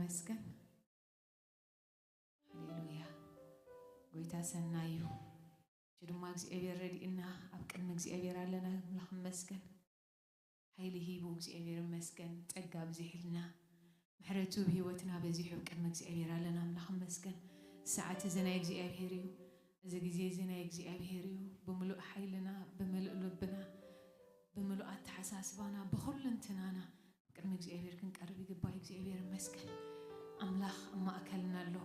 ይመስገን። ሃሌሉያ። ጎይታ ሰናይ እዩ። እሱ ድማ እግዚኣብሔር ረድእና ኣብ ቅድሚ እግዚኣብሔር ኣለና። ኣምላኽ ይመስገን። ሓይሊ ሂቡ እግዚኣብሔር ይመስገን። ጸጋ ኣብዚሕልና። ምሕረቱ ብህይወትና በዚሑ ኣብ ቅድሚ እግዚኣብሔር ኣለና። ኣምላኽ ይመስገን። ሰዓት እዚ ናይ እግዚኣብሔር እዩ። እዚ ግዜ እዚ ናይ እግዚኣብሔር እዩ። ብምሉእ ሓይልና፣ ብምሉእ ልብና፣ ብምሉእ ኣተሓሳስባና፣ ብኹልንትናና ቅድሚ እግዚኣብሔር ክንቀርብ ይግባእ። እግዚኣብሔር ይመስገን። ኣምላኽ ኣብ ማእከልና ኣሎ።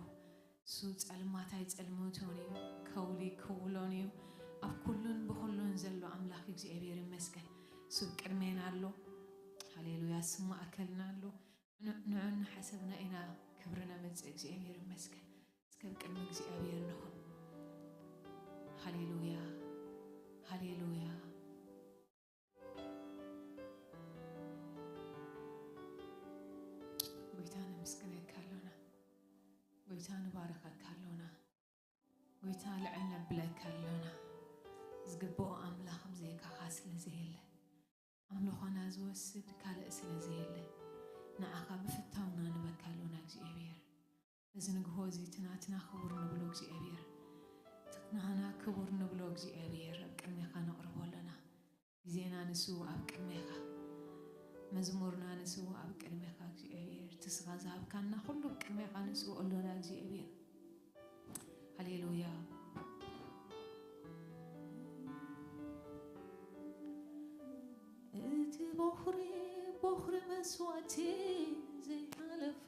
እሱ ጸልማት ኣይጸልምቶን እዩ፣ ከውሊ ክውሎን እዩ። ኣብ ኩሉን ብኹሉን ዘሎ ኣምላኽ እግዚኣብሔር ይመስገን። እሱ ኣብ ቅድሜና ኣሎ። ሃሌሉያ። እሱ ኣብ ማእከልና ኣሎ። ን-፣ ንዑ እናሓሰብና ኢና ክብሪ ነምጽእ። እግዚኣብሔር ይመስገን። እስከ ኣብ ቅድሚ እግዚኣብሔር ንኹን። ሃሌሉያ፣ ሃሌሉያ። ጎይታ ነመስግነካ ኣሎና። ጎይታ ንባርኸካ ኣሎና። ጎይታ ልዕል ነብለካ ኣሎና። ዝግብኦ ኣምላኽ ብዘይካኻ ስለ ዘየለ፣ ኣምልኾና ዝወስድ ካልእ ስለ ዘየለ፣ ንዓኻ ብፍታውና ንበካ ኣሎና እግዚኣብሔር። እዚ ንግሆ እዚ እቲ ናትና ክቡር ንብሎ እግዚኣብሔር፣ እቲ ናህና ክቡር ንብሎ እግዚኣብሔር ኣብ ቅድሜኻ ነቕርቦ ኣሎና። ግዜና ንስውእ ኣብ ቅድሜኻ፣ መዝሙርና ንስውእ ኣብ ቅድሜኻ እግዚኣብሔር፣ እቲ ንስኻ ዝሃብካና ኩሉ ኣብ ቅድሜኻ ንስውእ ኣሎና እግዚኣብሔር። ሃሌሉያ። እቲ ቦኽሪ፣ ቦኽሪ መስዋእቲ ዘይሓለፎ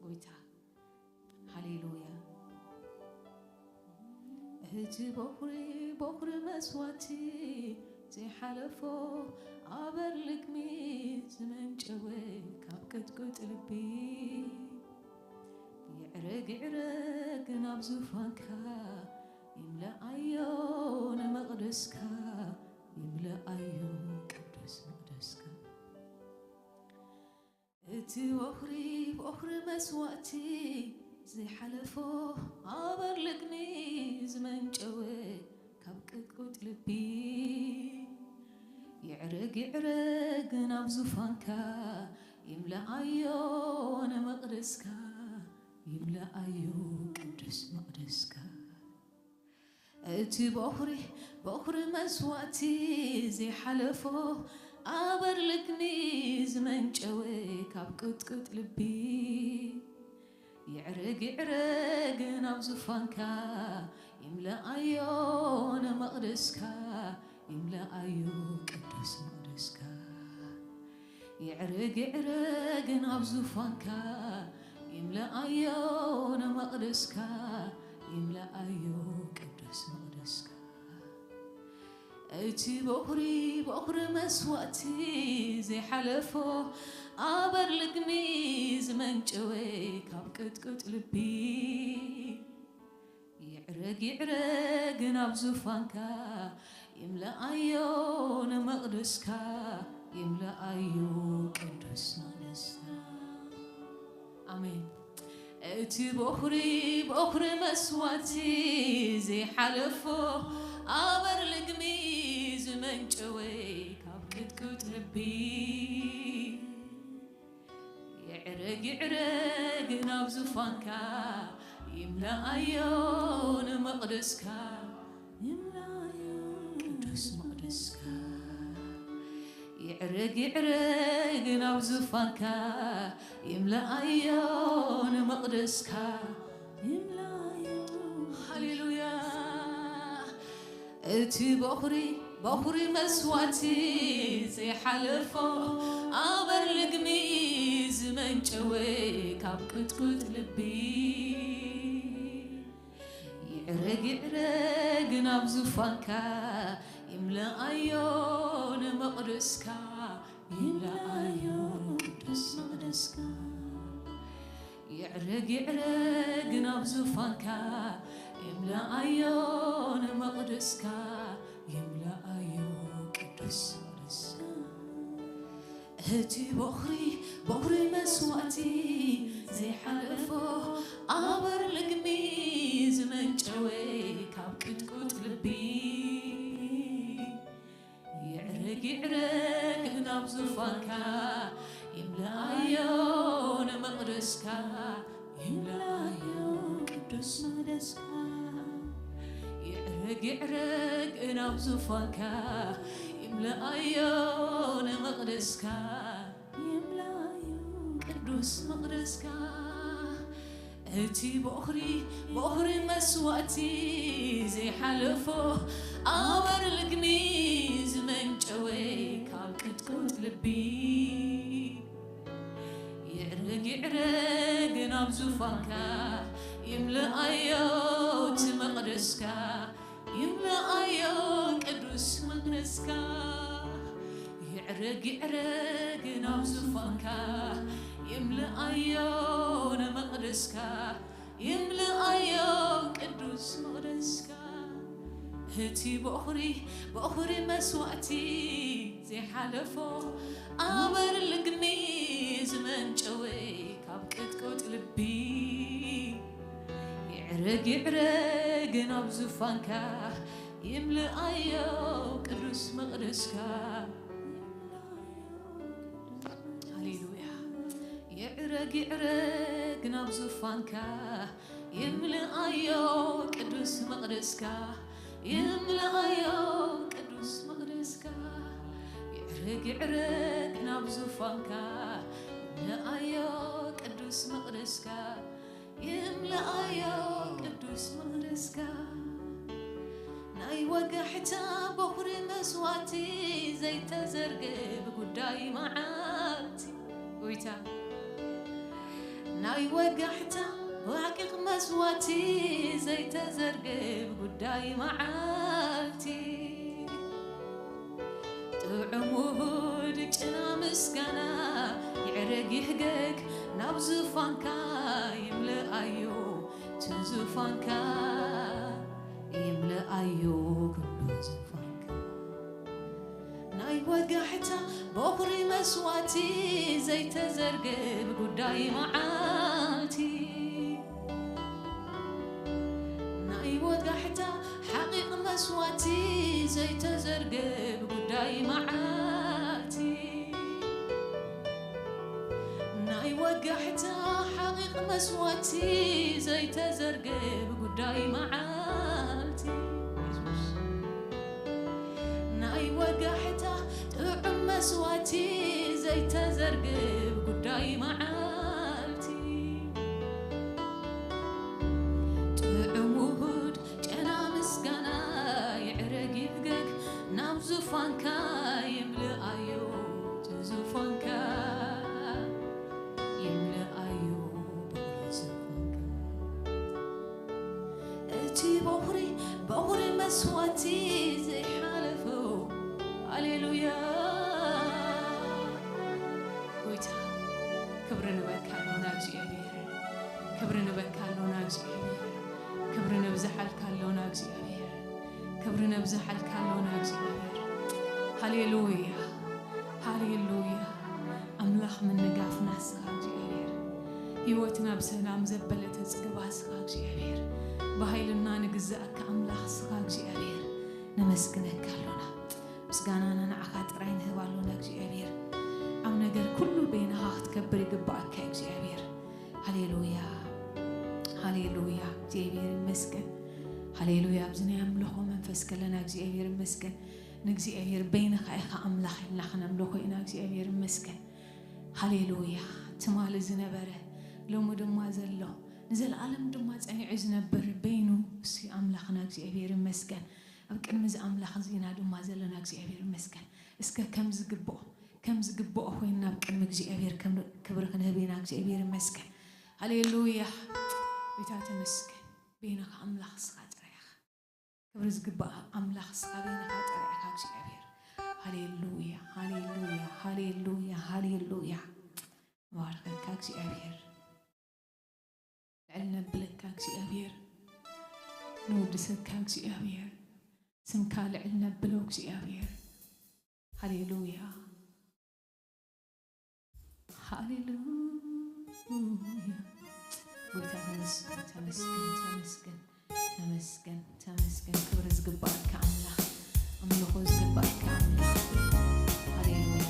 ጎይታ። ሃሌሉያ። እቲ ቦኽሪ፣ ቦኽሪ መስዋእቲ ዘይሓለፎ ኣበር ልግሚ ዝመንጨወ ካብ ቅጥቅጥ ልቢ ይዕረግ ይዕረግ ናብ ዙፋንካ ይምለኣዮ ንመቕደስካ ይምለኣዮ ቅዱስ መቕደስካ። እቲ ቦኽሪ፣ ቦኽሪ መስዋእቲ ዘይሓለፎ ኣበር ልግሚ ዝመንጨወ ካብ ቅጥቁጥ ልቢ ይዕረግ ይዕረግ ናብ ዙፋንካ ይምለኣዮ ንመቕደስካ ይምለኣዮ ቅዱስ መቕደስካ። እቲ ቦኽሪ፣ ቦኽሪ መስዋእቲ ዘይሓለፎ ኣበር ልግሚ ዝመንጨወ ካብ ቅጥቅጥ ልቢ ይዕረግ ይዕረግ ናብ ዙፋንካ ይምለኣዮ ንመቕደስካ ይምለኣዮ ቅዱስ መቕደስካ። ይዕረግ ይዕረግ ናብ ዙፋንካ ይምለኣዮ ንመቕደስካ ይምለኣዮ ቅዱስ መቕደስካ። እቲ ቦኽሪ ቦኽሪ መስዋእቲ ዘይሓለፎ ኣበር ልግሚ ዝመንጨወ ካብ ቅጥቅጥ ልቢ ይዕረግ ይዕረግ ናብ ዙፋንካ ይምለኣዮ ንመቕደስካ ይምለኣዮ ቅዱስ መቕደስካ። ኣሜን። እቲ ቦኽሪ ቦኽሪ መስዋእቲ ዘይሓለፎ ኣበር ልግሚ ዝመንጨወ ካብ ቅጥቅጥ ልቢ ይዕረግ ይዕረግ ናብ ዙፋንካ ይምለኣዮ ንመቕደስካ ይምለኣዮ ቅዱስ መቕደስካ ይዕረግ ይዕረግ ናብ ዙፋንካ ይምለኣዮ ንመቕደስካ ይምለኣዮ። ሃሌሉያ። እቲ ቦኽሪ ቦኽሪ መስዋእቲ ዘይሓለፎ ኣበር ልግሚ ዝመንጨወ ካብ ቅጥቅጥ ልቢ ይዕረግ ይዕረግ ናብ ዙፋንካ ይምለኣዮ ንመቕደስካ ይምለኣዮ ቅዱስ መቕደስካ ይዕረግ ይዕረግ ናብ ዙፋንካ ይምለኣዮ ንመቕደስካ ይምለኣዮ ቅዱስ መቕደስካ። እቲ ቦኽሪ ቦኽሪ መስዋእቲ ዘይሓለፎ ኣበር ልግሚ ዝመንጨወ ካብ ቅጥቁጥ ልቢ ይዕረግ ይዕረግ ናብ ዙፋንካ ይምለኣዮ ንመቕደስካ መቕደስካ ይምልኣዮ ቅዱስ መቕደስካ። ይዕረግ ይዕረግ ናብ ዙፋንካ ይምልኣዮ ንመቕደስካ። ይምልኣዮ ቅዱስ መቕደስካ። እቲ ቦኽሪ ቦኽሪ መስዋእቲ ዘይሓለፎ ኣበር ልግሚ ዝመንጨወ ካብ ቅጥቁጥ ልቢ። ይዕረግ ይዕረግ ናብ ዙፋንካ ይምልኣዮ እቲ መቕደስካ። ይምልኣዮ ቅዱስ መቕደስካ። ይዕረግ ይዕረግ ናብ ዙፋንካ ይምልኣዮ ንመቕደስካ። ይምልኣዮ ቅዱስ መቕደስካ። እቲ ቦኽሪ ቦኽሪ መስዋእቲ ዘይሓለፎ ኣበር ልግሚ ዝመንጨወ ካብ ቅጥቁጥ ልቢ። ይዕረግ ይዕረግ ናብ ዙፋንካ ይምልኣዮ ቅዱስ መቕደስካ። ሃሌሉያ። ይዕረግ ይዕረግ ናብ ዙፋንካ ይምልኣዮ ቅዱስ መቕደስካ። ይምልኣዮ ቅዱስ መቕደስካ። ይዕረግ ይዕረግ ናብ ዙፋንካ ይምልኣዮ ቅዱስ መቕደስካ። ይምልኣዮ ቅዱስ መቕደስካ። ናይ ወጋሕታ ቦኽሪ መስዋእቲ ዘይተዘርገ ብጉዳይ መዓልቲ። ጎይታ ናይ ወጋሕታ ረቂቕ መስዋእቲ ዘይተዘርገ ብጉዳይ መዓልቲ። ጥዑም ውሁድ ጨና ምስጋና ይዕረግ ይህገግ ናብ ዙፋንካ ይምልኣዮ እቲ ዙፋንካ ይምልኣዮ ኩሉ ዙፋንካ። ናይ ወጋሕታ ቦኽሪ መስዋእቲ ዘይተዘርገ ብጉዳይ መዓልቲ። ናይ ወጋሕታ ሓቂቕ መስዋእቲ ዘይተዘርገ ብጉዳይ መዓልቲ። ናይ ወጋሕታ ሓቂቕ መስዋእቲ ዘይተዘርገ ብጉዳይ መዓልቲ። የሱስ ናይ ወጋሕታ ጥዑም መስዋእቲ ዘይተዘርገ ብጉዳይ መዓልቲ። ጥዑም ውሁድ ጨና ምስጋና ይዕረግ ይህገግ ናብ ዙፋንካ ይምልኣዮ እቲ ዙፋንካ ይምልኣዮ ብኹሪ ዙፋንካ። እቲ ቦኽሪ ቦኽሪ መስዋእቲ ዘይሓለፎ። ሃሌሉያ። ጎይታ ክብሪ ንበካ ኣሎና እግዚኣብሔር። ክብሪ ንበካ ኣሎና እግዚኣብሔር። ክብሪ ነብዝሓልካ ኣሎና እግዚኣብሔር። ክብሪ ነብዝሓልካ ኣሎና እግዚኣብሔር። ሃሌሉያ። ሃሌሉያ። ኣምላኽ ምንጋፍና እስኻ እግዚኣብሔር። ህይወትና ብሰላም ዘበለ ተጽግባ እስኻ እግዚኣብሔር። ብሃይልና ንግዛእካ ኣምላኽ እስኻ እግዚኣብሔር። ነመስግነካ ኣሎና። ምስጋናና ንዓኻ ጥራይ ንህብ ኣሎና እግዚኣብሔር። ኣብ ነገር ኩሉ በይንኻ ክትከብር ይግባኣካ እግዚኣብሔር። ሃሌሉያ። ሃሌሉያ። እግዚኣብሔር ይመስገን። ሃሌሉያ። ኣብዚ ናይ ኣምልኾ መንፈስ ከለና እግዚኣብሔር ይመስገን። ንእግዚኣብሔር በይንኻ ኢኻ ኣምላኽ ኢልና ክነምልኾ ኢና። እግዚኣብሔር ይመስገን። ሃሌሉያ። ትማሊ ዝነበረ ሎሚ ድማ ዘሎ ንዘለኣለም ድማ ጸኒዑ ዝነብር በይኑ እሱ ኣምላኽና እግዚኣብሔር ይመስገን። ኣብ ቅድሚ እዚ ኣምላኽ እዚ ኢና ድማ ዘለና እግዚኣብሔር ይመስገን። እስከ ከም ዝግብኦ ከም ዝግብኦ ኮይንና ኣብ ቅድሚ እግዚኣብሔር ከም ክብሪ ክንህብ ኢና። እግዚኣብሔር ይመስገን። ሃሌሉያ። ጎይታ ተመስገን። በይንኻ ኣምላኽ እስኻ ጥራይ ኢኻ። ክብሪ ዝግባእ ኣምላኽ እስኻ በይንኻ ጥራይ ኢኻ እግዚኣብሔር። ሃሌሉያ፣ ሃሌሉያ፣ ሃሌሉያ፣ ሃሌሉያ። ንባርከካ እግዚኣብሔር። ልዕል ነብለካ እግዚኣብሔር። ንውድሰካ እግዚኣብሔር። ስምካ ልዕል ነብሎ እግዚኣብሔር። ሃሌሉያ። ሃሌሉያ። ጎይታ ተመስገን፣ ተመስገን፣ ተመስገን፣ ተመስገን፣ ተመስገን። ክብሪ ዝግባኣካ ኣምላኽ፣ ኣምልኾ ዝግባኣካ ኣምላኽ። ሃሌሉያ።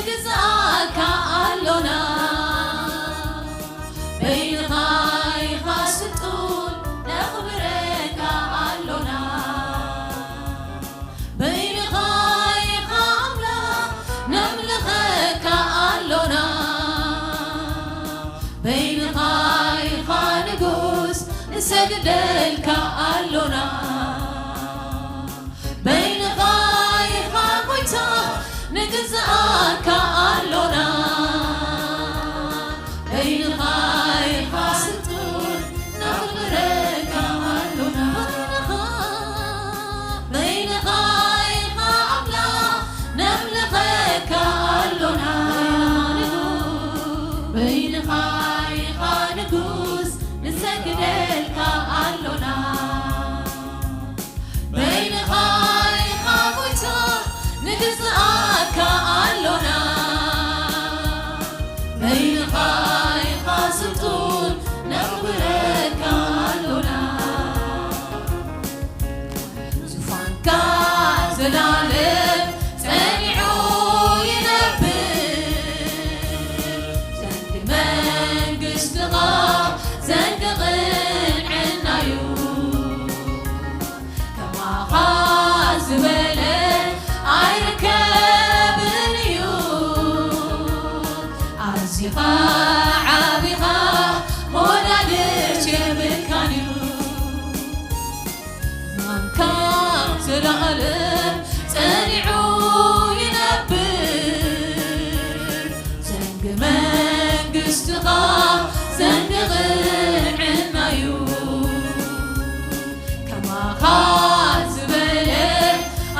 ንግዛእካ ኣሎና፣ በይንኻ ኢኻ ስልጡን፣ ነኽብረካ ኣሎና። በይንኻ ኢኻ ኣምላኽ፣ ነምልኸካ ኣሎና። በይንኻ ኢኻ ንጉስ፣ ንሰግደልካ ኣሎና። በይንኻ ኢኻ ጎይታ፣ ንግዛእካ ኣሎና። በይንኻ ኢኻ ስልጡን፣ ነኽብረካ ኣሎና። በይንኻ ኢኻ ኣምላኽ፣ ነምልኸካ ኣሎና። በይንኻ ኢኻ ንጉስ፣ ንሰግደልካ ኣሎና። በይንኻ ኢኻ ጎይታ፣ ንግዛእካ ኣሎና። በይንኻ ኢኻ ስልጡን፣ ነኽብረካ ኣሎና። ዙፋንካ ዘላለም ጸኒዑ ይነብር። ዘንጊ መንግስትኻ ዘንጊ ቅንዕናዩ። ከማኻ ዝበለ ኣይርከብን እዩ። ኣዚኻ ዓቢኻ መወዳድርቲ የብልካን እዩ። ዙፋንካ ዘላለም ጸኒዑ ይነብር። ዘንጊ መንግስትኻ ዘንጊ ቅንዕናዩ። ከማኻ ዝበለ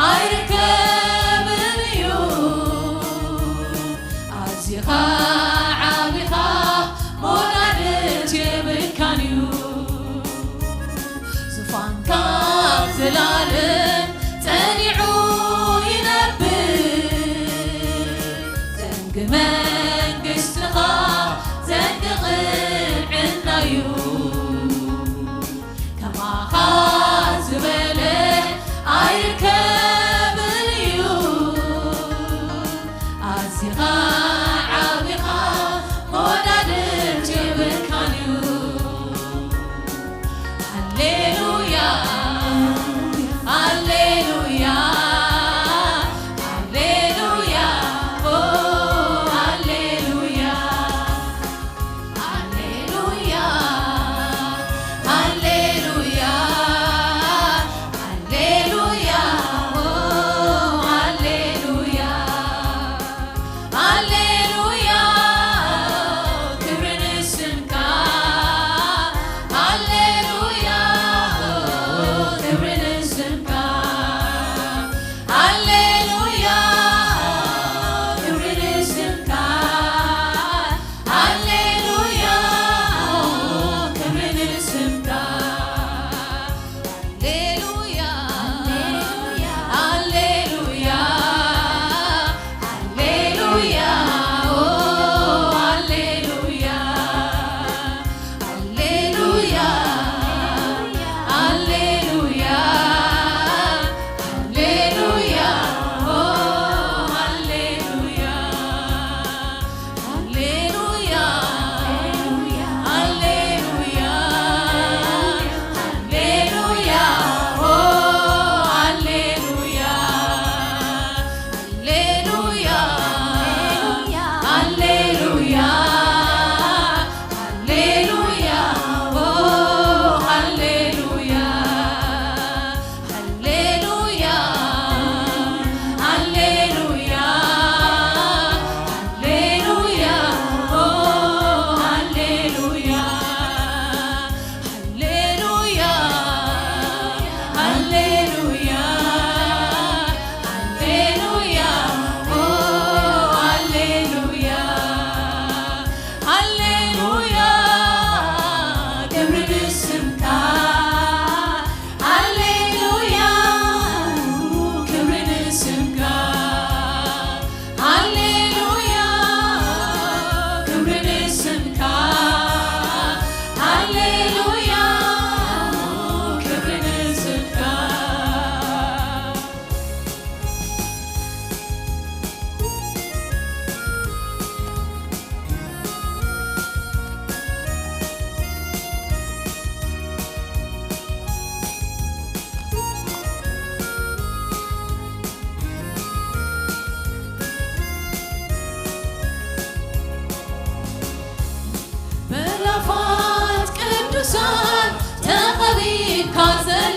ኣይርከብን እዩ። ኣዚኻ ዓቢኻ መወዳድርቲ የብልካን እዩ። ዙፋንካ ዘላለም ጸኒዑ ይነብር። ዘንጊ መንግስትኻ ዘንጊ ቅንዕናዩ። ከማኻ ዝበለ ኣይርከብን እዩ። ኣዚኻ ዓቢኻ መወዳድርቲ የብልካን እዩ። ሃሌሉያ፣ ሃሌሉያ፣ ሃሌሉያ፣ ኦ፣ ሃሌሉያ። ሃሌሉያ፣ ሃሌሉያ፣ ሃሌሉያ፣ ኦ፣ ሃሌሉያ፣ ሃሌ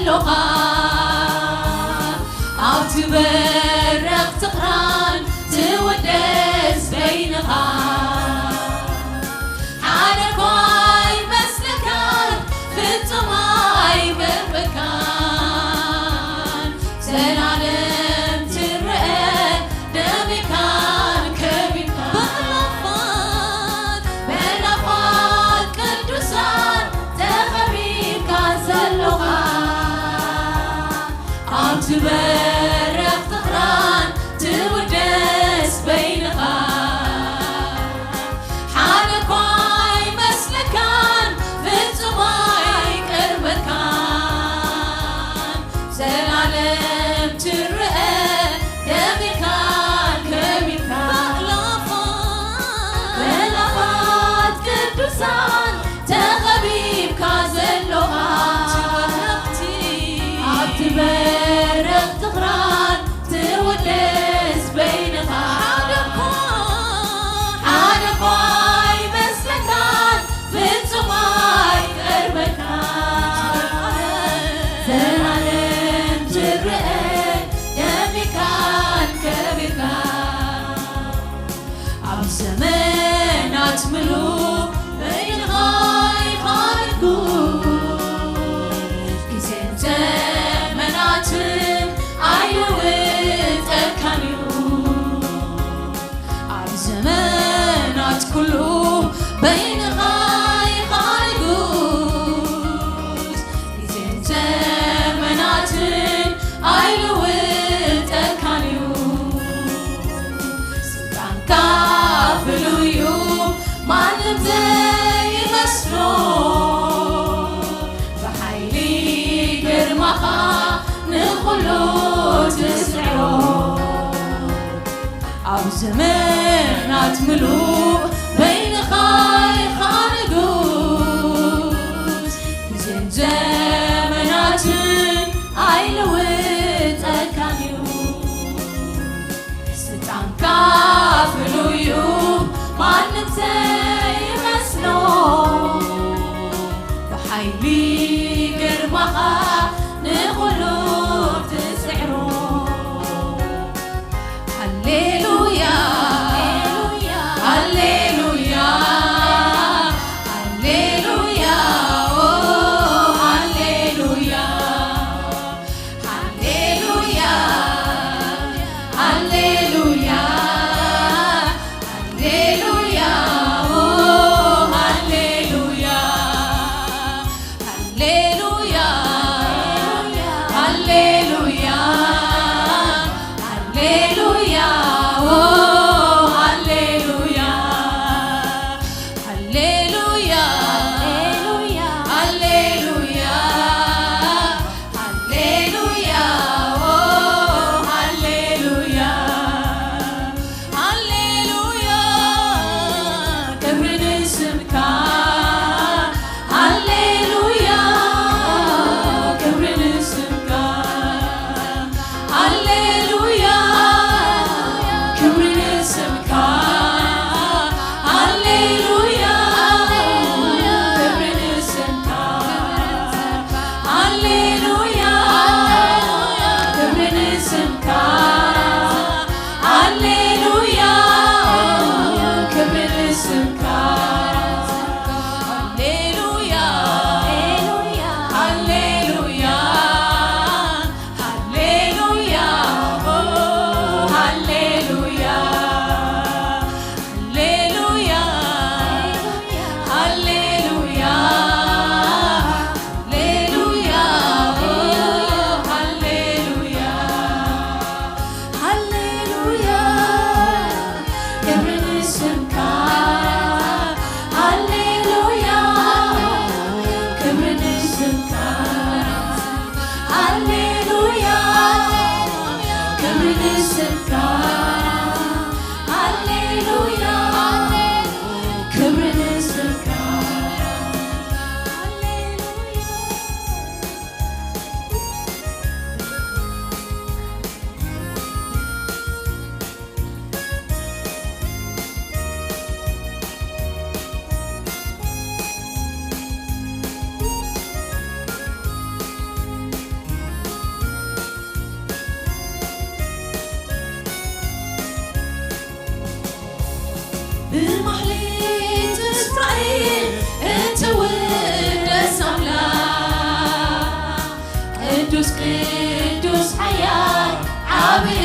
ኣሎኻ ኣብቲ በረኽ ትኽራን ትውደስ በይንኻ። ሓደ እኳ ኣይመስለካን፣ ፍጹም ኣይበርበካን፣ ዘላለም ትረአ ደሚካን ከቢካን። በላፋት በላፋት ቅዱሳን ተኸቢብካ ዘሎኻ ኣብቲ በረኽ ትኽራን ትውደስ በይንኻ። ሓደ እኳ ኣይመስለካን፣ ፍጹም ኣይቀርበካን፣ ዘላለም ትረአ ደሚካን ከቢብካ። በላፋት በላፋት ቅዱሳን ተኸቢብካ ዘሎኻ ኣብቲ በረኽ ትኽራን ትውደስ በይንኻ። ሓደ እኳ ሓደ እኳ ኣይመስለካን፣ ፍጹም ኣይቀርበካን፣ ዘላለም ትረአ ደሚካን ከቢብካ። ኣብ ዘመናት ምሉእ በይንኻ ኢኻ ንጉስ፣ ግዜን ዘመናትን ኣይልውጠካን እዩ። ኣብ ዘመናት ኩሉ በይንኻ ኢኻ ንጉስ፣ ግዜን ዘመናትን ኣይልውጠካን እዩ። ስልጣንካ ፍሉይ እዩ፣ ማንም ዘይመስሎ፣ ብሓይሊ ግርማኻ ንኹሉ ትስዕሮ። ኣብ ዘመናት ምሉእ በይንኻ ኢኻ ንጉስ፣ ግዜን ዘመናትን ኣይልውጠካን እዩ። ስልጣንካ ፍሉይ እዩ፣ ማንም ዘይመስሎ፣ ብሓይሊ ግርማኻ ንኹሉ ትስዕሮ። ሃሌሉያ፣ ሃሌሉያ፣ ሃሌሉያ፣ ኦ፣ ሃሌሉያ፣ ሃሌሉያ፣ ሃሌሉያ፣ ሃሌሉያ፣ ኦ፣ ሃሌሉያ። ሃሌሉያ፣ ሃሌሉያ፣ ሃሌሉያ፣ ኦ፣ ሃሌሉያ፣ ሃሌሉያ፣ ሃሌሉያ፣ ሃሌሉያ፣ ኦ፣ ሃሌሉያ። ሃሌሉያ፣ ክብሪ ንስምካ። ሃሌሉያ፣ ክብሪ ንስምካ። ሃሌሉያ፣ ክብሪ ንስምካ። ሃሌሉያ፣ ክብሪ ንስምካ። ሃሌሉያ፣ ክብሪ ንስምካ። ሃሌሉያ፣ ክብሪ ንስምካ። ሃሌሉያ፣ ሃሌሉያ፣ ሃሌሉያ፣ ኦ፣ ሃሌሉያ። ብማህሌት እስራኤል እትውደስ ኣምላኽ፣ ቅዱስ ቅዱስ ሓያል ዓብዪ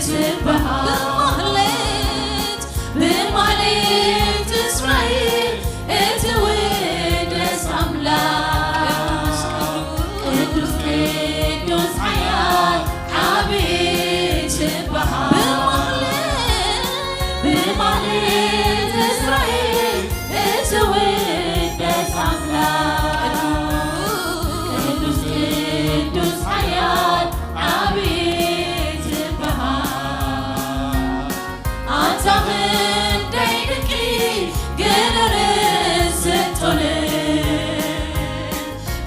ትበሃል። ብማህሌት ብማህሌት እስራኤል እትውደስ ኣምላኽ፣ ቅዱስ ቅዱስ ሓያል ዓብዪ ትበሃል። ብማህሌት እስራኤል እትውደስ ኣምላኽ፣ ቅዱስ ቅዱስ ሓያል ዓብዪ ትበሃል። ኣንታ ክንደይ ድንቂ ግብርን ስልጡንን፣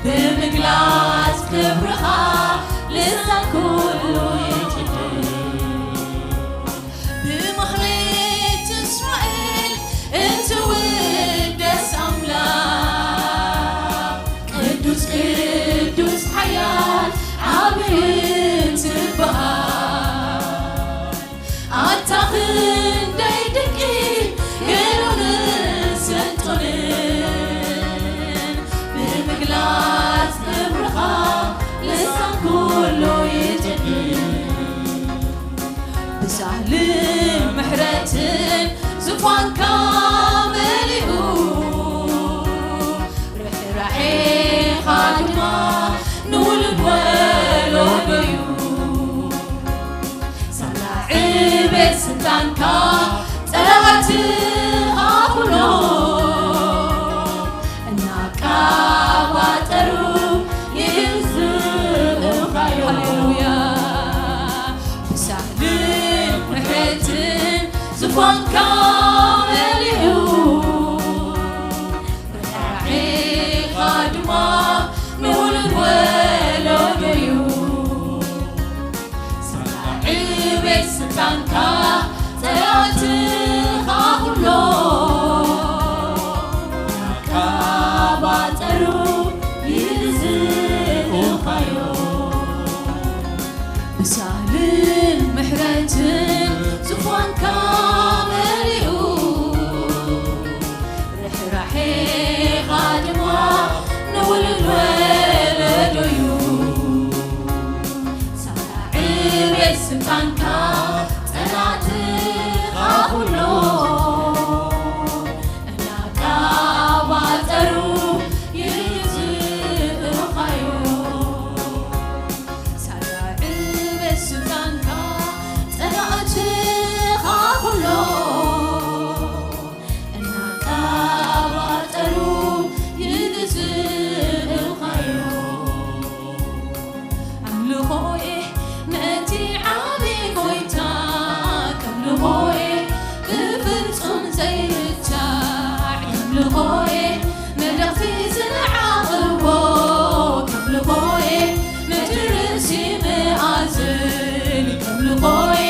ብምግላጽ ክብርኻ ልሳን ኩሉ ይጭድር። ብማህሌት እስራኤል እትውደስ ኣምላኽ፣ ቅዱስ ቅዱስ ሓያል ዓብዪ ትበሃል። ኣታ ክንደይ ድንቂ ግብርን ስልጡንን፣ ብምግላጽ ክብርኻ ልሳን ኩሉ ይጭድር። ብሳህልን ምሕረትን ዙፋንካ መሊኡ፣ ርሕራሄኻ ድማ ንውሉድ ወለዶ'ዩ። ሳላ ዕቤት ስልጣንካ ጸላእትኻ ኩሎም እናቃባጠሩ ይግዝኡኻ'ዮም። ሃሌሉያ። ብሳህልን ምሕረትን ዙፋንካ መሊኡ፣ ርሕራሄኻ ድማ ንውሉድ ወለዶ'ዩ። ሳላ ዕቤት ስልጣንካ ጸላእትኻ ኩሎም እናቃባጠሩ ይግዝኡኻ'ዮም። ብሳህልን ምሕረትን ዙፋንካ መሊኡ፣ ርሕራሄኻ ድማ ንውሉድ ወለዶ'ዩ። ሳላ ዕቤት ስልጣንካ ጸላእትኻ ኩሎም እናቃባጠሩ ይግዝኡኻ'ዮም። ሳላ ዕቤት ስልጣንካ ጸላእትኻ ኩሎም እናቃባጠሩ ይግዝኡኻ'ዮም። ኣምልኾ'የ ነቲ ዓቢ ጎይታ፣ ከምልኾ'የ ብፍጹም ዘይርታዕ፣ ከምልኾ'የ መለኽቲ ዝዓቕቦ፣ ከምልኾ'የ ነቲ ርእሲ ምኣዝን፣ ከምልኾ'የ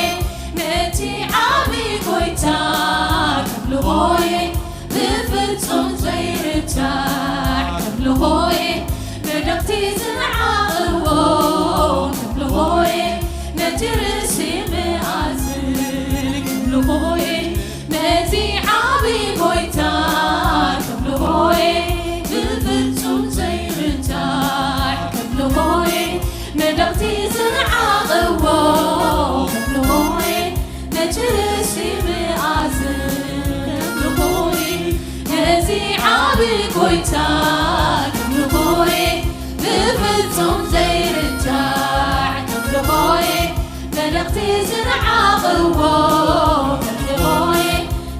ነቲ ዓቢ ጎይታ፣ ከምልኾ'የ ብፍጹም ዘይርታዕ፣ ከምልኾ'የ መለኽቲ ዝዓቕቦ፣ ከምልኾ'የ ነቲ ርእሲ ምኣዝን፣ ከምልኾ'የ ነቲ ዓቢ ጎይታ፣ ከምልኾ'የ ብፍጹም ዘይርታዕ፣ ከምልኾ'የ መለኽቲ ዝዓቕቦ፣ ከምልኾ'የ ነቲ ርእሲ ምኣዝን፣ ከምልኾ'የ ነቲ ዓቢ ጎይታ፣ ከምልኾ'የ ብፍጹም ዘይርታዕ፣ ከምልኾ'የ መለኽቲ ዝዓቕቦ፣ ከምልኾ'የ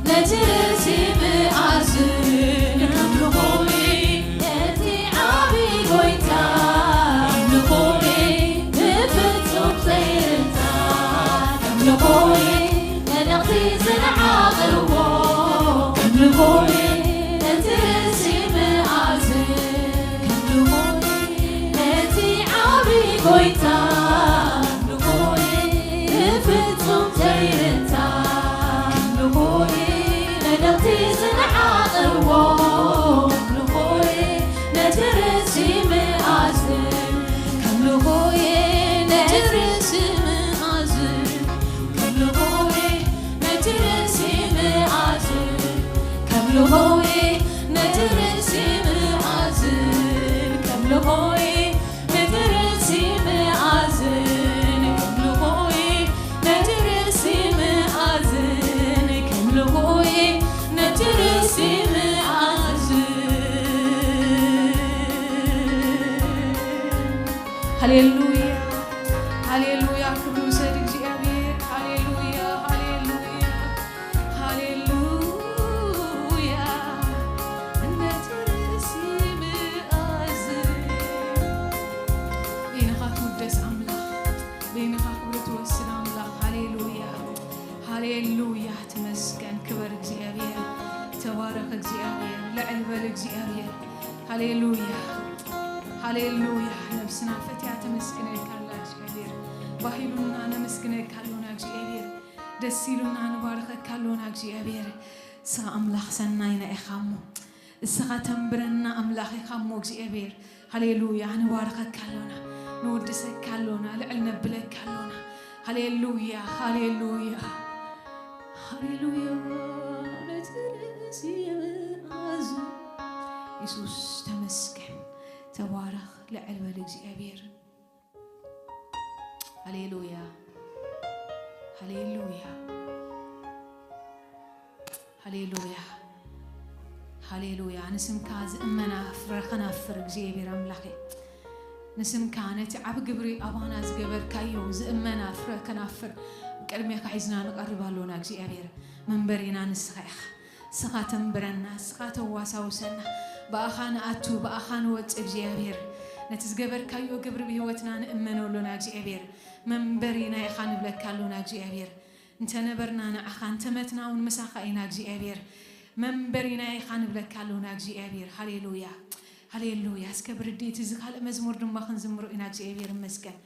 ነቲ ርእሲ ምኣዝን፣ ከምልኾ'የ ነቲ ዓቢ ጎይታ፣ ከምልኾ'የ ብፍጹም ዘይርታዕ፣ ከምልኾ'የ መለኽቲ ዝዓቕቦ፣ ከምልኾ'የ ነቲ ርእሲ ምኣዝን፣ ከምልኾ'የ ነቲ ዓቢ ጎይታ፣ ከምልኾ'የ ብፍጹም ዘይርታዕ፣ ከምልኾ'የ መለኽቲ ዝዓቕቦ፣ ከምልኾ'የ ነቲ ርእሲ ምኣዝን፣ ከምልኾ'የ ነቲ ርእሲ ምኣዝን፣ ከምልኾ'የ ነቲ ርእሲ ልኾይ ነቲ ርእሲ ምኣዝን ከም ልኾይ ነቲ ርእሲ ምኣዝን ከም ልኾይ ነቲ ርእሲ ምኣዝን ከም ልኾይ ነቲ ርእሲ ምኣዝን። ሃሌሉያ፣ ሃሌሉያ፣ ክብሪ ውሰድ እግዚኣብሔር። ሃሌሉያ፣ ሃሌሉያ፣ ሃሌሉያ። ነቲ ርእሲ ምኣዝን በይንኻ ትውደስ ኣምላኽ፣ በይንኻ ክብሪ ትወስድ ኣምላኽ። ሃሌሉያ፣ ሃሌሉያ። ተመስገን፣ ክበር እግዚኣብሔር፣ ተባረኽ እግዚኣብሔር፣ ልዕል በል እግዚኣብሔር። ሃሌሉያ፣ ሃሌሉያ። ነብስና ፈትያ ተመስግነካ ኣላ እግዚኣብሔር። ባህ ኢሉና ነመስግነካ ኣሎና እግዚኣብሔር። ደስ ኢሉና ንባርኸካ ኣሎና እግዚኣብሔር። ንስኻ ኣምላኽ ሰናይና ኢኻ እሞ፣ ንስኻ ተንብረና ኣምላኽ ኢኻ እሞ እግዚኣብሔር። ሃሌሉያ። ንባርኸካ ኣሎና፣ ንወድሰካ ኣሎና፣ ልዕል ነብለካ ኣሎና። ሃሌሉያ፣ ሃሌሉያ፣ ሃሌሉያ። ነቲ ርእሲ ምኣዝን የሱስ ተመስገን፣ ተባረኽ፣ ልዕል በል እግዚኣብሔር። ሃሌሉያ፣ ሃሌሉያ፣ ሃሌሉያ፣ ሃሌሉያ። ንስምካ ዝእመና ፍረ ከናፍር እግዚኣብሔር ኣምላኸ፣ ንስምካ ነቲ ዓብ ግብሪ ኣባና ዝገበርካዮ ዝእመና ፍረ ከናፍር ቅድሜካ ሒዝና ንቐርብ ኣሎና እግዚኣብሔር። መንበሪና ንስኻ ኢኻ። ንስኻ ተንብረና፣ ንስኻ ተዋሳውሰና። ብኣኻ ንኣቱ፣ ብኣኻ ንወጽእ እግዚኣብሔር። ነቲ ዝገበርካዮ ግብሪ ብህይወትና ንእመኖ ኣሎና እግዚኣብሔር። መንበሪና ኢኻ ንብለካ ኣሎና እግዚኣብሔር። እንተነበርና ንዓኻ፣ እንተመትና እውን ምሳኻ ኢና እግዚኣብሔር። መንበሪና ኢኻ ንብለካ ኣሎና እግዚኣብሔር። ሃሌሉያ፣ ሃሌሉያ። እስከ ብርድኢት እዚ ካልእ መዝሙር ድማ ክንዝምሮ ኢና እግዚኣብሔር ይመስገን።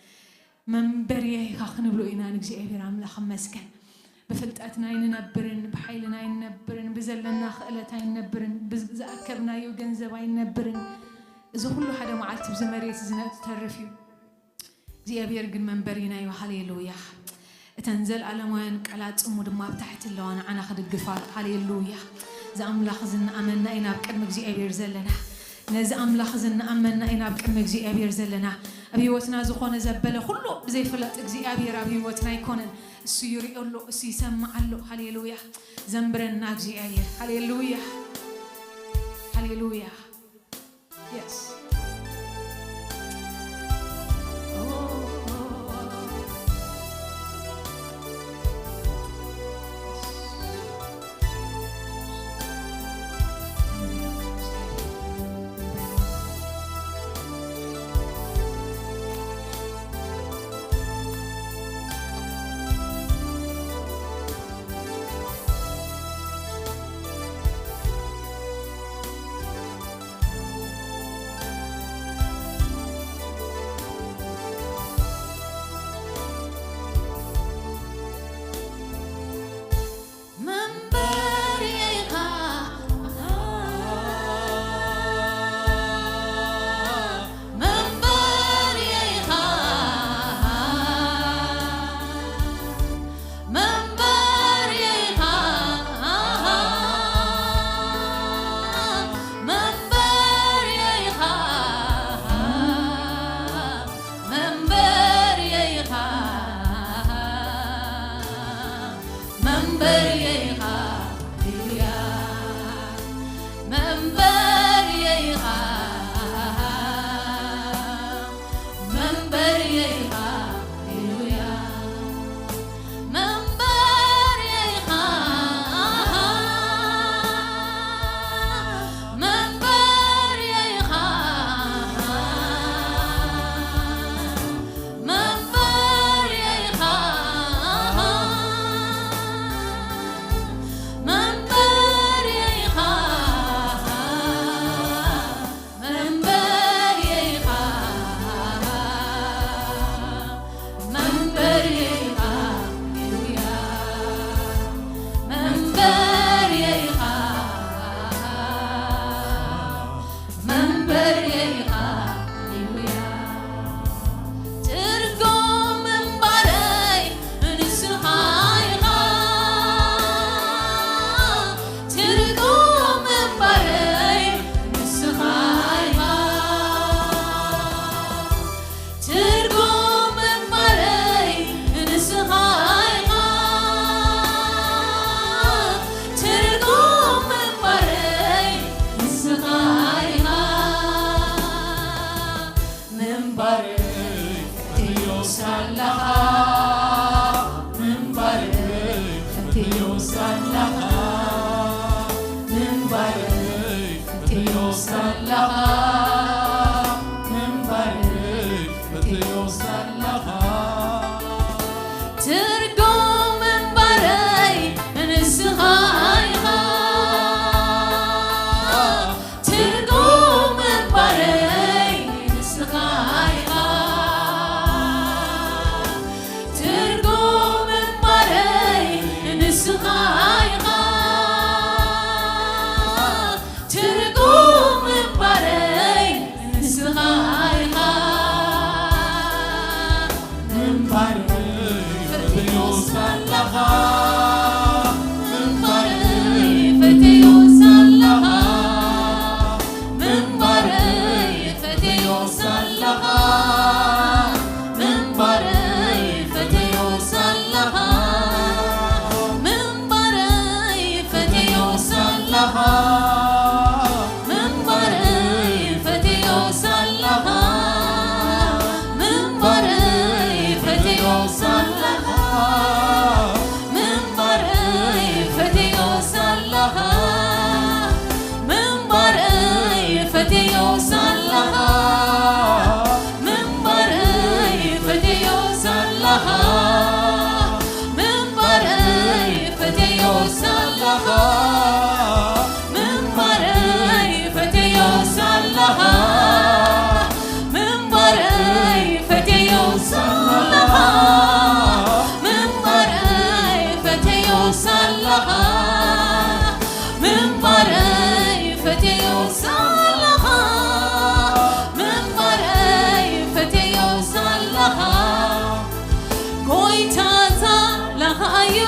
መንበርየ ኢኻ ክንብሎ ኢና ንእግዚኣብሔር ኣምላኽ እመስገን። ብፍልጠትና ኣይንነብርን፣ ብሓይልና ኣይንነብርን፣ ብዘለና ክእለት ኣይንነብርን፣ ብዝ-፣ ብዝኣከብናዮ ገንዘብ ኣይንነብርን። እዚ ኩሉ ሓደ መዓልቲ ብዚ መሬት እዚ ነጥተርፍ እዩ። እግዚኣብሔር ግን መንበሪና እዩ። ሃሌሉያ። እተን ዘለኣለማውያን ቀላጽሙ ድማ ኣብ ታሕቲ ኣለዋ ንዓና ክድግፋ። ሃሌሉያ። እዚ ኣምላኽ እዚ እናኣመንና ኢና ኣብ ቅድሚ እግዚኣብሔር ዘለና። ነዚ ኣምላኽ እዚ እናኣመንና ኢና ኣብ ቅድሚ እግዚኣብሔር ዘለና። ኣብ ህይወትና ዝኾነ ዘበለ ኩሉ ብዘይፍለጥ እግዚኣብሔር ኣብ ህይወትና ኣይኮነን። እሱ ይሪኦ ኣሎ፣ እሱ ይሰምዕ ኣሎ። ሃሌሉያ። ዘንብረና እግዚኣብሔር። ሃሌሉያ። ሃሌሉያ። Yes. ኣለኻ ምንባረይ ፈተዮ ሳለኻ ምንባረይ ፈተዮ ሳለኻ ትርጉም ምንባረይ ንስኻ ኢኻ። ትርጉም ምንባረይ ንስኻ ኢኻ። ትርጉም ምንባረይ ንስኻ ኢኻ። ትርጉም ምንባረይ ንስኻ ኢኻ። ምንባረይ ፈተዮ ሳለኻ ምንባረይ ፈተዮ ሳለኻ ምንባረይ ፈተዮ ሳለኻ ምንባረይ ፈተዮ ሳለኻ ምንባረይ ፈተዮ ሳለኻ ምንባረይ ፈተዮ ሳለኻ ምንባረይ ፈተዮ ሳለኻ ምንባረይ ፈተዮ ሳለኻ ምንባረይ ፈተዮ ሳለኻ ምንባረይ ፈተዮ ሳለኻ ምንባረይ ፈተዮ ሳለኻ ምንባረይ ፈተዮ ሳለኻ ምንባረይ ፈተዮ ሳለኻ ምንባረይ ፈተዮ ሳለኻ ምንባረይ ፈተዮ ሳለኻ ምንባረይ ፈተዮ ሳለኻ ጎይታ ሳለኻ እዩ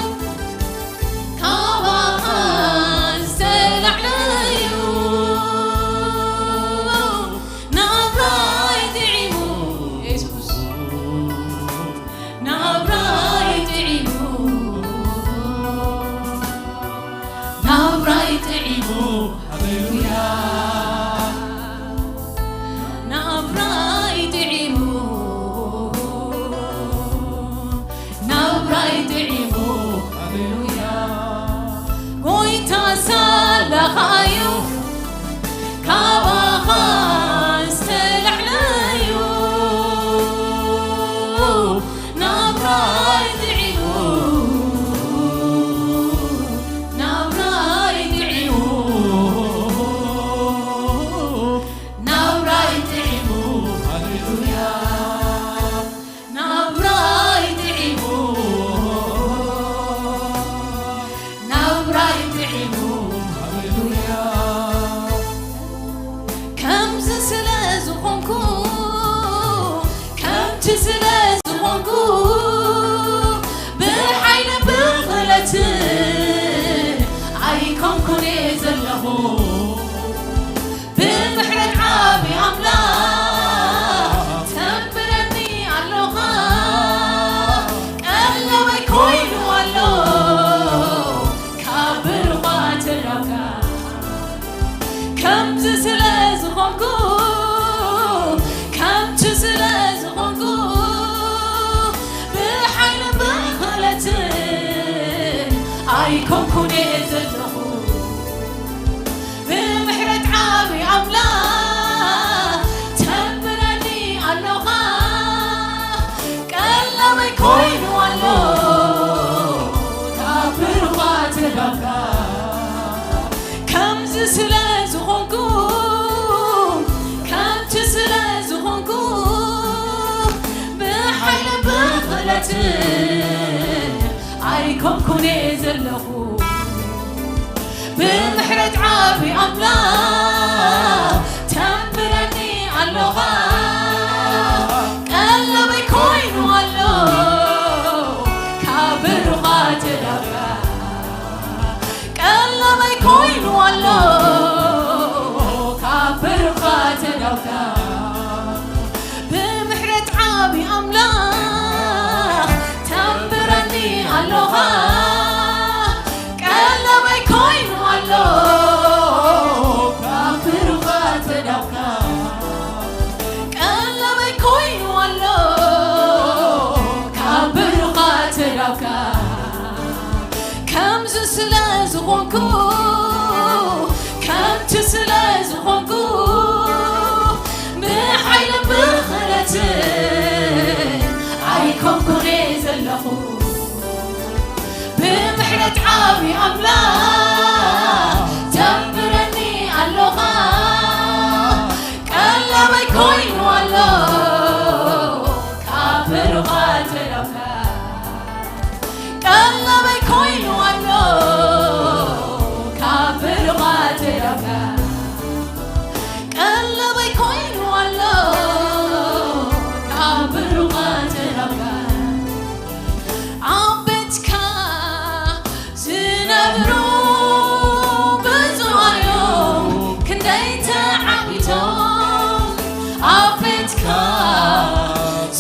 ካባኻ ዝተላዕለ እዩ ናብራይ ጥዒሙ የሱስ ናብራይ ጥዒሙ ናብራይ ጥዒሙ ሃሌሉያ ናብራይ ጥዒሙ ናብራይ ጥዒሙ ሃሌሉያ ጎይታ ሳላኻ እዩ ካባኻ ዝተላዕለ እዩ ናብራይ ጥዒሙ ናብራይ ጥዒሙ ናብራይ ጥዒሙ ሃሌሉያ ናብራይ ጥዒሙ ናብራይ ጥዒሙ ሃሌሉያ ከምዚ ስለ ዝኾንኩ ከምቲ ስለ ዝኾንኩ ብሓይሊ ብኽእለት ኣይኮንኩን እየ ዘለኹ ብምሕረት ዓቢ ኣምላኽ ተንብረኒ ኣሎኻ ቀለበይ ኮይኑ ኣሎ ካብ ብሩኻት ላውካ ከምዚ ስለ ዝኾንኩ ከምቲ ስለ ዝኾንኩ ብሓይልን ብኽእለትን ኣይኮንኩን እየ ዘለኹ ብምሕረት ዓቢ ኣምላኽ ተንብረኒ ኣሎኻ ቀለበይ ኮይኑ ኣሎ ካብ ብሩኻት ላውካ ከምዚ ስለ ዝኾንኩ ከምቲ ስለ ዝኾንኩ ብሓይሊ ብኽእለት ኣይኮንኩን እየ ዘለኹ ብምሕረት ዓቢ ኣምላኽ ተንብረኒ ኣሎኻ ቀለበይ ኮይኑ ኣሎ ካብ ብሩኻት ላውካ ቀለበይ ኮይኑ ኣሎ ካብ ብሩኻት ላውካ ብምሕረት ዓቢ ኣምላኽ ተንብረኒ ኣሎኻ ቀለበይ ኮይኑ ኣሎ ዝኾንኩ፣ ከምቲ ስለ ዝኾንኩ፣ ብሓይልን ብኽእለትን ኣይኮንኩን እየ ዘለኹ። ብምሕረት ዓቢ ኣምላኽ ተንብረኒ ኣሎኻ። ቀለበይ ኮይኑ ኣሎ ካብ ብሩኻት ኣምላኽ። ቀለበይ ኮይኑ ኣሎ ካብ ብሩኻት ኣምላኽ። ቀለበይ ኮይኑ ኣሎ ካብ ብሩኻት ኣምላኽ። ኣብ ቤትካ ዝነብሩ ብፁዓን እዮም፣ ክንደይ ተዓዊቶም። ኣብ ቤትካ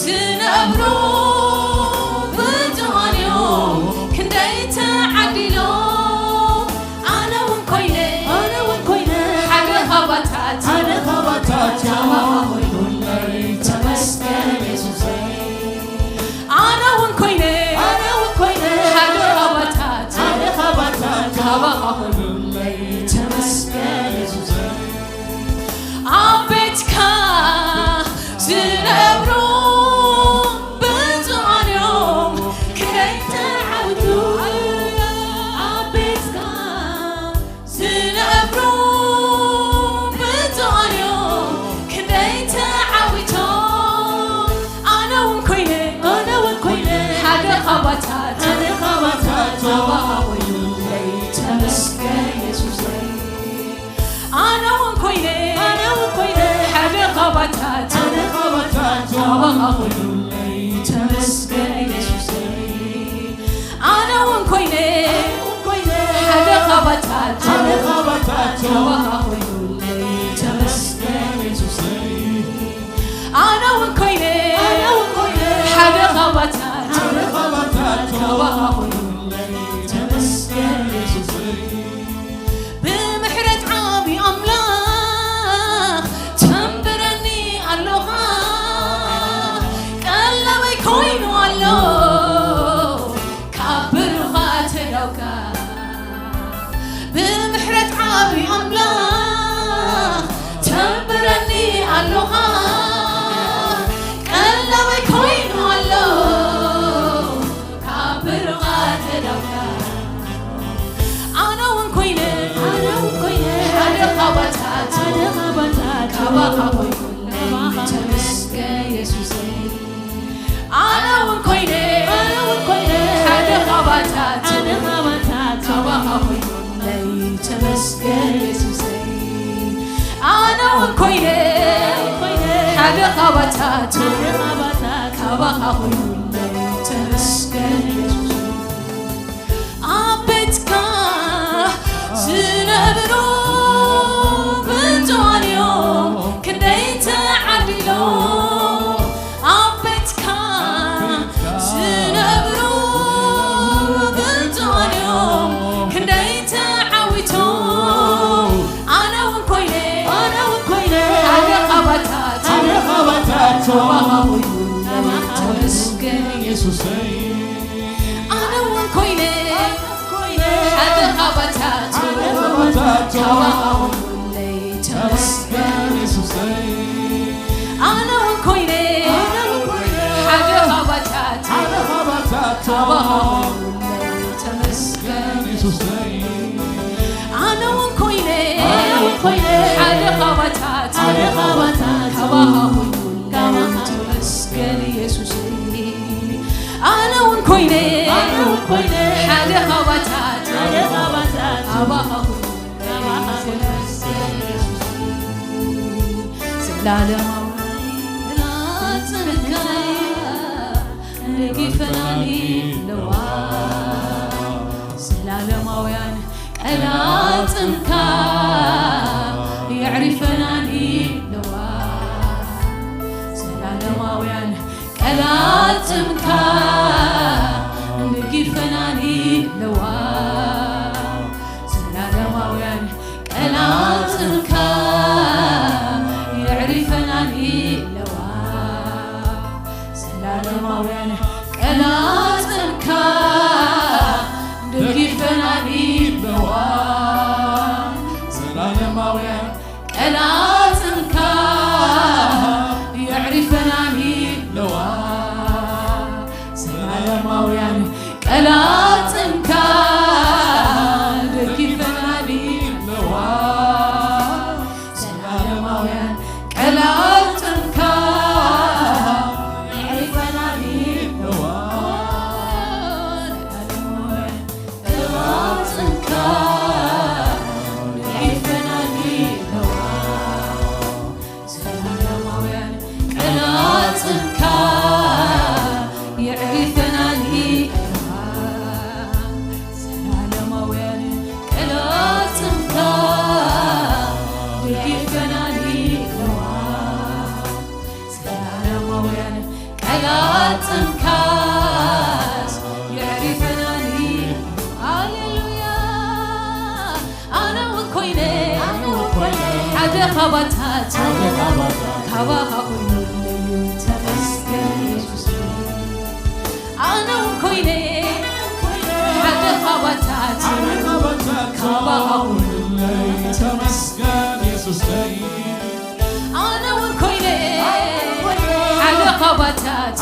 ዝነብሩ ብፁዓን እዮም፣ ክንደይ ተዓዲሎም። ኣነ እውን ኮይነ፣ ኣነ እውን ኮይነ፣ ሓደ ካባታት፣ ሓደ ካባታት፣ ካባኻ ኮይኑለይ፣ ተመስገን የሱሰይ። ኣነ እውን ኮይነ፣ ኣነ እውን ኮይነ፣ ሓደ ካባታት፣ ሓደ ካባታት፣ ካባኻ ኮይኑለይ፣ ተመስገን የሱሰይ። ኣብ ቤትካ ዝነብሩ ብፁዓን እዮም፣ ክንደይ ተዓውቱ። ኣብ ቤትካ ዝነብሩ ብፁዓን እዮም፣ ክንደይ ተዓዊቶም። ኣነ እውን ኮይነ፣ ኣነ እውን ኮይነ፣ ሓደ ካባታት፣ ሓደ ካባታት፣ ካባኻ ኮይኑለይ፣ ተመስገን የሱሰይ። ኣነ እውን ኮይነ፣ ኣነ እውን ኮይነ፣ ሓደ ካባታት፣ ሓደ ካባታት፣ ካባኻ ኮይኑለይ፣ ተመስገን የሱሰይ። ኣነ እውን ኮይነ፣ ኣነ እውን ኮይነ፣ ሓደ ካባታት፣ ሓደ ካባታት፣ ካባኻ ኮይኑለይ፣ ተመስገን የሱሰይ። ኣነ እውን ኮይነ፣ ኣነ እውን ኮይነ፣ ሓደ ካባታት፣ ሓደ ካባታት፣ ካባኻ ኮይኑለይ፣ ተመስገን የሱሰይ። ብምሕረት ዓቢ ኣምላኽ ተንብረኒ ኣሎኻ። ቀለበይ ኮይኑ ኣሎ ካብ ብሩኻት ኣእዳውካ። ብምሕረት ዓቢ ኣምላኽ ተንብረኒ ኣሎኻ። ቀለበይ ኮይኑ ኣሎ ካብ ብሩኻት ኣእዳውካ። ኣነ እውን ኮይነ፣ ኣነ እውን ኮይነ፣ ሓደ ካባታት፣ ሓደ ካባታት፣ ካባኻ ኮይኑለይ፣ ተመስገን የሱሰይ። ኣነ እውን ኮይነ፣ ኣነ እውን ኮይነ፣ ሓደ ካባታት፣ ሓደ ካባታት፣ ካባኻ ኮይኑለይ፣ ተመስገን የሱሰይ። ኣነ እውን ኮይነ፣ ሓደ ካባታት፣ ሓደ ካባታት፣ ካባኻ ኮይኑለይ፣ ተመስገን የሱሰይ። ኣብ ቤትካ ዝነብሩ ብፁዓን እዮም፣ ክንደይ ተዓዲሎም። ኣብ ቤትካ ዝነብሩ ብፁዓን እዮም፣ ክንደይ ተዓዊቶም። ኣነ እውን ኮይነ፣ ኣነ እውን ኮይነ፣ ሓደ ካባታት፣ ሓደ ካባታት፣ ካባኻ ኮይኑ፣ ተመስገን የሱሰይ። ኣነ እውን ኮይነ፣ ሓደ ካባታት፣ ሓደ ካባታት፣ ካባኻ ኮይኑለይ፣ ተመስገን የሱሰይ። ኣነ እውን ኮይነ፣ ኣነ እውን ኮይነ፣ ሓደ ካባታት፣ ሓደ ካባታት፣ ካባኻ ኮይኑለይ፣ ተመስገን የሱሰይ። ኣነ እውን ኮይነ፣ ኣነ እውን ኮይነ፣ ሓደ ካባታት፣ ሓደ ካባታት፣ ካባኻ ኮይኑለይ፣ ተመስገን የሱሰይ። ኣነ እውን ኮይነ፣ ኣነ እውን ኮይነ፣ ሓደ ካባታት፣ ሓደ ካባታት፣ ካባኻ ኮይኑለይ፣ ተመስገን የሱሰይ። ዘላለማዊ ናጽንካ ደጊፈናኒ ኣለዋ። ዘላለማውያን ቀላጽምካ የዕሪፈናኒ ኣለዋ። ዘላለማውያን ቀላጽምካ ደጊፈናኒ ኣለዋ። ዘላለማውያን ቀላጽምካ የዕሪፈናኒ ኣለዋ። ዘላለማውያን ቀላጽምካ ደጊፈናኒ ሓደ ካባታቱ ካባኻ ኮይኑለዩ ተመስገን የሱስ። ኣነ እውን ኮይነ ሓደ ካባታቱ ካባኻ ኮይኑለዩ ተመስገን የሱሰይ። ኣነ እውን ኮይነ ሓደ ካባታቱ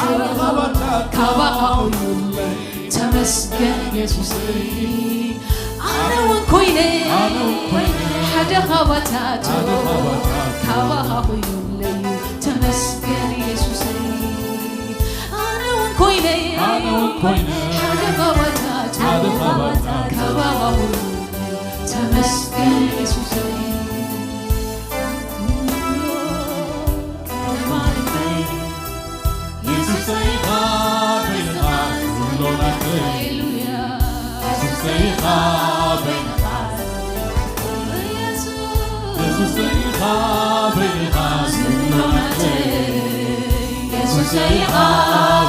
ካባኻ ኮይኑለዩ ተመስገን የሱሰይ። ኣነ እውን ኮይነ ሓደ ካባታቱ ካባኻ ኮይኑለዩ ተመስገን የሱሰይ። ኣነ እውን ኮይነ ሓደ ካባታቱ ካባኻ ኮይኑለዩ ተመስገን የሱሰይ። የሱሰይ ኢኻ በይንኻ ዝብሎ ናተይ። የሱሰይ ኢኻ በይንኻ ዝብሎ ናተይ። የሱሰይ ኢኻ በይንኻ ዝብሎ ናተይ። የሱሰይ ኢኻ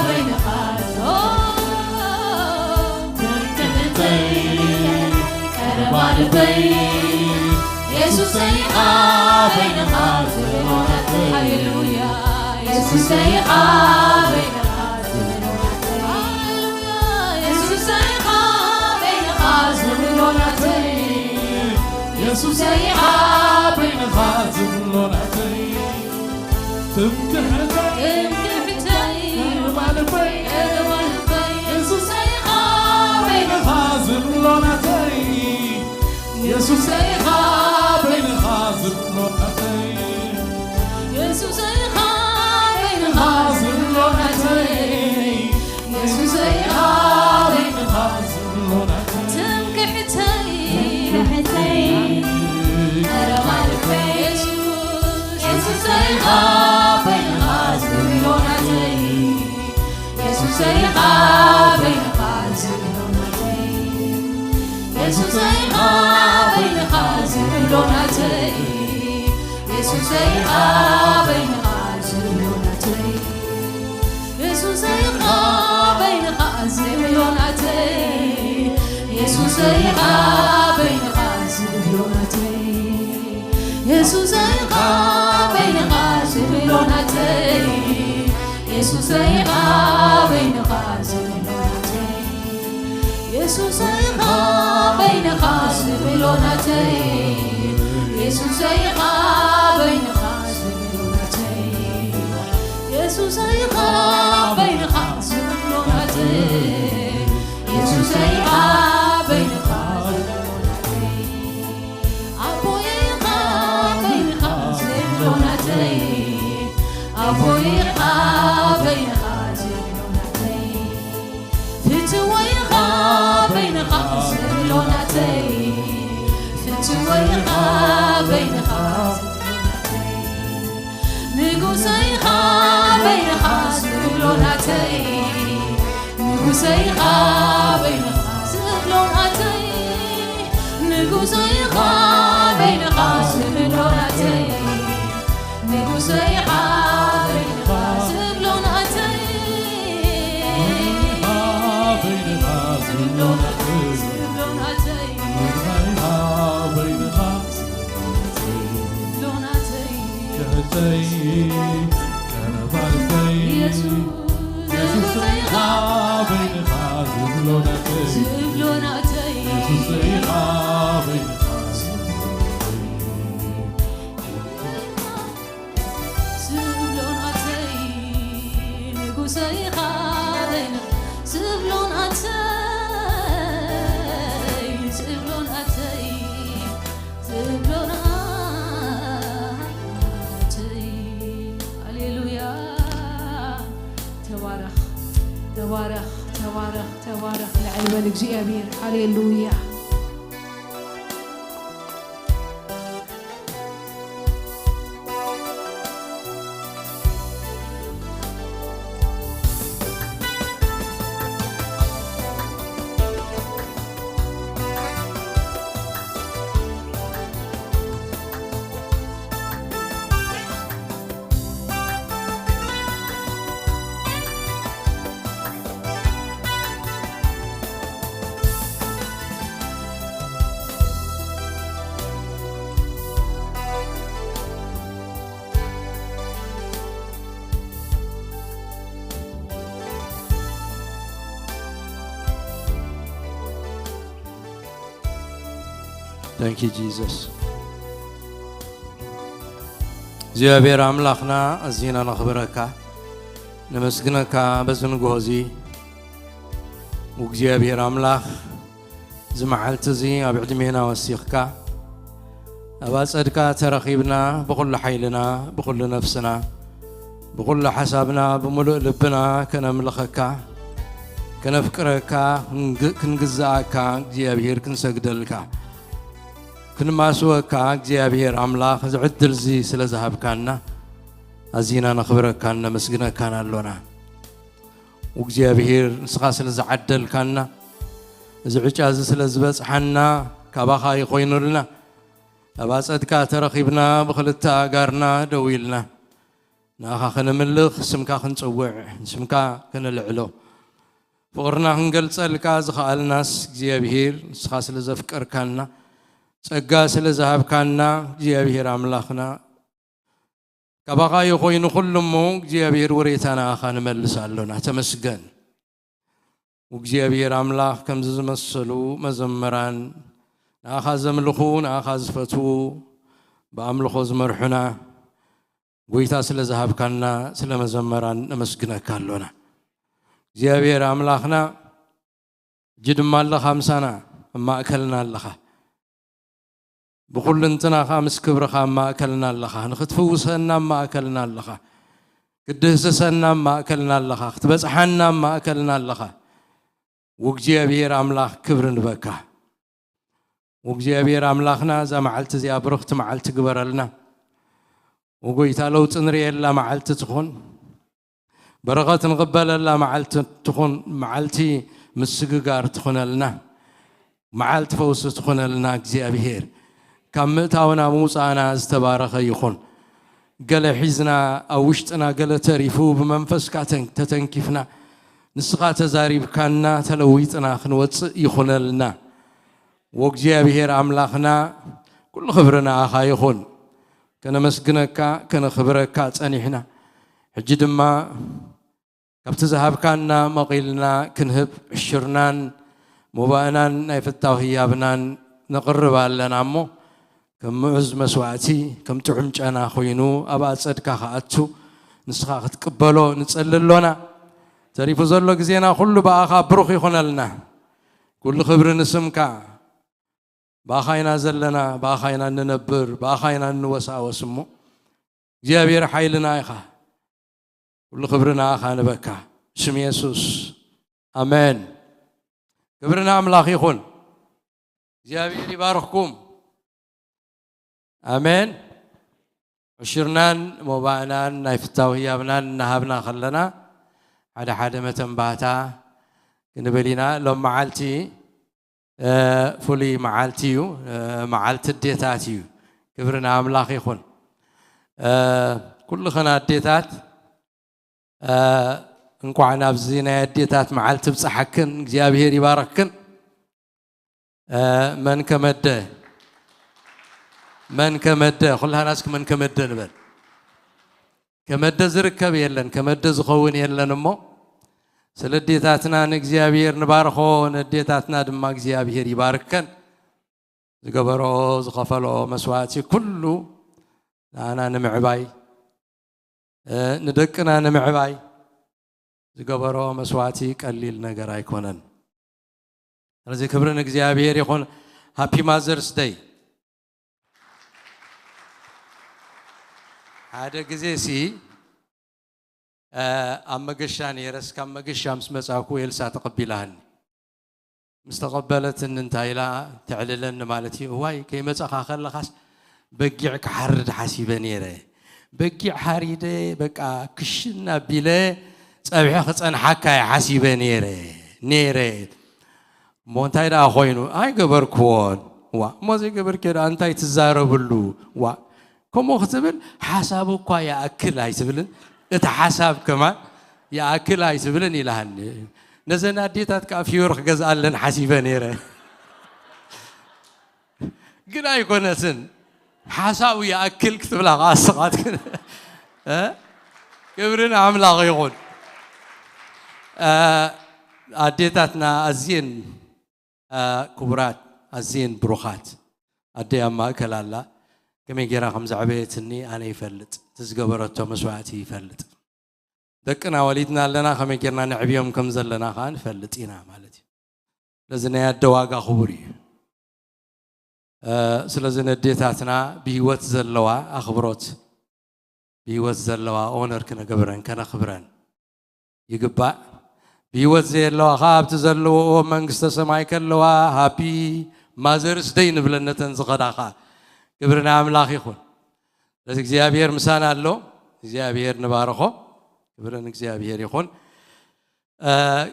በይንኻ ዝብሎ ናተይ። ቀረባ ልበይ የሱሰይ ኢኻ በይንኻ ዝብሎ ናተይ። ሃሌሉያ። የሱሰይ ኢኻ በይንኻ ዝብሎ ናተይ። ሃሌሉያ። የሱሰይ ኢኻ በይንኻ ዝብሎ ናተይ። የሱሰይ ኢኻ በይንኻ ዝብሎ ናተይ። ትምክሕተይ ትምክሕተይ ቀረባ ልበይ ቀረባ ልበይ የሱሰይ ኢኻ በይንኻ ዝብሎ ናተይ። የሱሰይ ኢኻ በይንኻ ዝብሎ ናተይ። የሱሰይ ኢኻ በይንኻ ዝብሎ ናተይ። የሱሰይ ኢኻ በይንኻ ዝብሎ ናተይ። ትምክሕተይ ትምክሕተይ ቀረባ ልበይ የሱስ። የሱሰይ ኢኻ በይንኻ ዝብሎ ናተይ። የሱሰይ ኢኻ በይንኻ ዝብሎ ናተይ። የሱሰይ ኢኻ በይንኻ ዝብሎ ናተይ። የሱሰይ ኢኻ በይንኻ ዝብሎ ናተይ። የሱሰይ ኢኻ በይንኻ ዝብሎ ናተይ። የሱሰይ ኢኻ በይንኻ ዝብሎ ናተይ። የሱሰይ ኢኻ በይንኻ ዝብሎ ናተይ። የሱሰይ ኢኻ በይንኻ ዝብሎ ናተይ። የሱሰይ ኢኻ በይንኻ ዝብሎ ናተይ። የሱሰይ ኢኻ በይንኻ ዝብሎ ናተይ። የሱሰይ ኢኻ በይንኻ ዝብሎ ናተይ። የሱሰይ ኢኻ በይንኻ ዝብሎ ናተይ። ኣቦይ ኢኻ በይንኻ ዝብሎ ናተይ። ኣቦይ ኢኻ በይንኻ ዝብሎ ናተይ። ፍትወይ ኢኻ በይንኻ ዝብሎ ናተይ። ፍትወይ ኢኻ በይንኻ ዝብሎ ናተይ። ንጉሰይ ኢኻ በይንኻ ዝብሎ ናተይ። ንጉሰይ ኢኻ በይንኻ ዝብሎ ናተይ። ንጉሰይ ኢኻ በይንኻ ዝብሎ ናተይ። ንጉሰይ ኢኻ በይንኻ ዝብሎ ናተይ። በይንኻ ዝብሎ ናተይ። ዝብሎ ናተይ። በይንኻ በይንኻ ዝብሎ ናተይ። ዝብሎ ናተይ። ክሕተይ ቀረባ ልበይ የሱስ። የሱሰይ ኢኻ በይንኻ ዝብሎ ናተይ። ዝብሎ ናተይ። የሱሰይ ኢኻ በይንኻ ዝብሎ ናተይ። ዝብሎ ናተይ ንጉሰይ ኢኻ በይንኻ ዝብሎ ናተይ። ዝብሎ ናተይ። ዝብሎ ናተይ። ሃሌሉያ። ተባረኽ፣ ተባረኽ፣ ተባረኽ፣ ተባረኽ። ልዕል በል እግዚኣብሔር። ሃሌሉያ። Thank you, Jesus. እግዚኣብሔር ኣምላኽና፣ ኣዚና ነኽብረካ፣ ነመስግነካ በዚ ንግሆ እዚ። እግዚኣብሔር ኣምላኽ፣ እዚ መዓልቲ እዚ ኣብ ዕድሜና ወሲኽካ፣ ኣብ ኣጸድካ ተረኺብና፣ ብኹሉ ሓይልና፣ ብኹሉ ነፍስና፣ ብኹሉ ሓሳብና፣ ብምሉእ ልብና ከነምልኸካ፣ ከነፍቅረካ፣ ክንግ-፣ ክንግዝኣካ፣ እግዚኣብሔር ክንሰግደልካ፣ ክንማስወካ፣ እግዚኣብሔር ኣምላኽ፣ እዚ ዕድል እዚ ስለ ዝሃብካና፣ ኣዚና ነኽብረካን ነመስግነካን ኣሎና። እግዚኣብሔር፣ ንስኻ ስለ ዝዓደልካና፣ እዚ ዕጫ እዚ ስለ ዝበጽሓና፣ ካባኻ እዩ ኮይኑልና። ኣብ ኣጸድካ ተረኺብና፣ ብኽልተ ኣጋርና ደው ኢልና፣ ንኣኻ ከነምልኽ፣ ስምካ ክንጽውዕ፣ ስምካ ከነልዕሎ፣ ፍቕርና ክንገልጸልካ ዝኸኣልናስ እግዚኣብሔር፣ ንስኻ ስለ ዘፍቀርካና፣ ጸጋ ስለ ዝሃብካና፣ እግዚኣብሔር ኣምላኽና፣ ካባኻ እዩ ኮይኑ ኩሉ እሞ፣ እግዚኣብሔር፣ ወሬታ ንኣኻ ንመልስ ኣሎና። ተመስገን። እግዚኣብሔር ኣምላኽ፣ ከምዚ ዝመሰሉ መዘመራን፣ ንኣኻ ዘምልኹ፣ ንኣኻ ዝፈትዉ፣ ብኣምልኾ ዝመርሑና፣ ጎይታ ስለ ዝሃብካና፣ ስለ መዘመራን ነመስግነካ ኣሎና። እግዚኣብሔር ኣምላኽና፣ ሕጂ ድማ ኣለኻ ምሳና፣ ኣብ ማእከልና ኣለኻ። ብኹልንትናኻ ምስ ክብርኻ ኣብ ማእከልና ኣለኻ። ንኽትፍውሰና ኣብ ማእከልና ኣለኻ። ክትድህስሰና ኣብ ማእከልና ኣለኻ። ክትበጽሓና ኣብ ማእከልና ኣለኻ። ወእግዚኣብሔር ኣምላኽ፣ ክብሪ ንበካ። ወእግዚኣብሔር ኣምላኽና፣ እዛ መዓልቲ እዚኣ ብርኽቲ መዓልቲ ግበረልና። ወጎይታ፣ ለውጢ ንርእየላ መዓልቲ ትኹን። በረኸት ንቕበለላ መዓልቲ ትኹን። መዓልቲ ምስግጋር ትኹነልና። መዓልቲ ፈውሲ ትኹነልና። እግዚኣብሔር፣ ካብ ምእታውና ምውፃእና ዝተባረኸ ይኹን። ገለ ሒዝና፣ ኣብ ውሽጥና ገለ ተሪፉ፣ ብመንፈስካ ተን-፣ ተተንኪፍና፣ ንስኻ ተዛሪብካና፣ ተለዊጥና ክንወፅእ ይኹነልና። ወእግዚኣብሔር ኣምላኽና፣ ኩሉ ክብሪ ንኣኻ ይኹን። ከነመስግነካ፣ ከነኽብረካ ጸኒሕና። ሕጂ ድማ ካብቲ ዝሃብካና መቒልና ክንህብ፣ ዕሽርናን ሞባእናን ናይ ፍታው ህያብናን ነቕርብ ኣለና እሞ፣ ከም ምዑዝ መስዋእቲ፣ ከም ጥዑም ጨና ኮይኑ ኣብ ኣጸድካ ክኣቱ፣ ንስኻ ክትቅበሎ ንጸሊ ኣሎና። ተሪፉ ዘሎ ግዜና ኩሉ ብኣኻ ብሩኽ ይኹነልና። ኩሉ ክብሪ ንስምካ። ብኣኻ ኢና ዘለና፣ ብኣኻ ኢና እንነብር፣ ብኣኻ ኢና እንወሳወስ እሞ፣ እግዚኣብሔር ሓይልና ኢኻ። ኩሉ ክብሪ ንኣኻ ንበካ። ብስም የሱስ። ኣሜን። ክብሪ ንኣምላኽ ይኹን። እግዚኣብሔር ይባርኽኩም። ኣሜን። ዕሽርናን ሞባእናን ናይ ፍታው ህያብናን እናሃብና ከለና፣ ሓደ ሓደ መተንባህታ ክንብል ኢና። ሎም መዓልቲ፣ እ፣ ፍሉይ መዓልቲ እዩ። እ፣ መዓልቲ ኣዴታት እዩ። ክብሪ ንኣምላኽ ይኹን። እ፣ ኩልኽን ኣዴታት፣ እ፣ እንቋዕ ናብዚ ናይ ኣዴታት መዓልቲ ብጽሓክን፣ እግዚኣብሔር ይባርኽክን። እ፣ መን ከመደ፣ መን ከመደ፣ ኩላህና እስኪ መን ከመደ ንበል። ከመደ ዝርከብ የለን፣ ከመደ ዝኸውን የለን እሞ፣ ስለ ኣዴታትና ንእግዚኣብሔር ንባርኾ፣ ነዴታትና ድማ እግዚኣብሔር ይባርከን። ዝገበሮ ዝኸፈሎ መስዋእቲ ኩሉ ንኣና ንምዕባይ፣ እ፣ ንደቅና ንምዕባይ ዝገበሮ መስዋእቲ ቀሊል ነገር ኣይኮነን። ስለዚ ክብሪ ንእግዚኣብሔር ይኹን። ሃፒ ማዘርስ ደይ። ሓደ ግዜ ሲ፣ እ፣ ኣብ መገሻ ነይረስ፣ ካብ መገሻ ምስ መጻኩ ኤልሳ ተቐቢላኒ። ምስ ተቐበለትኒ እንታይ ኢላ ተዕልለኒ ማለት እዩ። እዋይ፣ ከይመጻኻ ከለኻስ በጊዕ ክሓርድ ሓሲበ ነይረ። በጊዕ ሓሪደ፣ በቃ ክሽን ኣቢለ ጸብሒ ክጸንሓካ እየ ሓሲበ ነይረ፣ ነይረ። እሞ እንታይ ደኣ ኮይኑ? ኣይገበርክዎን። ዋ፣ እሞ ዘይገበርክዮ ደኣ እንታይ ትዛረብሉ? ዋ፣ ከምኡ ክትብል ሓሳብ እኳ ይኣክል ኣይትብልን? እቲ ሓሳብ ከማን ይኣክል ኣይትብልን ኢላሃኒ። ነዘን ኣዴታት ከኣ ፊዮር ክገዝኣለን ሓሲበ ነይረ። ግን ኣይኮነትን። ሓሳቡ ይኣክል ክትብላ ከኣ ስቓት ግን፣ እ? ክብሪ ንኣምላኽ ይኹን። እ፣ ኣዴታትና ኣዝየን፣ እ፣ ክቡራት፣ ኣዝየን ብሩኻት። ኣደይ ኣብ ማእከል ኣላ። ከመይ ጌራ ከም ዘዕበየትኒ ኣነ ይፈልጥ። እቲ ዝገበረቶ መስዋእቲ ይፈልጥ። ደቅና ወሊድና ኣለና፣ ከመይ ጌርና ነዕብዮም ከም ዘለና ከኣ ንፈልጥ ኢና ማለት እዩ። ስለዚ ናይ ኣደ ዋጋ ክቡር እዩ። እ፣ ስለዚ ነዴታትና ብህይወት ዘለዋ ኣኽብሮት፣ ብህይወት ዘለዋ ኦነር ክነገብረን፣ ከነኽብረን ይግባእ። ብህይወት ዘየለዋ ኸዓ ኣብቲ ዘለውኦ መንግስተ ሰማይ ከለዋ ሃፒ ማዘርስ ደይ ንብለን ነተን ዝኸዳ ኸዓ። ክብሪ ንኣምላኽ ይኹን። ስለዚ እግዚኣብሔር ምሳና ኣሎ። እግዚኣብሔር ንባርኾ። ክብሪ ንእግዚኣብሔር ይኹን። እ፣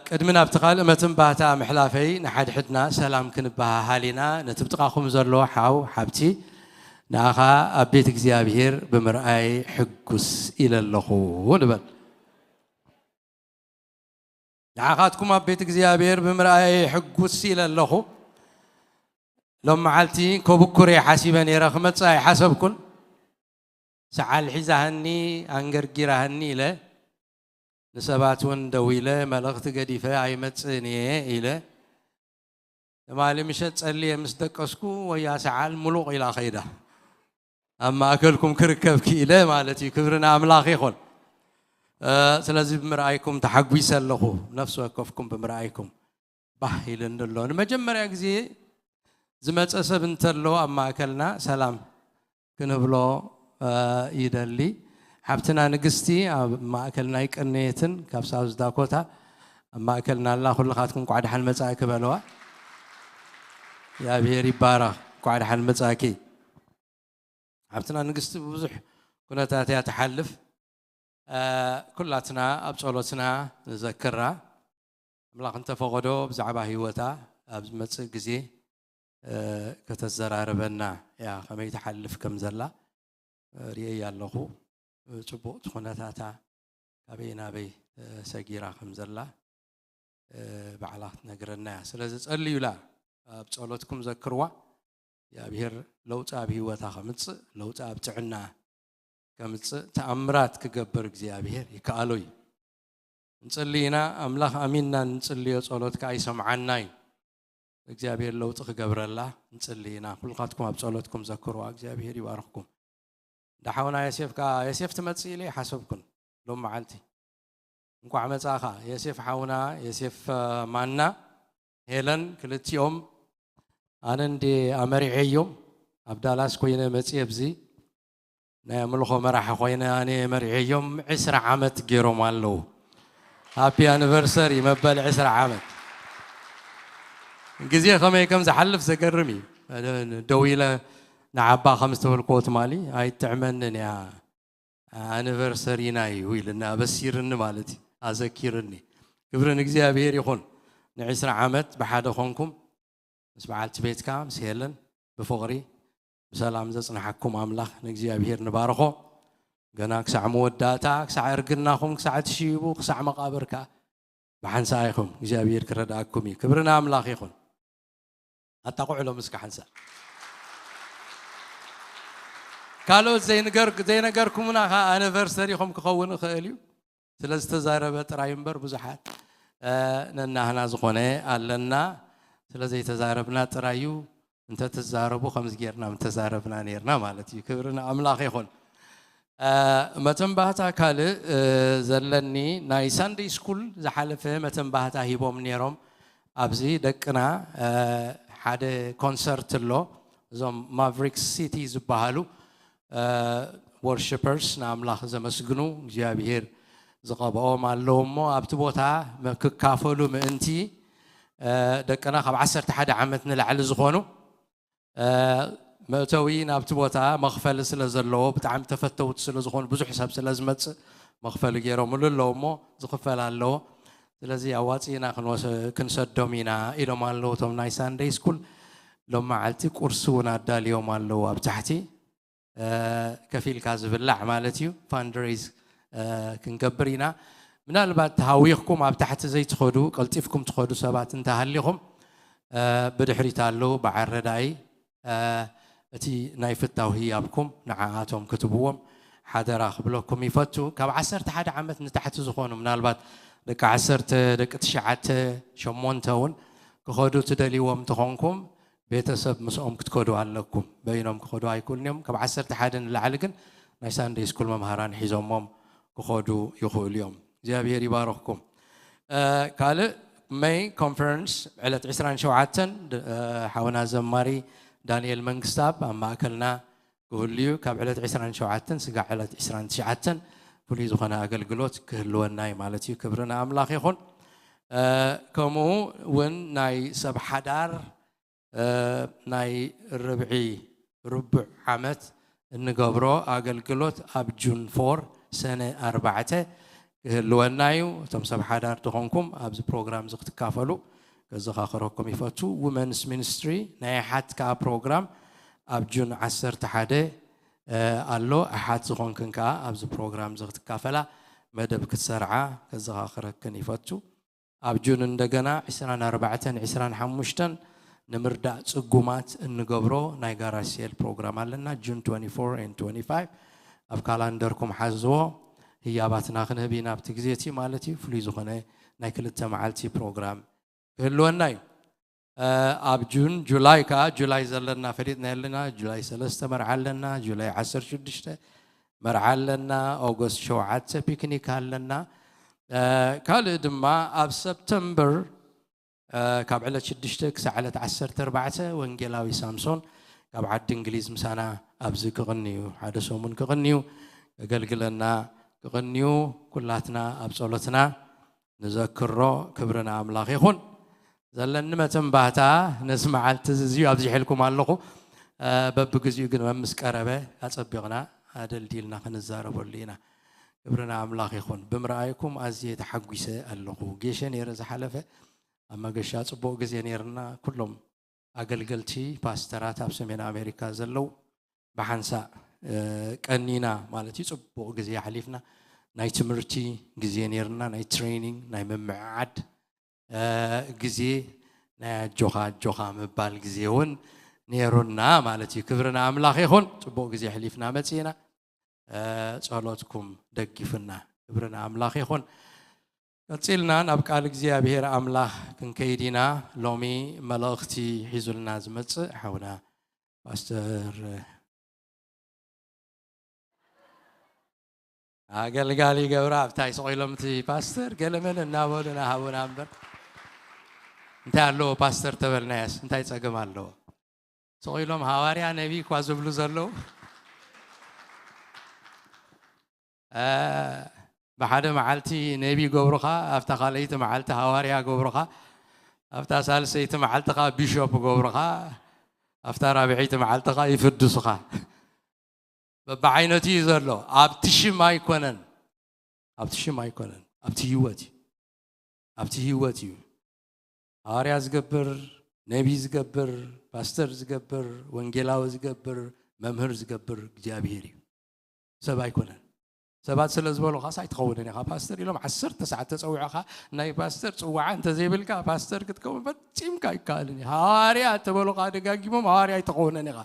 ቅድሚ ናብቲ ካልእ መትንባህታ ምሕላፈይ ንሓድሕድና ሰላም ክንበሃሃል ኢና። ነቲ ብጥቓኹም ዘሎ ሓው ሓብቲ ንኣኻ ኣብ ቤት እግዚኣብሔር ብምርኣይ ሕጉስ ኢለ ኣለኹ ንበል። ንዓኻትኩም ኣብ ቤት እግዚኣብሔር ብምርኣይ ሕጉስ ኢለ ኣለኹ። ሎም መዓልቲ ከብኩር እየ ሓሲበ ነይረ፣ ክመጽእ ኣይሓሰብኩን። ሰዓል ሒዛህኒ፣ ኣንገርጊራህኒ ኢለ ንሰባት እውን ደዊለ መልእኽቲ ገዲፈ ኣይመጽእን እየ ኢለ ትማሊ ምሸት ጸልየ ምስ ደቀስኩ ወያ ሰዓል ሙሉቕ ኢላ ኸይዳ። ኣብ ማእከልኩም ክርከብ ክኢለ ማለት እዩ። ክብሪ ንኣምላኽ ይኹን። እ፣ ስለዚ ብምርኣይኩም ተሓጒሰ ኣለኹ። ነፍሲ ወከፍኩም ብምርኣይኩም ባህ ኢልኒ ኣሎ። ንመጀመርያ ግዜ ዝመጸ ሰብ እንተሎ ኣብ ማእከልና ሰላም ክንብሎ፣ እ፣ ይደሊ። ሓብትና ንግስቲ ኣብ ማእከልና ኣይቀነየትን፣ ካብ ሳውዝ ዳኮታ ኣብ ማእከልና ኣላ። ኩልኻትኩም እንቋዕ ደሓን መጻእኪ በለዋ። እግዚኣብሔር ይባረኽ። እንቋዕ ደሓን መጻእኪ። ሓብትና ንግስቲ ብብዙሕ ኩነታት እያ ትሓልፍ። እ፣ ኩላትና ኣብ ጸሎትና ንዘክራ። ኣምላኽ እንተፈቐዶ ብዛዕባ ህይወታ ኣብ ዝመጽእ ግዜ፣ እ፣ ከተዘራርበና እያ፣ ከመይ ትሓልፍ ከም ዘላ፣ እ፣ ርእየያ ኣለኹ። እ፣ ጽቡቕ እቲ ኩነታታ ካበይ ናበይ፣ እ፣ ሰጊራ ከም ዘላ፣ እ፣ ባዕላ ክትነግረና እያ። ስለዚ ጸልዩላ፣ ኣብ ጸሎትኩም ዘክርዋ። እግዚኣብሔር ለውጢ ኣብ ህይወታ ከምጽእ፣ ለውጢ ኣብ ጥዕና ከምጽእ፣ ተኣምራት ክገብር እግዚኣብሔር ይከኣሎ እዩ። ንጽሊ ኢና፣ ኣምላኽ ኣሚንና ንጽልዮ ጸሎት ከኣ ይሰምዓና እዩ። እግዚኣብሔር ለውጢ ክገብረላ ንጽሊ ኢና። ኩልኻትኩም ኣብ ጸሎትኩም ዘክርዋ፣ እግዚኣብሔር ይባርኽኩም። እንዳ ሓውና ዮሴፍ ከኣ፣ ዮሴፍ ትመጽእ ኢለ ኣይሓሰብኩን ሎም መዓልቲ። እንቋዕ መጻእኻ ዮሴፍ ሓውና፣ ዮሴፍ፣ እ፣ ማና፣ ሄለን ክልቲኦም ኣነ እንዴ ኣመሪዐዮም ኣብ ዳላስ ኮይነ መጽየ ኣብዚ ናይ ኣምልኾ መራሒ ኮይነ ኣነ መሪዐዮም ዕስራ ዓመት ገይሮም ኣለዉ። ሃፒ ኣኒቨርሰሪ መበል ዕስራ ዓመት። ግዜ ከመይ ከም ዝሓልፍ ዘገርም እዩ። ደው ኢለ ንዓባ ከም ዝተበልክዎ ትማሊ ኣይጥዕመንን እያ ኣኒቨርሰሪና እዩ ኢልና ኣበሲርኒ ማለት እዩ፣ ኣዘኪርኒ። ክብሪ ንእግዚኣብሔር ይኹን። ንዕስራ ዓመት ብሓደ ኾንኩም ምስ በዓልቲ ቤትካ ምስ ሄለን ብፍቕሪ ብሰላም ዘጽንሓኩም ኣምላኽ ንእግዚኣብሔር ንባርኾ። ገና ክሳዕ መወዳእታ፣ ክሳዕ እርግናኹም፣ ክሳዕ ትሽይቡ፣ ክሳዕ መቓብር ከኣ ብሓንሳእ ኢኹም። እግዚኣብሔር ክረድኣኩም እዩ። ክብሪ ንኣምላኽ ይኹን። ኣጣቕዑ ሎም እስከ ሓንሳእ። ካልኦት ዘይንገር-፣ ዘይነገርኩምና ኸዓ ኣኒቨርሰሪኹም ክኸውን ይኽእል እዩ። ስለ ዝተዛረበ ጥራይ እምበር ብዙሓት፣ እ፣ ነናህና ዝኾነ ኣለና። ስለ ዘይተዛረብና ጥራይ እዩ። እንተ ትዛረቡ ከምዚ ጌርና ምተዛረብና ኔርና ማለት እዩ። ክብሪ ንኣምላኽ ይኹን። እ፣ መተንባህታ ካልእ፣ እ፣ ዘለኒ ናይ ሳንደይ ስኩል ዝሓለፈ መተንባህታ ሂቦም ኔሮም። ኣብዚ ደቅና፣ እ፣ ሓደ ኮንሰርት ኣሎ። እዞም ማቭሪክስ ሲቲ ዝበሃሉ፣ እ፣ ወርሽፐርስ ንኣምላኽ ዘመስግኑ እግዚኣብሔር ዝቐብኦም ኣለዉ እሞ ኣብቲ ቦታ መ-፣ ክካፈሉ ምእንቲ፣ እ፣ ደቅና ካብ ዓሰርተ ሓደ ዓመት ንላዕሊ ዝኾኑ፣ እ፣ መእተዊ ናብቲ ቦታ መኽፈሊ ስለ ዘለዎ ብጣዕሚ ተፈተውቲ ስለ ዝኾኑ ብዙሕ ሰብ ስለ ዝመጽእ መኽፈሊ ገይሮምሉ ኣለዉ እሞ ዝኽፈል ኣለዎ። ስለዚ ኣዋጺእና ክንወሰ-፣ ክንሰዶም ኢና ኢሎም ኣለዉ እቶም ናይ ሳንደይ ስኩል። ሎም መዓልቲ ቁርሲ እውን ኣዳልዮም ኣለዉ ኣብ ታሕቲ። እ፣ ከፊልካ ዝብላዕ ማለት እዩ። ፋንድሬዝ፣ እ፣ ክንገብር ኢና። ምናልባት ተሃዊኽኩም ኣብ ታሕቲ ዘይትኸዱ፣ ቀልጢፍኩም ትኸዱ ሰባት እንተሃሊኹም፣ እ፣ ብድሕሪት ኣለዉ፣ ብዓረዳይ፣ እ፣ እቲ ናይ ፍታው ህያብኩም ንዓኣቶም ክትብዎም ሓደራ ክብለኩም ይፈቱ። ካብ ዓሰርተ ሓደ ዓመት ንታሕቲ ዝኾኑ፣ ምናልባት ደቂ ዓሰርተ፣ ደቂ ትሽዓተ፣ ሸሞንተ እውን ክኸዱ ትደልይዎም እንተኾንኩም፣ ቤተሰብ ምስኦም ክትከዱ ኣለኩም። በይኖም ክኸዱ ኣይክእሉን እዮም። ካብ ዓሰርተ ሓደ ንላዕሊ ግን ናይ ሳንደይ ስኩል መምሃራን ሒዞሞም ክኸዱ ይኽእሉ እዮም። እግዚኣብሔር ይባረኽኩም። ካልእ መይ ኮንፈረንስ ዕለት ዕስራን ሸውዓተን ሓውና ዘማሪ ዳንኤል መንግስታብ ኣብ ማእከልና ክህሉ እዩ። ካብ ዕለት ዕስራን ሸውዓተን ስጋዕ ዕለት ዕስራን ትሽዓተን ፍሉይ ዝኾነ ኣገልግሎት ክህልወና እዩ ማለት እዩ። ክብሪ ንኣምላኽ ይኹን። ከምኡ እውን ናይ ሰብ ሓዳር ናይ ርብዒ ርቡዕ ዓመት እንገብሮ ኣገልግሎት ኣብ ጁን ፎር ሰነ ኣርባዕተ ክህልወና እዩ። እቶም ሰብ ሓዳር ዝኾንኩም ኣብዚ ፕሮግራም እዚ ክትካፈሉ ከዘኻኽረኩም ይፈቱ። ውመንስ ሚኒስትሪ ናይ ኣሓት ከዓ ፕሮግራም ኣብ ጁን ዓሰርተ ሓደ ኣሎ። ኣሓት ዝኾንክን ከዓ ኣብዚ ፕሮግራም እዚ ክትካፈላ መደብ ክትሰርዓ ከዘኻኽረክን ይፈቱ። ኣብ ጁን እንደገና ዕስራን ኣርባዕተን ዕስራን ሓሙሽተን ንምርዳእ ጽጉማት እንገብሮ ናይ ጋራጅ ሴል ፕሮግራም ኣለና። ጁን ትወንቲ ፎር ኤንድ ትወንቲ ፋይቭ ኣብ ካላንደርኩም ሓዝዎ። ህያባትና ክንህብ ኢና ኣብቲ ግዜ እቲ ማለት እዩ። ፍሉይ ዝኾነ ናይ ክልተ መዓልቲ ፕሮግራም ክህልወና እዩ። ኣብ ጁን ጁላይ ከዓ ጁላይ ዘለና ፈሊጥና ኣለና። ጁላይ ሰለስተ መርዓ ኣለና። ጁላይ ዓሰርተ ሽዱሽተ መርዓ ኣለና። ኦገስት ሸውዓተ ፒክኒክ ኣለና። ካልእ ድማ ኣብ ሰፕተምበር ካብ ዕለት ሽዱሽተ ክሳዕ ዕለት ዓሰርተ ኣርባዕተ ወንጌላዊ ሳምሶን ካብ ዓዲ እንግሊዝ ምሳና ኣብዚ ክቕንዩ ሓደ ሰሙን ክቕንዩ ከገልግለና ክቕንዩ ኩላትና ኣብ ጸሎትና ንዘክሮ። ክብሪ ንኣምላኽ ይኹን። ዘለኒ መተንባህታ ነዚ መዓልቲ እዚ እዚዩ ኣብዚሐልኩም ኣለኹ። በብግዚኡ ግን መምስ ቀረበ ኣጸቢቕና ኣደልዲልና ክንዛረበሉ ኢና። ክብሪ ንኣምላኽ ይኹን። ብምርኣይኩም ኣዝየ ተሓጒሰ ኣለኹ። ጌሸ ነይረ ዝሓለፈ ኣብ መገሻ ጽቡቕ ግዜ ነይርና። ኩሎም ኣገልገልቲ ፓስተራት ኣብ ሰሜን ኣሜሪካ ዘለዉ ብሓንሳእ ቀኒና ማለት እዩ። ጽቡቕ ግዜ ኣሕሊፍና። ናይ ትምህርቲ ግዜ ነይርና፣ ናይ ትሬኒንግ ናይ ምምዕዓድ ግዜ፣ ናይ ኣጆኻ ኣጆኻ ምባል ግዜ እውን ነይሩና ማለት እዩ። ክብሪ ንኣምላኽ ይኹን። ጽቡቕ ግዜ ኣሕሊፍና መጺእና። ጸሎትኩም ደጊፉና። ክብሪ ንኣምላኽ ይኹን። ቀጺልና ናብ ቃል እግዚኣብሔር ኣምላኽ ክንከይድ ኢና። ሎሚ መልእኽቲ ሒዙልና ዝመጽእ ሓውና ፓስተር ኣገልጋሊ ገብረ ኣብታይ ስቕ ኢሎም እቲ ፓስተር ገለመን እናበሉና ሃቡና እምበር እንታይ ኣለዎ ፓስተር ተበልናያስ እንታይ ጸገም ኣለዎ? ስቕ ኢሎም ሃዋርያ ነቢ እኳ ዝብሉ ዘለዉ ብሓደ መዓልቲ ነቢ ገብሩኻ ኣብታ ካልኣይቲ መዓልቲ ሃዋርያ ገብሩኻ ኣብታ ሳልሰይቲ መዓልትኻ ቢሾፕ ገብሩኻ ኣብታ ራብዐይቲ መዓልትኻ ይፍድሱኻ። በብዓይነቱ እዩ ዘሎ። ኣብቲ ሽም ኣይኮነን፣ ኣብቲ ሽም ኣይኮነን፣ ኣብቲ ህይወት እዩ፣ ኣብቲ ህይወት እዩ። ሃዋርያ ዝገብር፣ ነቢ ዝገብር፣ ፓስተር ዝገብር፣ ወንጌላዊ ዝገብር፣ መምህር ዝገብር እግዚኣብሄር እዩ፣ ሰብ ኣይኮነን። ሰባት ስለ ዝበሉኻስ ኣይትኸውንን ኢኻ ፓስተር ኢሎም ዓሰርተ ሰዓት ተፀዊዕኻ ናይ ፓስተር ፅዋዓ እንተዘይብልካ ፓስተር ክትከውን ፈፂምካ ኣይከኣልን እዩ። ሃዋርያ እተበሉኻ ደጋጊሞም ሃዋርያ ኣይትኸውንን ኢኻ።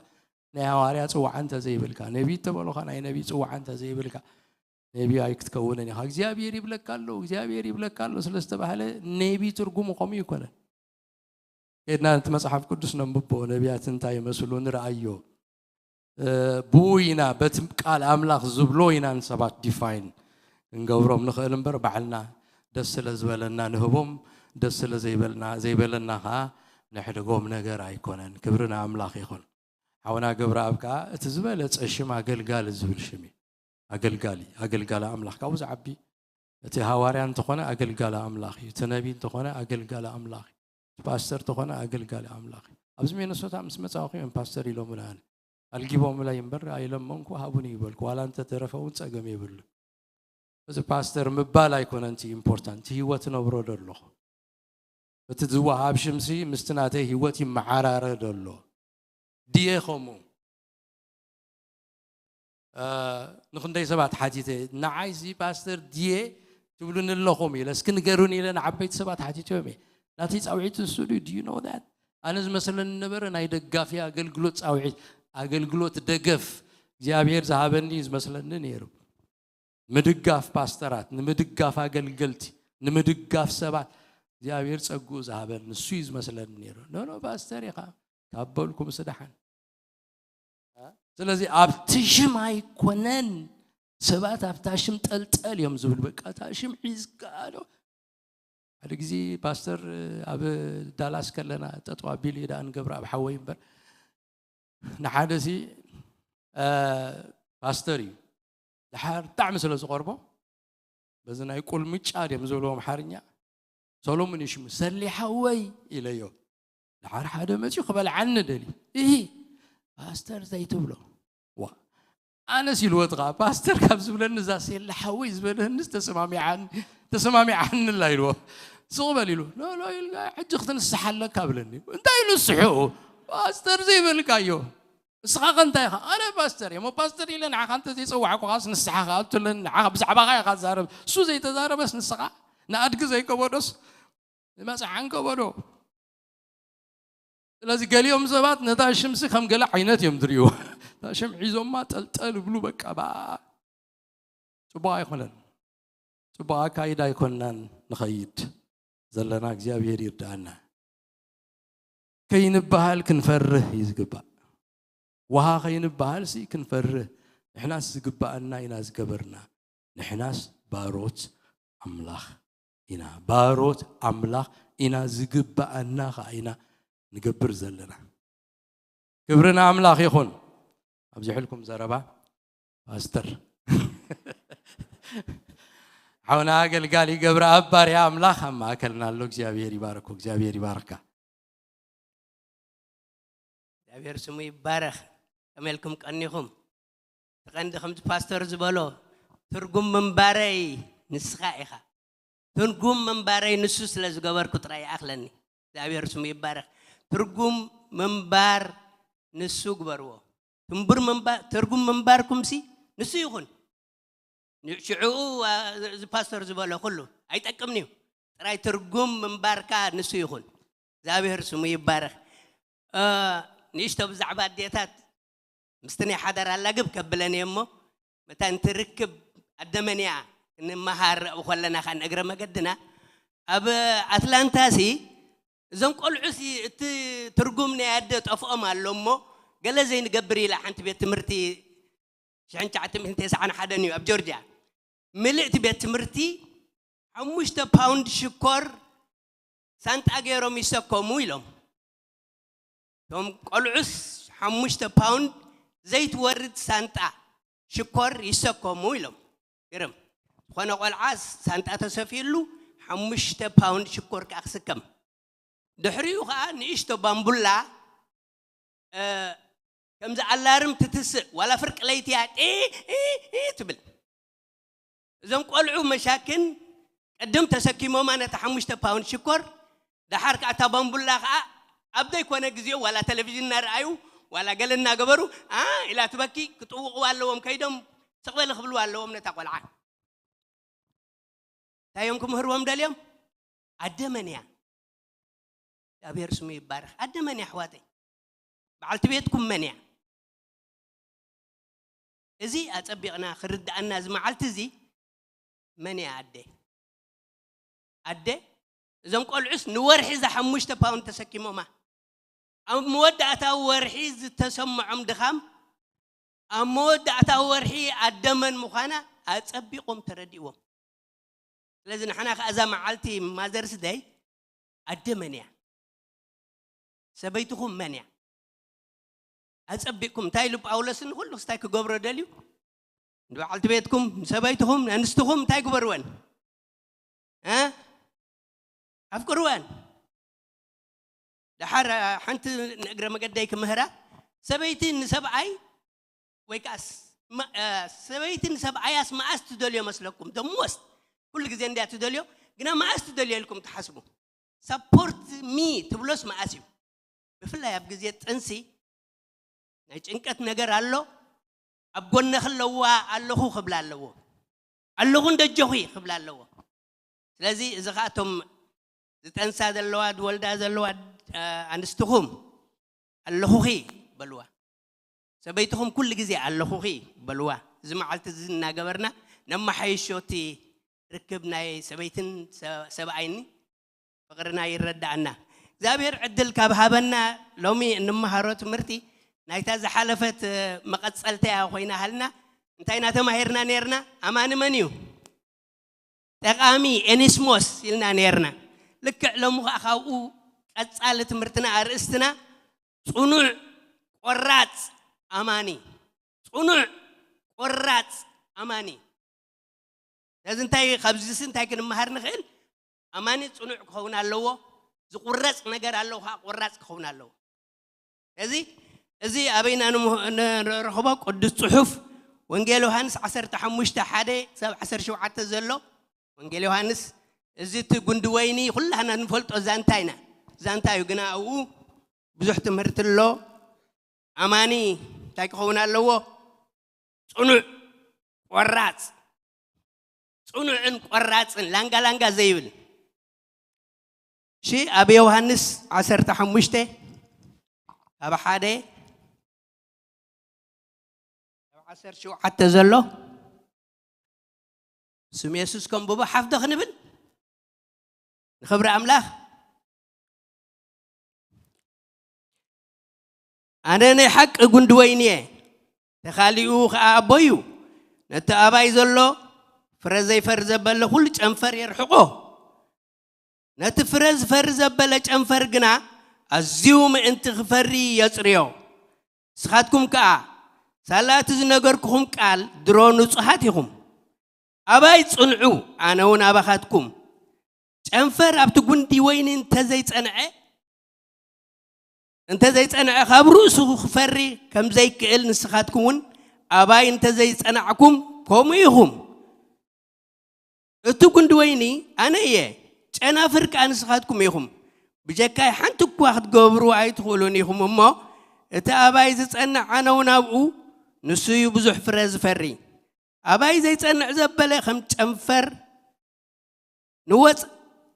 ናይ ሃዋርያ ፅዋዓ እንተዘይብልካ፣ ነቢ እተበሉኻ ናይ ነቢ ፅዋዓ እንተዘይብልካ ነቢ ኣይክትከውንን ኢኻ። እግዚኣብሔር ይብለካ ኣሎ፣ እግዚኣብሔር ይብለካ ኣሎ ስለ ዝተባህለ ነቢ ትርጉሙ ከምኡ ይኮነን። ከድና ነቲ መጽሓፍ ቅዱስ ነንብቦ፣ ነቢያት እንታይ ይመስሉ ንርኣዮ። ብኡ ኢና በቲ ቃል ኣምላኽ ዝብሎ ኢና ንሰባት ዲፋይን ክንገብሮም ንኽእል እምበር ባዕልና ደስ ስለ ዝበለና ንህቦም፣ ደስ ስለ ዘይበልና ዘይበለና ኸዓ ነሕድጎም ነገር ኣይኮነን። ክብሪ ንኣምላኽ ይኹን። ሓውና ገብረኣብ ከኣ እቲ ዝበለጸ ሽም ኣገልጋሊ ዝብል ሽም እዩ። ኣገልጋሊ፣ ኣገልጋሊ ኣምላኽ ካብኡ ዝዓቢ እቲ ሃዋርያ እንተኾነ ኣገልጋሊ ኣምላኽ እዩ። እቲ ነቢ እንተኾነ ኣገልጋሊ ኣምላኽ እዩ። እቲ ፓስተር እንተኾነ ኣገልጋሊ ኣምላኽ እዩ። ኣብዚ ሚነሶታ ምስ መጻእኹ እዮም ፓስተር ኢሎምና ኣነ ኣልጊቦምለይ እምበር ኣይለመንኩ ሃቡኒ ይበልኩ ዋላ እንተተረፈ እውን ጸገም የብሉ። እዚ ፓስተር ምባል ኣይኮነን እቲ ኢምፖርታንት፣ እቲ ህይወት ነብሮ ዶ ኣለኹ? እቲ ዝወሃብ ሽምሲ ምስቲ ናተይ ህይወት ይመዓራረ ዶ ኣሎ? ድየ ከምኡ? ንክንደይ ሰባት ሓቲተ ንዓይ እዚ ፓስተር ድየ ትብሉኒ ኣለኹም ኢለ እስኪ ንገሩኒ ኢለ ንዓበይቲ ሰባት ሓቲቶም እየ። ናተይ ፃውዒት ንሱ ድዩ? Do you know that? ኣነ ዝመስለኒ ነበረ ናይ ደጋፊ ኣገልግሎት ፃውዒት ኣገልግሎት ደገፍ እግዚኣብሔር ዝሃበኒ ዝመስለኒ ነይሩ። ምድጋፍ ፓስተራት፣ ንምድጋፍ ኣገልገልቲ፣ ንምድጋፍ ሰባት እግዚኣብሔር ጸግኡ ዝሃበኒ ንሱ እዩ ዝመስለኒ ነይሩ። ኖኖ ፓስተር ኢኻ ታበልኩም ስደሓን። ስለዚ ኣብቲ ሽም ኣይኮነን፣ ሰባት ኣብታ ሽም ጠልጠል እዮም ዝብል። በቃ እታ ሽም ሒዝካ ዶ? ሓደ ግዜ ፓስተር ኣብ ዳላስ ከለና ጠጠው ኣቢሉ እዩ ደኣ ንገብረ ኣብ ሓወይ እምበር፣ ንሓደ ሲ ፓስተር እዩ፣ ድሓር ብጣዕሚ ስለ ዝቐርቦ፣ በዚ ናይ ቁልምጫ ድዮም ዝብልዎ ኣምሓርኛ፣ ሰሎሙን እዩ ሽሙ። ሰሊ ሓወይ ኢለዮ። ድሓር ሓደ መፅዩ ክበልዓኒ ደልዩ። እሂ ፓስተር ዘይትብሎ። ዋ፣ ኣነስ ኢልዎ እቲ ኸዓ ፓስተር ካብ ዝብለኒ እዛ ሴሊ ሓወይ ዝበለንስ ተሰማሚዓኒ፣ ተሰማሚዓኒ ኣላ ኢልዎ። ስቕ በል ኢሉ። ሎሎ ኢልካ ሕጂ ክትንስሓ ኣለካ ብለኒ። እንታይ ንስሑ? ፓስተር ዘይበልካዮ። ንስኻ ከ እንታይ ኢኻ? ኣነ ፓስተር እየ። እሞ ፓስተር ኢለ ንዓኻ እንተ ዘይጸዋዕኩኻስ ንስሓ ክኣቱ ኣለኒ። ንዓኻ ብዛዕባኻ ኢኻ ዝዛረብ። እሱ ዘይተዛረበስ ንስኻ ንኣድጊ ዘይከበዶስ ንመጽዓን ከበዶ። ስለዚ ገሊኦም ሰባት ነታ ሽምሲ ከም ገለ ዓይነት እዮም ዝርእይዎ። እታ ሽም ሒዞማ ጠልጠል ይብሉ፣ በቃ፣ በኣ። ጽቡቕ ኣይኮነን። ጽቡቕ ኣካይዳ ኣይኮንናን ንኸይድ ዘለና። እግዚኣብሔር ይርድኣና። ከይንበሃል ክንፈርህ እዩ ዝግባእ። ውሃ ከይንበሃል ሲ ክንፈርህ። ንሕናስ ዝግበኣና ኢና ዝገበርና። ንሕናስ ባሮት ኣምላኽ ኢና። ባሮት ኣምላኽ ኢና፣ ዝግበኣና ኸዓ ኢና ንገብር ዘለና። ክብሪ ንኣምላኽ ይኹን። ኣብዚሑልኩም ዘረባ ፓስተር። ሓውና ኣገልጋሊ ገብረኣብ ባርያ ኣምላኽ ኣብ ማእከልና ኣሎ። እግዚኣብሔር ይባርኮ፣ እግዚኣብሔር ይባርካ። እግዚኣብሔር ስሙ ይባረኽ። ከመይ ኢልኩም ቀኒኹም? እቲ ቀንዲ ከምዚ ፓስተር ዝበሎ ትርጉም ምንባረይ ንስኻ ኢኻ። ትርጉም ምንባረይ ንሱ ስለ ዝገበርኩ ጥራይ ይኣኽለኒ። እግዚኣብሔር ስሙ ይባረኽ። ትርጉም ምንባር ንሱ ግበርዎ። ትንቡር ምንባ- ትርጉም ምንባርኩምሲ ንሱ ይኹን። ሽዕኡ እዚ ፓስተር ዝበሎ ኩሉ ኣይጠቅምን እዩ። ጥራይ ትርጉም ምንባርካ ንሱ ይኹን። እግዚኣብሔር ስሙ ይባረኽ። ንእሽቶ ብዛዕባ ኣዴታት ምስቲ ናይ ሓዳር ኣላግብ ከብለን እየ እሞ መታን ትርክብ ኣደመንያ ክንመሃር ኣብኡ ከለና ከኣ ንእግረ መገድና ኣብ ኣትላንታ ሲ እዞም ቆልዑ ሲ እቲ ትርጉም ናይ ኣደ ጠፍኦም ኣሎ እሞ ገለ ዘይንገብር ኢላ ሓንቲ ቤት ትምህርቲ ሽሕን ትሽዓተ ሚእትን ተስዓን ሓደን እዩ ኣብ ጆርጅያ ምልእቲ ቤት ትምህርቲ ሓሙሽተ ፓውንድ ሽኮር ሳንጣ ገይሮም ይሰከሙ ኢሎም። እቶም ቆልዑስ ሓሙሽተ ፓውንድ ዘይትወርድ ሳንጣ ሽኮር ይሰከሙ ኢሎም። ግርም ዝኾነ ቆልዓ ሳንጣ ተሰፊሉ ሓሙሽተ ፓውንድ ሽኮር ከዓ ክስከም። ድሕሪኡ ከዓ ንእሽቶ ባምቡላ ከምዚ ኣላርም ትትስእ ዋላ ፍርቂ ለይቲ እያ ትብል። እዞም ቆልዑ መሻክን ቅድም ተሰኪሞማ ነቲ ሓሙሽተ ፓውንድ ሽኮር፣ ደሓር ከዓ እታ ባምቡላ ከዓ ኣብ ዘይኮነ ግዜኡ ዋላ ቴሌቪዥን እናረኣዩ ዋላ ገለ እናገበሩ ኣ ኢላ ትበኪ፣ ክጥውቕዋ ኣለዎም፣ ከይዶም ስቕ በሊ ክብልዋ ኣለዎም ነታ ቆልዓ። እንታይ እዮም ክምህርዎም ደልዮም? ኣደ መን እያ? እግዚኣብሔር ስሙ ይባረኽ። ኣደ መን እያ ኣሕዋተይ? በዓልቲ ቤትኩም መን እያ? እዚ ኣጸቢቕና ክርድኣና እዚ መዓልቲ እዚ መን እያ ኣደ? ኣደ እዞም ቆልዑስ ንወርሒ እዛ ሓሙሽተ ፓውንድ ተሰኪሞማ ኣብ መወዳእታ ወርሒ ዝተሰምዖም ድኻም ኣብ መወዳእታ ወርሒ ኣደ መን ምዃና ኣጸቢቖም ተረዲእዎም። ስለዚ ንሕና ከኣ እዛ መዓልቲ ማዘርስ ደይ ኣደ መን እያ? ሰበይትኹም መን እያ? ኣጸቢቕኩም እንታይ ኢሉ ጳውሎስ ንኹሉ ክስታይ ክገብሮ ደልዩ ንበዓልቲ ቤትኩም ንሰበይትኹም ንኣንስትኹም እንታይ ግበርወን? እ? ኣፍቅርወን። ደሓር ሓንቲ ንእግረ መገደይ ክምህራ ሰበይቲ ንሰብኣይ ወይ ከዓ ሰበይቲ ንሰብኣያስ መኣስ ትደልዮ መስለኩም? ደሞስ ኩሉ ግዜ እንድያ ትደልዮ፣ ግና መኣስ ትደልዮ ኢልኩም ትሓስቡ? ሳፖርት ሚ ትብሎስ መኣስ እዩ? ብፍላይ ኣብ ግዜ ጥንሲ ናይ ጭንቀት ነገር ኣሎ። ኣብ ጎነኺ ኣለዋ ኣለኹ ክብላ ኣለዎ። ኣለኹ እንደጆኺ ክብላ ኣለዎ። ስለዚ እዚ ከዓ እቶም ዝጠንሳ ዘለዋ ዝወልዳ ዘለዋ ኣንስትኹም ኣለኹኺ በልዋ። ሰበይትኹም ኩሉ ግዜ ኣለኹኺ በልዋ። እዚ መዓልቲ እዚ እናገበርና ነመሓይሾ እቲ ርክብ ናይ ሰበይትን ሰብኣይኒ ፍቕርና ይረዳኣና። እግዚኣብሔር ዕድል ካብ ሃበና ሎሚ እንመሃሮ ትምህርቲ ናይታ ዝሓለፈት መቐጸልተያ ኮይና ሃልና። እንታይ ኢና ተማሂርና ነርና? ኣማኒ መን እዩ? ጠቓሚ ኤኒስሞስ ኢልና ነርና። ልክዕ ሎሚ ከዓ ካብኡ ቀጻሊ ትምህርትና ኣርእስትና ጽኑዕ ቆራጽ ኣማኒ። ጽኑዕ ቆራጽ ኣማኒ። ስለዚ እንታይ ካብዚስ እንታይ ክንመሃር ንኽእል? ኣማኒ ጽኑዕ ክኸውን ኣለዎ። ዝቁረጽ ነገር ኣለዎ ከዓ ቆራጽ ክኸውን ኣለዎ። እዚ እዚ ኣበይና ንረኽቦ? ቅዱስ ጽሑፍ ወንጌል ዮሃንስ ዓሰርተ ሓሙሽተ ሓደ ክሳብ ዓሰርተ ሸውዓተ ዘሎ ወንጌል ዮሃንስ። እዚ እቲ ጉንዲ ወይኒ ኩላህና ንፈልጦ ዛንታ ኢና። ዛንታ እዩ ግና ኣብኡ ብዙሕ ትምህርቲ ኣሎ። ኣማኒ እንታይ ክኸውን ኣለዎ? ጽኑዕ ቆራጽ፣ ጽኑዕን ቆራጽን ላንጋ ላንጋ ዘይብል። እሺ፣ ኣብ ዮሃንስ ዓሰርተ ሓሙሽተ ካብ ሓደ ኣብ ዓሰርተ ሸውዓተ ዘሎ ስም የሱስ ከንብቦ ሓፍዶ ክንብል ንኽብሪ ኣምላኽ። ኣነ ናይ ሓቂ ጉንዲ ወይኒ እየ፣ ተኻሊኡ ኸዓ ኣቦይ እዩ። ነቲ ኣባይ ዘሎ ፍረ ዘይፈሪ ዘበለ ኩሉ ጨንፈር የርሕቆ። ነቲ ፍረ ዝፈሪ ዘበለ ጨንፈር ግና ኣዝዩ ምእንቲ ክፈሪ የጽርዮ። ንስኻትኩም ከኣ ሳላ እቲ ዝነገርኩኹም ቃል ድሮ ንጹሃት ኢኹም። ኣባይ ጽንዑ፣ ኣነ እውን ኣባኻትኩም። ጨንፈር ኣብቲ ጉንዲ ወይኒ እንተዘይጸንዐ እንተዘይጸንዐ ካብ ርእሱ ክፈሪ ከም ዘይክእል ንስኻትኩም እውን ኣባይ እንተዘይጸናዕኩም ከምኡ ኢኹም። እቲ ጉንዲ ወይኒ ኣነ እየ፣ ጨናፍር ከኣ ንስኻትኩም ኢኹም። ብጀካይ ሓንቲ እኳ ክትገብሩ ኣይትኽእሉን ኢኹም እሞ፣ እቲ ኣባይ ዝጸንዕ ኣነ እውን ኣብኡ፣ ንሱ እዩ ብዙሕ ፍረ ዝፈሪ። ኣባይ ዘይጸንዕ ዘበለ ከም ጨንፈር ንወጽ-፣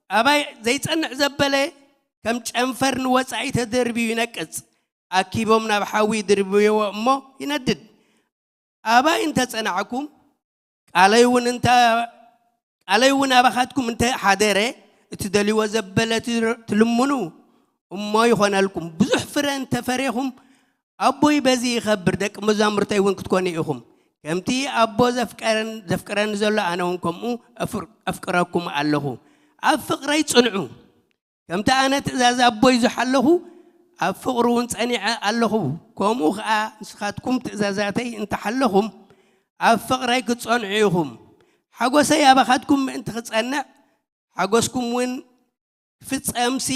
ኣባይ ዘይጸንዕ ዘበለ ከም ጨንፈር ንወጻኢ ተደርብዩ ይነቅጽ። ኣኪቦም ናብ ሓዊ ይድርብይዎ እሞ ይነድድ። ኣባይ እንተ ጸናዕኩም፣ ቃለይ እውን እንተ-፣ ቃለይ እውን ኣባኻትኩም እንተ ሓደረ፣ እትደልይዎ ዘበለ ትር-፣ ትልምኑ እሞ ይኾነልኩም። ብዙሕ ፍረ እንተ ፈሬኹም፣ ኣቦይ በዚ ይኸብር፣ ደቂ መዛሙርተይ እውን ክትኮኑ ኢኹም። ከምቲ ኣቦ ዘፍቀረን-፣ ዘፍቅረኒ ዘሎ ኣነ እውን ከምኡ ኣፍር-፣ ኣፍቅረኩም ኣለኹ። ኣብ ፍቕረይ ጽንዑ። ከምቲ ኣነ ትእዛዝ ኣቦይ ዝሓለኹ፣ ኣብ ፍቕሩ እውን ጸኒዐ ኣለኹ። ከምኡ ኸኣ ንስኻትኩም ትእዛዛተይ እንተሓለኹም፣ ኣብ ፍቕረይ ክትጸንዑ ኢኹም። ሓጎሰይ ኣባኻትኩም ምእንቲ ክጸንዕ፣ ሓጎስኩም እውን ክፍጸምሲ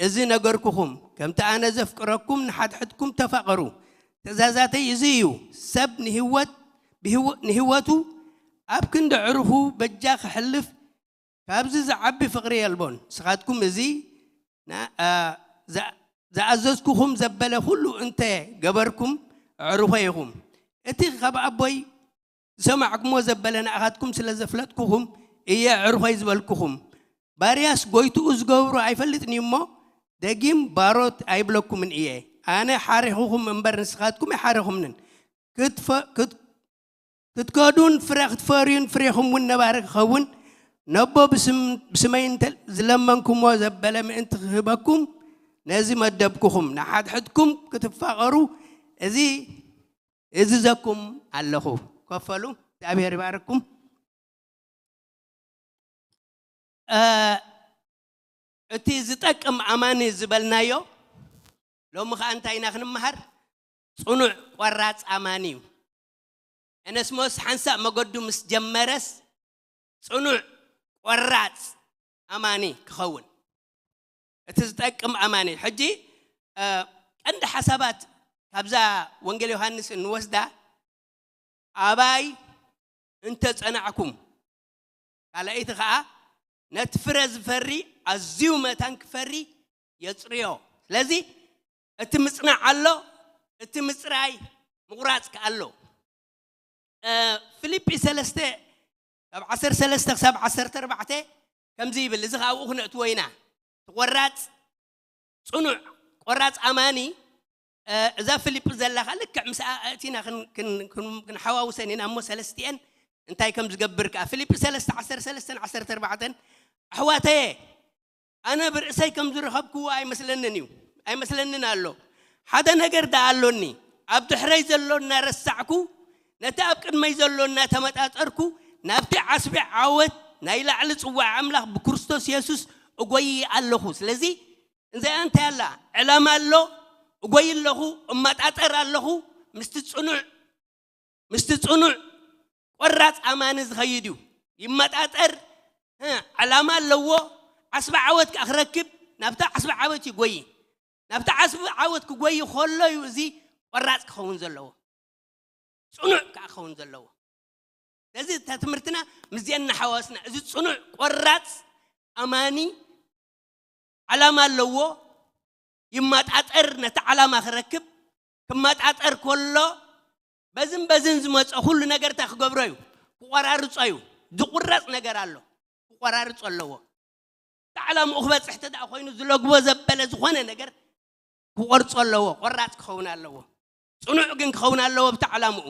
እዚ ነገርኩኹም፣ ከምቲ ኣነ ዘፍቅረኩም ንሓድሕድኩም ተፋቐሩ። ትእዛዛተይ እዚ እዩ፣ ሰብ ንህይወት-፣ ብህይወ-፣ ንህይወቱ ኣብ ክንዲ ዕሩኹ በጃ ክሕልፍ፣ ካብዚ ዝዓቢ ፍቕሪ የልቦን። ንስኻትኩም እዚ ና-፣ ኣ፣ ዛ-፣ ዝኣዘዝኩኹም ዘበለ ኩሉ እንተ ገበርኩም፣ ኣዕሩኸ ኢኹም። እቲ ካብ ኣቦይ ዝሰማዕኩሞ ዘበለ ንኣኻትኩም ስለ ዘፍለጥኩኹም እየ ኣዕሩኸይ ዝበልኩኹም። ባርያስ ጎይትኡ ዝገብሮ ኣይፈልጥን እዩ እሞ፣ ደጊም ባሮት ኣይብለኩምን እየ። ኣነ ሓሪኹኹም እምበር ንስኻትኩም ኣይሓረኹምንን። ክትፈ-፣ ክት-፣ ክትከዱን ፍረ ክትፈርዩን ፍሬኹም እውን ነባሪ ክኸውን ነቦ ብስም-፣ ብስመይ እንተ ዝለመንኩሞ ዘበለ ምእንቲ ክህበኩም ነዚ መደብኩኹም። ንሓድሕድኩም ክትፋቐሩ እዚ፣ እዝዘኩም ኣለኹ። ከፈሉ። እግዚኣብሔር ይባርኩም። እ፣ እቲ ዝጠቅም ኣማኒ ዝበልናዮ፣ ሎሚ ኸኣ እንታይ ኢና ክንመሃር? ጽኑዕ ቆራጽ ኣማኒ እዩ። ኤነስሞስ ሓንሳእ መገዱ ምስ ጀመረስ፣ ጽኑዕ ቆራጽ ኣማኒ ክኸውን፣ እቲ ዝጠቅም ኣማኒ። ሕጂ፣ እ፣ ቀንዲ ሓሳባት ካብዛ ወንጌል ዮሃንስ እንወስዳ፣ ኣባይ እንተ ጸናዕኩም፣ ካልኣይቲ ኸኣ ነቲ ፍረ ዝፈሪ ኣዝዩ መታን ክፈሪ የጽርዮ። ስለዚ እቲ ምጽናዕ ኣሎ፣ እቲ ምጽራይ ምቑራጽ ከኣ ኣሎ። እ፣ ፊልጲ ሰለስተ ካብ ዓሰርተ ሰለስተ ክሳብ ዓሰርተ ኣርባዕተ ከምዚ ይብል። እዚ ኸኣ ኣብኡ ክነእትዎ ኢና። እቲ ቆራጽ ጽኑዕ ቆራጽ ኣማኒ፣ እ፣ እዛ ፊልጲ ዘላ ኸኣ ልክዕ ምስኣ ኣእቲና ክን-፣ ክን-፣ ክን-፣ ክንሓዋውሰን ኢና እሞ ሰለስቲኤን እንታይ ከም ዝገብር ከኣ። ፊልጲ ሰለስተ ዓሰርተ ሰለስተን ዓሰርተ ኣርባዕተን፣ ኣሕዋተየ፣ ኣነ ብርእሰይ ከም ዝረኸብክዎ ኣይመስለንን እዩ፣ ኣይመስለንን ኣሎ። ሓደ ነገር ደኣ ኣሎኒ። ኣብ ድሕረይ ዘሎ እናረሳዕኩ፣ ነቲ ኣብ ቅድመይ ዘሎ እናተመጣጠርኩ፣ ናብቲ ዓስቢ ዓወት ናይ ላዕሊ ጽዋዕ ኣምላኽ ብክርስቶስ የሱስ እጎይ ኣለኹ። ስለዚ እዚኣ እንታይ ኣላ? ዕላማ ኣሎ፣ እጎይ ኣለኹ፣ እመጣጠር ኣለኹ። ምስቲ ጽኑዕ፣ ምስቲ ጽኑዕ ቆራጽ ኣማኒ ዝኸይድ እዩ። ይመጣጠር፣ እ፣ ዕላማ ኣለዎ። ዓስቢ ዓወት ከኣ ክረክብ ናብታ ዓስቢ ዓወት ይጎይ። ናብታ ዓስቢ ዓወት ክጎይ ከሎ እዩ እዚ ቆራጽ ክኸውን ዘለዎ። ጽኑዕ ከኣ ክኸውን ዘለዎ። ስለዚ እታ ትምህርትና ምስዚአን እናሓዋወስና፣ እዚ ጽኑዕ ቆራጽ ኣማኒ ዓላማ ኣለዎ፣ ይመጣጠር፣ ነቲ ዓላማ ክረክብ። ክመጣጠር ከሎ በዝን በዝን ዝመጾ ኩሉ ነገር እንታይ ክገብሮ እዩ? ክቆራርጾ እዩ። ዝቁረጽ ነገር ኣሎ፣ ክቆራርጾ ኣለዎ። እቲ ዓላምኡ ክበጽሕ እንተ ደኣ ኮይኑ ዝለግቦ ዘበለ ዝኾነ ነገር ክቆርጾ ኣለዎ። ቆራጽ ክኸውን ኣለዎ። ጽኑዕ ግን ክኸውን ኣለዎ ኣብቲ ዓላምኡ።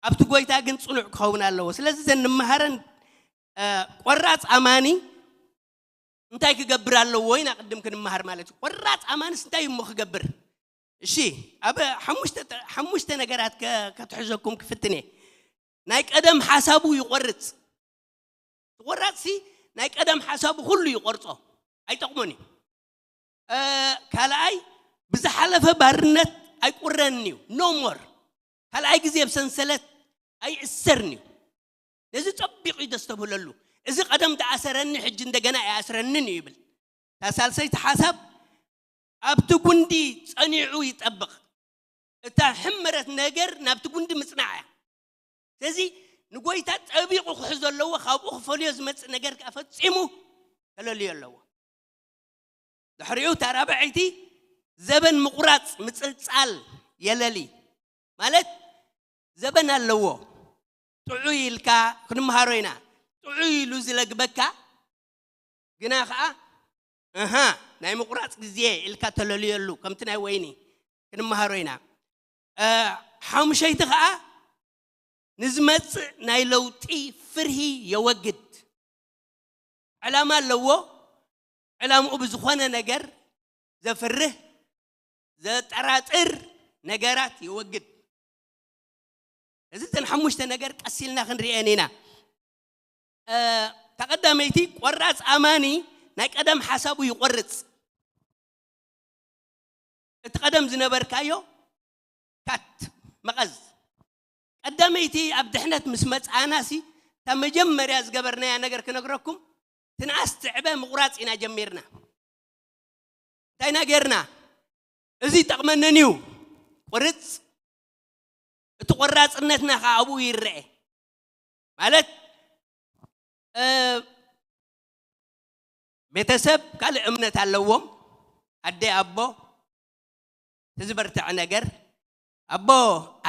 ኣብቲ ጎይታ ግን ጽኑዕ ክኸውን ኣለዎ። ስለዚ እዘን ንመሃረን፣ እ፣ ቆራጽ ኣማኒ እንታይ ክገብር ኣለዎ ኢና ቅድም ክንመሃር ማለት እዩ። ቆራጽ ኣማንስ እንታይ እሞ ክገብር? እሺ፣ ኣብ ሓሙሽተ፣ ሓሙሽተ ነገራት ከ-፣ ከትሕዘኩም ክፍትን እየ። ናይ ቀደም ሓሳቡ ይቆርጽ። ቆራጽሲ ናይ ቀደም ሓሳቡ ኩሉ ይቆርጾ፣ ኣይጠቕሞን እዩ። እ፣ ካልኣይ ብዝሓለፈ ባርነት ኣይቁረን እዩ፣ no more። ካልኣይ ግዜ ብሰንሰለት ኣይእሰርን እዩ። ነዚ ጸቢቑ እዩ ደስተብህለሉ። እዚ ቀደም ዝኣሰረኒ ሕጂ እንደገና ኣይኣስረንን እዩ ይብል። እታ ሳልሰይቲ ሓሳብ ኣብቲ ጉንዲ ጸኒዑ ይጠብቕ። እታ ሕመረት ነገር ናብቲ ጉንዲ ምጽናዕ እያ። ስለዚ ንጎይታ ጠቢቑ ክሕዞ ኣለዎ፣ ካብኡ ክፈልዮ ዝመጽእ ነገር ከኣ ፈጺሙ ከለልዮ ኣለዎ። ድሕሪኡ እታ ራብዐይቲ ዘበን ምቑራጽ ምጽልጻል የለሊ። ማለት ዘበን ኣለዎ። ጥዑይ ኢልካ ክንመሃሮ ኢና። ጥዑይ ኢሉ ዝለግበካ ግና ኸኣ፣ እሃ፣ ናይ ምቑራጽ ግዜ ኢልካ ተለልየሉ፣ ከምቲ ናይ ወይኒ ክንመሃሮ ኢና። እ፣ ሓሙሸይቲ ኸኣ ንዝመጽእ ናይ ለውጢ ፍርሂ የወግድ። ዕላማ ኣለዎ። ዕላምኡ ብዝኾነ ነገር ዘፍርህ፣ ዘጠራጥር ነገራት የወግድ። እዚ እተን ሓሙሽተ ነገር ቀስ ኢልና ክንርእየን ኢና። እ፣ እታ ቀዳመይቲ፣ ቆራጽ ኣማኒ ናይ ቀደም ሓሳቡ ይቆርጽ። እቲ ቀደም ዝነበርካዮ ካት መቐዝ። ቀዳመይቲ ኣብ ድሕነት ምስ መጻእናሲ፣ እታ መጀመርያ ዝገበርናያ ነገር ክነግረኩም፣ ትንኣስ ትዕበ ምቑራጽ ኢና ጀሚርና። እንታይ ኢና ጌርና? እዚ ይጠቕመንን እዩ። ቁርጽ፣ እቲ ቆራጽነትና ኸዓ ኣብኡ ይረአ። ማለት፣ እ፣ ቤተሰብ ካልእ እምነት ኣለዎም። ኣደ፣ ኣቦ፣ እቲ ዝበርትዐ ነገር፣ ኣቦ፣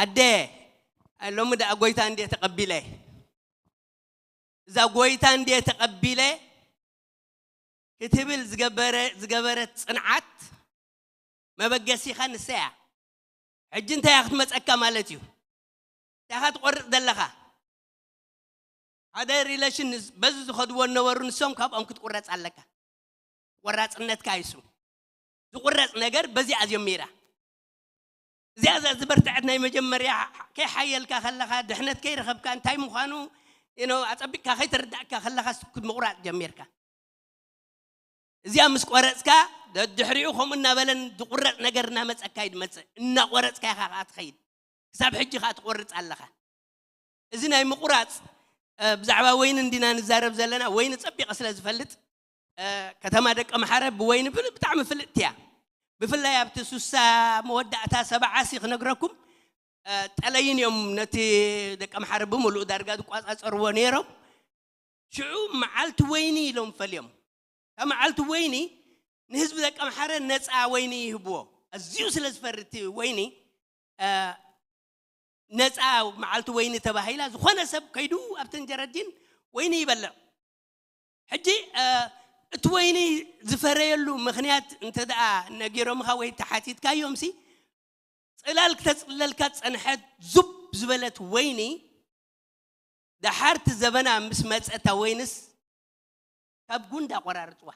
ኣደ፣ ሎሚ ደኣ ጎይታ እንድየ ተቐቢለ፣ እዛ ጎይታ እንድየ ተቐቢለ ክትብል ዝገበረ-፣ ዝገበረት ጽንዓት መበገሲኻ ንሳ እያ። ሕጂ እንታይ እያ ክትመጸካ ማለት እዩ? እንታይ ኢኻ ትቆርጽ ዘለኻ? ሓደ ሪሌሽን ንስ-፣ በዚ ዝኸድዎ ነበሩ፣ ንሶም ካብኦም ክትቁረጽ ኣለካ። ቆራጽነትካ ይሱ። ዝቁረጽ ነገር በዚኣ ጀሚራ። እዚኣ፣ እዛ ዝበርትዐት ናይ መጀመርያ፣ ከይሓየልካ ከለኻ፣ ድሕነት ከይረኸብካ፣ እንታይ ምዃኑ፣ you know፣ ኣጸቢቕካ ከይተረዳእካ ከለኻ፣ ምቑራጽ ጀሚርካ። እዚኣ ምስ ቆረጽካ፣ ደድሕሪኡ ከምኡ እናበለን ዝቁረጽ ነገር እናመጸካ እዩ ዝመጽእ። እናቆረጽካ ኢኻ ከኣ ትኸይድ። ክሳብ ሕጂ ከኣ ትቆርጽ ኣለኻ። እዚ ናይ ምቁራጽ፣ እ፣ ብዛዕባ ወይኒ እንዲና ንዛረብ ዘለና፣ ወይኒ ጸቢቐ ስለ ዝፈልጥ፣ እ፣ ከተማ ደቀምሓረ ብወይኒ ብል-፣ ብጣዕሚ ፍልጥቲ እያ። ብፍላይ ኣብቲ ሱሳ መወዳእታ ሰብዓ ሲ ክነግረኩም፣ እ፣ ጠለይን እዮም ነቲ ደቀምሓረ ብምሉእ ዳርጋ ዝቋጻጸርዎ ነይሮም። ሽዑ መዓልቲ ወይኒ ኢሎም ፈልዮም። እታ መዓልቲ ወይኒ ንህዝቢ ደቀምሓረ ነጻ ወይኒ ይህብዎ። ኣዝዩ ስለ ዝፈሪ እቲ ወይኒ፣ እ፣ ነጻ መዓልቲ ወይኒ ተባሂላ፣ ዝኾነ ሰብ ከይዱ ኣብተን ጀረዲን ወይኒ ይበልዕ። ሕጂ፣ እ፣ እቲ ወይኒ ዝፈረየሉ ምኽንያት እንተ ደኣ ነጊሮምኻ ወይ ተሓቲትካዮምሲ፣ ጽላል ክተጽልለልካ ዝጸንሐት ዙብ ዝበለት ወይኒ፣ ደሓር እቲ ዘበና ምስ መጸ፣ እታ ወይንስ ካብ ጉንዲ ኣቆራርጽዋ።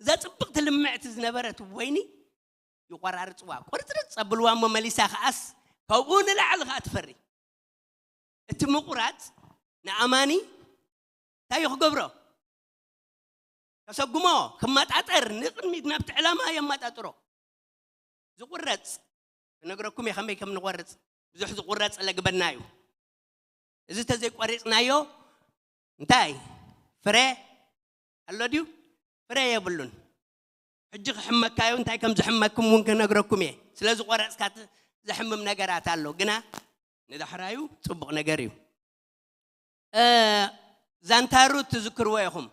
እዛ ጽብቕቲ ልምዕቲ ዝነበረት ወይኒ ይቆራርጽዋ። ቁርጽርጽ ጸብልዋ እሞ መሊሳ ከኣስ ካብኡ ንላዕሊ ከኣ ትፈሪ። እቲ ምቑራጽ ንኣማኒ እንታይ እዩ ክገብሮ? ከሰጉሞ፣ ክመጣጠር፣ ንቕድሚት ናብቲ ዕላማ የመጣጥሮ። ዝቑረጽ፣ ክነግረኩም እየ ከመይ ከም ንቖርጽ። ብዙሕ ዝቑረጽ ለግበና እዩ። እዚ ተዘይቆሪጽናዮ እንታይ ፍረ ኣሎ ድዩ? ፍረ የብሉን። ሕጂ ክሕመካዮ እንታይ ከም ዝሕመኩም እውን ክነግረኩም እየ። ስለ ዝቆረጽካ ት-፣ ዘሕምም ነገራት ኣሎ፣ ግና ንዳሕራዩ ጽቡቕ ነገር እዩ። እ፣ ዛንታ ሩት ትዝክርዎ ኢኹም።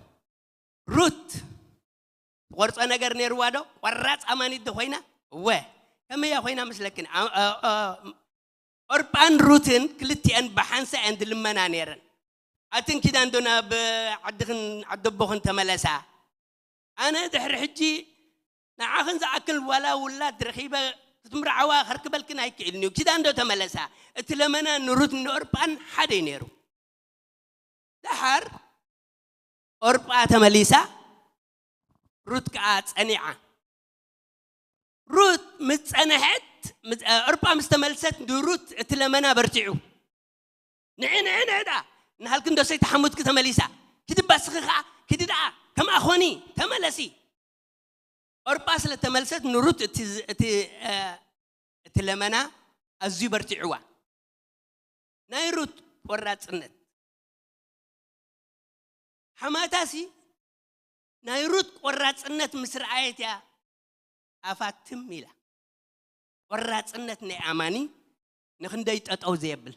ሩት ትቆርጾ ነገር ነይርዋ ዶ? ቆራጽ ኣማኒት ዶ ኮይና? እወ። ከመይ እያ ኮይና መስለክን? ኣ-፣ ኣ-፣ ኣ-፣ ኦርጳን ሩትን ክልቲአን ብሓንሳእ እየን ዝልመና ነይረን። ኣትን ኪዳን ዶ ናብ ዓድኽን ዓደቦኽን ተመለሳ። ኣነ ድሕሪ ሕጂ ንዓኽን ዝኣክል ዋላ ውላድ ረኺበ ክትምርዓዋ ከርክበልክን ኣይክእልን እዩ። ኪዳን ዶ ተመለሳ። እቲ ለመና ንሩት ንኦርጳን ሓደ እዩ ነይሩ። ደሓር ኦርጳ ተመሊሳ፣ ሩት ከኣ ጸኒዓ። ሩት ምስ ጸንሐት፣ ምስ-፣ ኦርጳ ምስ ተመልሰት ንሩት እቲ ለመና በርቲዑ። ንዒ፣ ንዒ፣ ንዒ ደኣ፣ እናሃልኪ እንዶ ሰይተሓሙትኪ ተመሊሳ። ኪዲ እባ እስኺ ኸኣ፣ ኪዲ ደኣ፣ ከምኣ ኾኒ፣ ተመለሲ። ኦርጳ ስለ ተመልሰት ንሩት እቲ ዝ-፣ እቲ፣ እ፣ እቲ ለመና ኣዝዩ በርቲዕዋ። ናይ ሩት ቆራጽነት። ሓማታሲ ናይ ሩት ቆራጽነት ምስ ረኣየት እያ ኣፋ ትም ኢላ። ቆራጽነት ናይ ኣማኒ ንኽንደይ ጠጠው ዘየብል።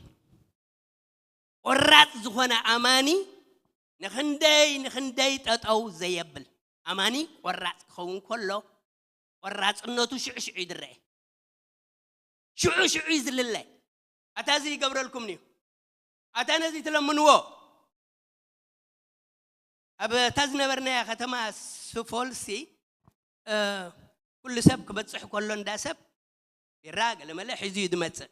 ቆራጽ ዝኾነ ኣማኒ ንኽንደይ፣ ንኽንደይ ጠጠው ዘየብል። ኣማኒ ቆራጽ ክኸውን ከሎ፣ ቆራጽነቱ ሽዑ ሽዑ እዩ ዝረአ። ሽዑ ሽዑ እዩ ዝልለ። ኣታ እዚ ይገብረልኩም እዩ። ኣታ ነዚ ትለምንዎ። ኣብ እታ ዝነበርናያ ከተማ ስፎልሲ፣ እ፣ ኩሉ ሰብ ክበጽሕ ከሎ እንዳ ሰብ ቢራ ገለመለ ሒዙ እዩ ዝመጽእ።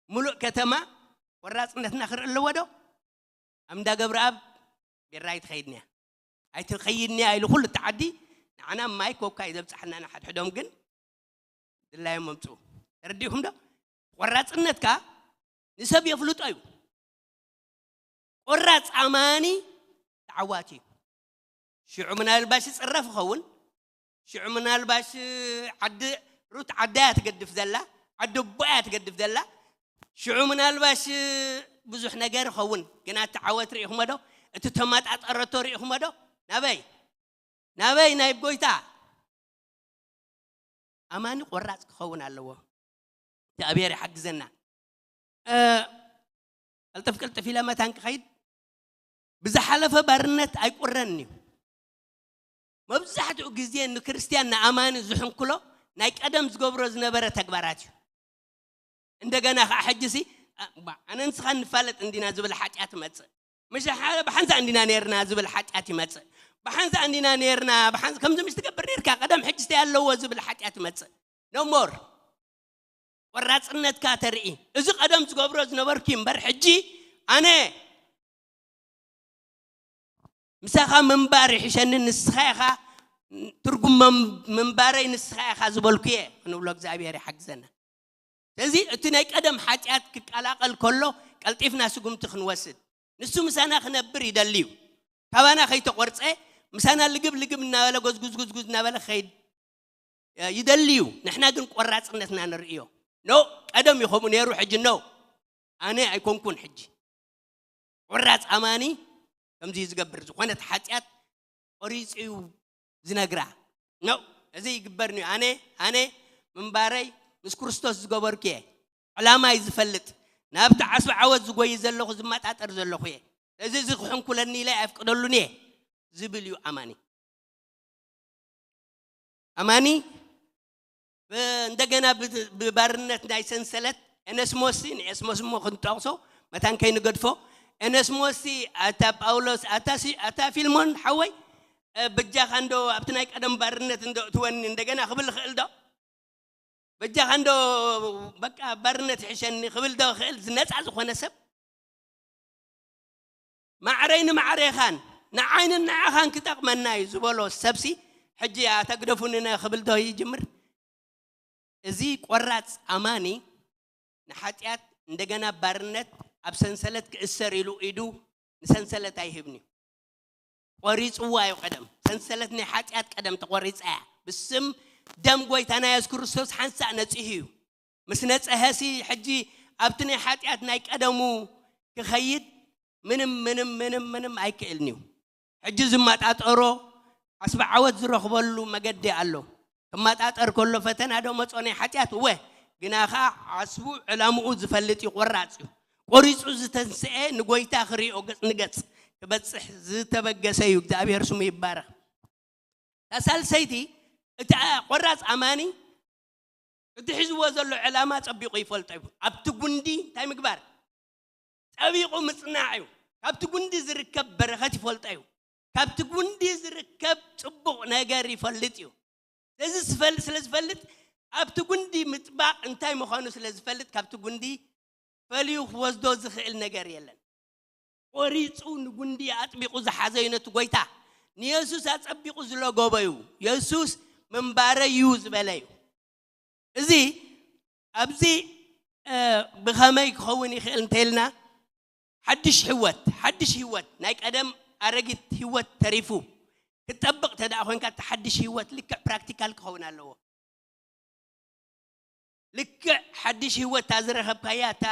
ሙሉእ ከተማ ቆራጽነትና ክርኢ ኣለዎ ዶ? ኣብ እንዳ ገብረኣብ ቢራ ኣይትኸይድን እያ። ኣይትኸይድን እያ ኢሉ ኩሉ እቲ ዓዲ ንዓና ማይ ኮካ እዩ ዘብጽሓና፣ ንሓድሕዶም ግን ድላዮም መምጽኡ። ተረዲእኩም ዶ? ቆራጽነትካ ንሰብ የፍልጦ እዩ። ቆራጽ ኣማኒ ተዓዋቲ እዩ። ሽዑ ምናልባሽ ይጽረፍ ይኸውን። ሽዑ ምናልባሽ ዓዲ፣ ሩት ዓዳ እያ ትገድፍ ዘላ፣ ዓዲ ኣቦ እያ ትገድፍ ዘላ። ሽዑ ምናልባሽ ብዙሕ ነገር ይኸውን፣ ግና እቲ ዓወት ርኢኹሞ ዶ? እቲ ተመጣጠረቶ ርኢኹሞ ዶ? ናበይ? ናበይ? ናይ ጎይታ። ኣማኒ ቆራጽ ክኸውን ኣለዎ። እግዚኣብሔር ይሓግዘና። እ፣ ቀልጥፍ ቀልጥፍ ኢለ መታን ክኸይድ፣ ብዝሓለፈ ባርነት ኣይቁረን እዩ። መብዛሕትኡ ግዜ ንክርስትያን ንኣማኒ ዝሕንኩሎ ናይ ቀደም ዝገብሮ ዝነበረ ተግባራት እዩ። እንደገና ከዓ ሕጂ ሲ፣ እ፣ ባ-፣ ኣነ ንስኻ ንፋለጥ እንዲና ዝብል ሓጢኣት ይመጽእ። ምሽ ሓደ ብሓንሳእ እንዲና ነርና ዝብል ሓጢኣት ይመጽእ። ብሓንሳእ እንዲና ነርና፣ ብሓንሳ-፣ ከምዚ ምሽ ትገብር ነርካ ቀደም፣ ሕጂ እንታይ ኣለዎ ዝብል ሓጢኣት ይመጽእ። No more። ቆራጽነትካ ተርኢ። እዚ ቀደም ዝገብሮ ዝነበርኩ እምበር፣ ሕጂ ኣነ ምሳኻ ምንባር ይሕሸኒ፣ ንስኻ ኢኻ ትርጉም መም-፣ ምንባረይ፣ ንስኻ ኢኻ ዝበልኩ እየ ክንብሎ እግዚኣብሔር ይሓግዘና። ስለዚ እቲ ናይ ቀደም ሓጢኣት ክቀላቐል ከሎ ቀልጢፍና ስጉምቲ ክንወስድ፣ ንሱ ምሳና ክነብር ይደሊ እዩ። ካባና ከይተቆርጸ ምሳና ልግብ ልግብ እናበለ፣ ጎዝጉዝ ጉዝጉዝ እናበለ ክኸይድ ይደሊ እዩ። ንሕና ግን ቆራጽነትና ንርእዮ። ኖ፣ ቀደም እዩ ከምኡ ነይሩ፣ ሕጂ ኖ፣ ኣነ ኣይኮንኩን ሕጂ። ቆራጽ ኣማኒ ከምዚ እዩ ዝገብር። ዝኾነት ሓጢኣት ቆሪጹ እዩ ዝነግራ። ኖ፣ እዚ ይግበርኒ እዩ። ኣነ፣ ኣነ ምንባረይ ምስ ክርስቶስ ዝገበርኩ እየ። ዕላማይ ዝፈልጥ፣ ናብቲ ዓስቢ ዓወት ዝጎይ ዘለኹ፣ ዝመጣጠር ዘለኹ እየ። እዚ፣ እዚ ክሕንኩለኒ ኢለ ኣይፍቅደሉን እየ ዝብል እዩ ኣማኒ። ኣማኒ ብ-፣ እንደገና ብ-፣ ብባርነት ናይ ሰንሰለት ኤነስሞስ፣ ንኤስሞስ እሞ ክንጠቕሶ መታን ከይንገድፎ፣ ኤነስሞስ ኣታ ጳውሎስ፣ ኣታ ሲ-፣ ኣታ ፊልሞን ሓወይ፣ እ፣ በጃኻ እንዶ ኣብቲ ናይ ቀደም ባርነት እንዶ እትወኒ እንደገና ክብል ይኽእል ዶ? በጃኻ እንዶ በቃ ባርነት ይሕሸኒ ክብል ዶ ይኽእል? ዝነጻ ዝኾነ ሰብ ማዕረይ ንማዕሬኻን ንዓይንን ንዓኻን ክጠቕመና እዩ ዝበሎ ሰብሲ፣ ሕጂ ኣታ ግደፉኒ ነ ክብል ዶ ይጅምር? እዚ ቆራጽ ኣማኒ ንሓጢኣት እንደገና ባርነት ኣብ ሰንሰለት ክእሰር ኢሉ ኢዱ ንሰንሰለት ኣይህብን እዩ። ቆሪጽዋ እዩ ቀደም። ሰንሰለት ናይ ሓጢኣት ቀደም ተቆሪጻ እያ። ብስም ደም ጎይታና የሱስ ክርስቶስ ሓንሳእ ነጺሁ እዩ። ምስ ነጸሀሲ ሕጂ ኣብቲ ናይ ሓጢኣት ናይ ቀደሙ ክኸይድ ምንም፣ ምንም፣ ምንም፣ ምንም ኣይክእልን እዩ። ሕጂ ዝመጣጠሮ ዓስቢ ዓወት ዝረኽበሉ መገዲ ኣሎ። ክመጣጠር ከሎ ፈተና ዶ መጾ ናይ ሓጢኣት? እወ፣ ግና ኸዓ ዓስቡ ዕላምኡ ዝፈልጥ እዩ፣ ቆራጽ እዩ። ቆሪጹ ዝተንስኤ ንጎይታ ክሪኦ ገጽ ንገጽ ክበጽሕ ዝተበገሰ እዩ። እግዚኣብሔር ስሙ ይባረኽ። እታ ሳልሰይቲ፣ እቲ ቆራጽ ኣማኒ እቲ ሒዝዎ ዘሎ ዕላማ ጸቢቑ ይፈልጦ እዩ። ኣብቲ ጉንዲ እንታይ ምግባር? ጠቢቑ ምጽናዕ እዩ። ካብቲ ጉንዲ ዝርከብ በረኸት ይፈልጦ እዩ። ካብቲ ጉንዲ ዝርከብ ጽቡቕ ነገር ይፈልጥ እዩ። እዚ ዝፈል-፣ ስለ ዝፈልጥ፣ ኣብቲ ጉንዲ ምጥባቕ እንታይ ምዃኑ ስለ ዝፈልጥ፣ ካብቲ ጉንዲ ፈልዩ ክወስዶ ዝኽእል ነገር የለን። ቆሪጹ ንጉንዲ ኣጥቢቑ ዝሓዘዩ ነቲ ጎይታ፣ ንየሱስ ኣጸቢቑ ዝለጎበዩ፣ የሱስ ምንባረዩ ዝበለዩ። እዚ ኣብዚ፣ እ፣ ብኸመይ ክኸውን ይኽእል እንተኢልና፣ ሓድሽ ህይወት፣ ሓድሽ ህይወት፣ ናይ ቀደም ኣረጊት ህይወት ተሪፉ ክትጠብቕ እንተ ደኣ ኮይንካ፣ እቲ ሓድሽ ህይወት ልክዕ ፕራክቲካል ክኸውን ኣለዎ። ልክዕ ሓድሽ ህይወት እታ ዝረኸብካያ፣ እታ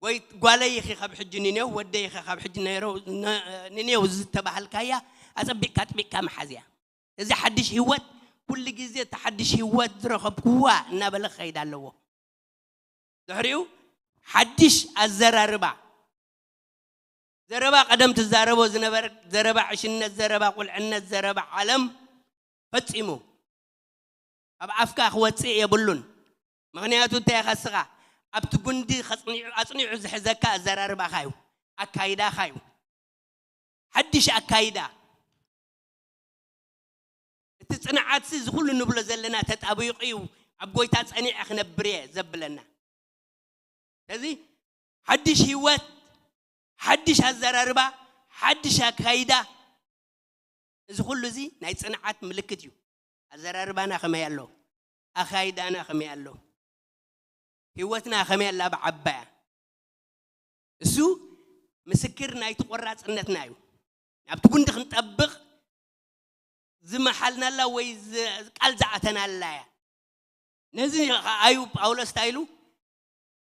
ወይ ጓለይ ኢኺ ካብ ሕጂ ንኔው፣ ወደይ ኢኺ ካብ ሕጂ ነይሮ-፣ ነ-፣ ንኔው ዝተባህልካያ፣ ኣጸቢቕካ ኣጥቢቕካ ምሓዝ እያ። እዚ ሓድሽ ህይወት ኩሉ ግዜ እቲ ሓድሽ ህይወት ዝረኸብክዋ እናበለ ክኸይድ ኣለዎ። ድሕሪኡ ሓድሽ ኣዘራርባ። ዘረባ ቀደም ትዛረቦ ዝነበረ ዘረባ ዕሽነት፣ ዘረባ ቁልዕነት፣ ዘረባ ዓለም ፈጺሙ ካብ ኣፍካ ክወጽእ የብሉን። ምኽንያቱ እንታይ ኢኻ ንስኻ ኣብቲ ጉንዲ ከጽኒዑ፣ ኣጽኒዑ ዝሕዘካ ኣዘራርባኻ እዩ፣ ኣካይዳኻ እዩ። ሓድሽ ኣካይዳ። እቲ ጽንዓትሲ እዚ ኩሉ ንብሎ ዘለና ተጣቢቑ እዩ፣ ኣብ ጎይታ ጸኒዐ ክነብር እየ ዘብለና። ስለዚ ሓድሽ ህይወት፣ ሓድሽ ኣዘራርባ፣ ሓድሽ ኣካይዳ፣ እዚ ኩሉ እዚ ናይ ጽንዓት ምልክት እዩ። ኣዘራርባና ከመይ ኣሎ? ኣኻይዳና ከመይ ኣሎ? ህይወትና ከመይ ኣላ ብዓባያ? እሱ ምስክር ናይቲ ቆራጽነትና እዩ። ናብቲ ጉንዲ ክንጠብቕ ዝመሓልናላ ወይ ዝ-፣ ቃል ዝኣተናላ እያ። ነዚ ኸዓ እዩ ጳውሎስ እንታይ ኢሉ?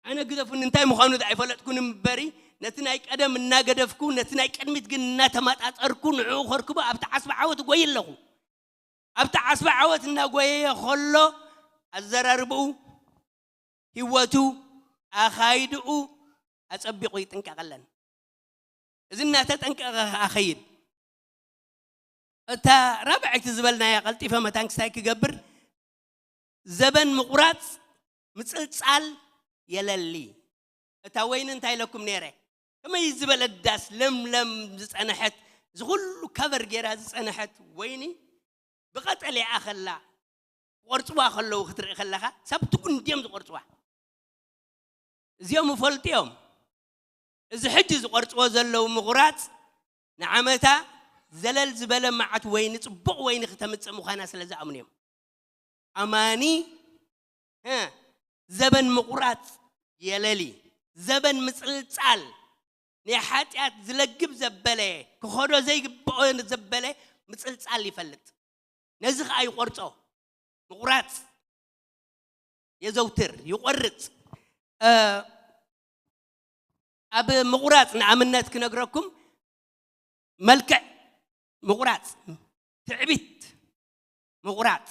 ኣነ ግደፉኒ፣ እንታይ ምዃኑ ኣይፈለጥኩን እምበሪ፣ ነቲ ናይ ቀደም እናገደፍኩ፣ ነቲ ናይ ቅድሚት ግን እናተመጣጠርኩ ንዕኡ ከርክቦ ኣብቲ ዓስቢ ዓወት እጎይ ኣለኹ። ኣብቲ ዓስቢ ዓወት እናጎየየ ከሎ ኣዘራርብኡ፣ ህይወቱ፣ ኣኻይድኡ ኣጸቢቑ ይጥንቀቐለን። እዚ እናተጠንቀቐ ኸዓ ኸይድ። እታ ራብዐይቲ ዝበልናያ ቀልጢፈ መታን ክስታይ ክገብር፣ ዘበን ምቑራጽ ምጽልጻል የለሊ። እታ ወይኒ እንታይ ኢለኩም ነይረ? ከመይ ዝበለት ዳስ ለምለም ዝጸንሐት፣ እዚ ኩሉ ከቨር ጌራ ዝጸንሐት ወይኒ ብቐጠልያ ከላ ክቖርጽዋ ከለዉ ክትርኢ ከለኻ፣ ሳብ ትጉን ድዮም ዝቖርጽዋ። እዚኦም ይፈልጡ እዮም። እዚ ሕጂ ዝቖርጽዎ ዘለዉ ምቑራጽ ንዓመታ ዘለል ዝበለ መዓት ወይኒ፣ ጽቡቕ ወይኒ ክተምጽእ ምዃና ስለ ዝኣምኑ እዮም። ኣማኒ፣ እ፣ ዘበን ምቑራጽ የለሊ፣ ዘበን ምጽልጻል፣ ናይ ሓጢኣት ዝለግብ ዘበለ፣ ክኸዶ ዘይግብኦ ዘበለ ምጽልጻል ይፈልጥ። ነዚ ኸኣ ይቖርጾ። ምቑራጽ የዘውትር፣ ይቖርጽ። እ፣ ኣብ ምቑራጽ ንኣብነት ክነግረኩም፣ መልክዕ ምቑራጽ፣ ትዕቢት ምቑራጽ፣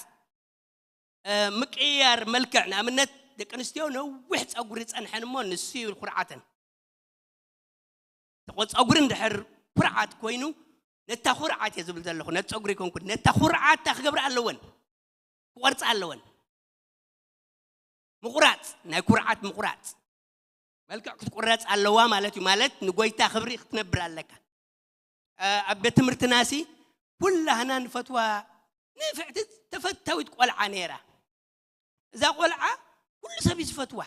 እ፣ ምቅይያር መልክዕ። ንኣብነት ደቂ ኣንስትዮ ነዊሕ ጸጉሪ ጸንሐን እሞ ንሱ እዩ ኩርዓተን። ተቆ-፣ ጸጉሪ እንድሕር ኩርዓት ኮይኑ፣ ነታ ኩርዓት እየ ዝብል ዘለኹ፣ ነቲ ጸጉሪ ኣይኮንኩን። ነታ ኩርዓት እንታይ ክገብራ ኣለወን? ክቆርጻ ኣለወን። ምቑራጽ፣ ናይ ኩርዓት ምቑራጽ። መልክዕ ክትቁረጽ ኣለዋ ማለት እዩ። ማለት ንጎይታ ክብሪ ክትነብር ኣለካ። እ፣ ኣብ ቤት ትምህርትናሲ ኩላህና ንፈትዋ ንፍዕቲ ተፈታዊት ቆልዓ ነይራ። እዛ ቆልዓ ኩሉ ሰብ እዩ ዝፈትዋ።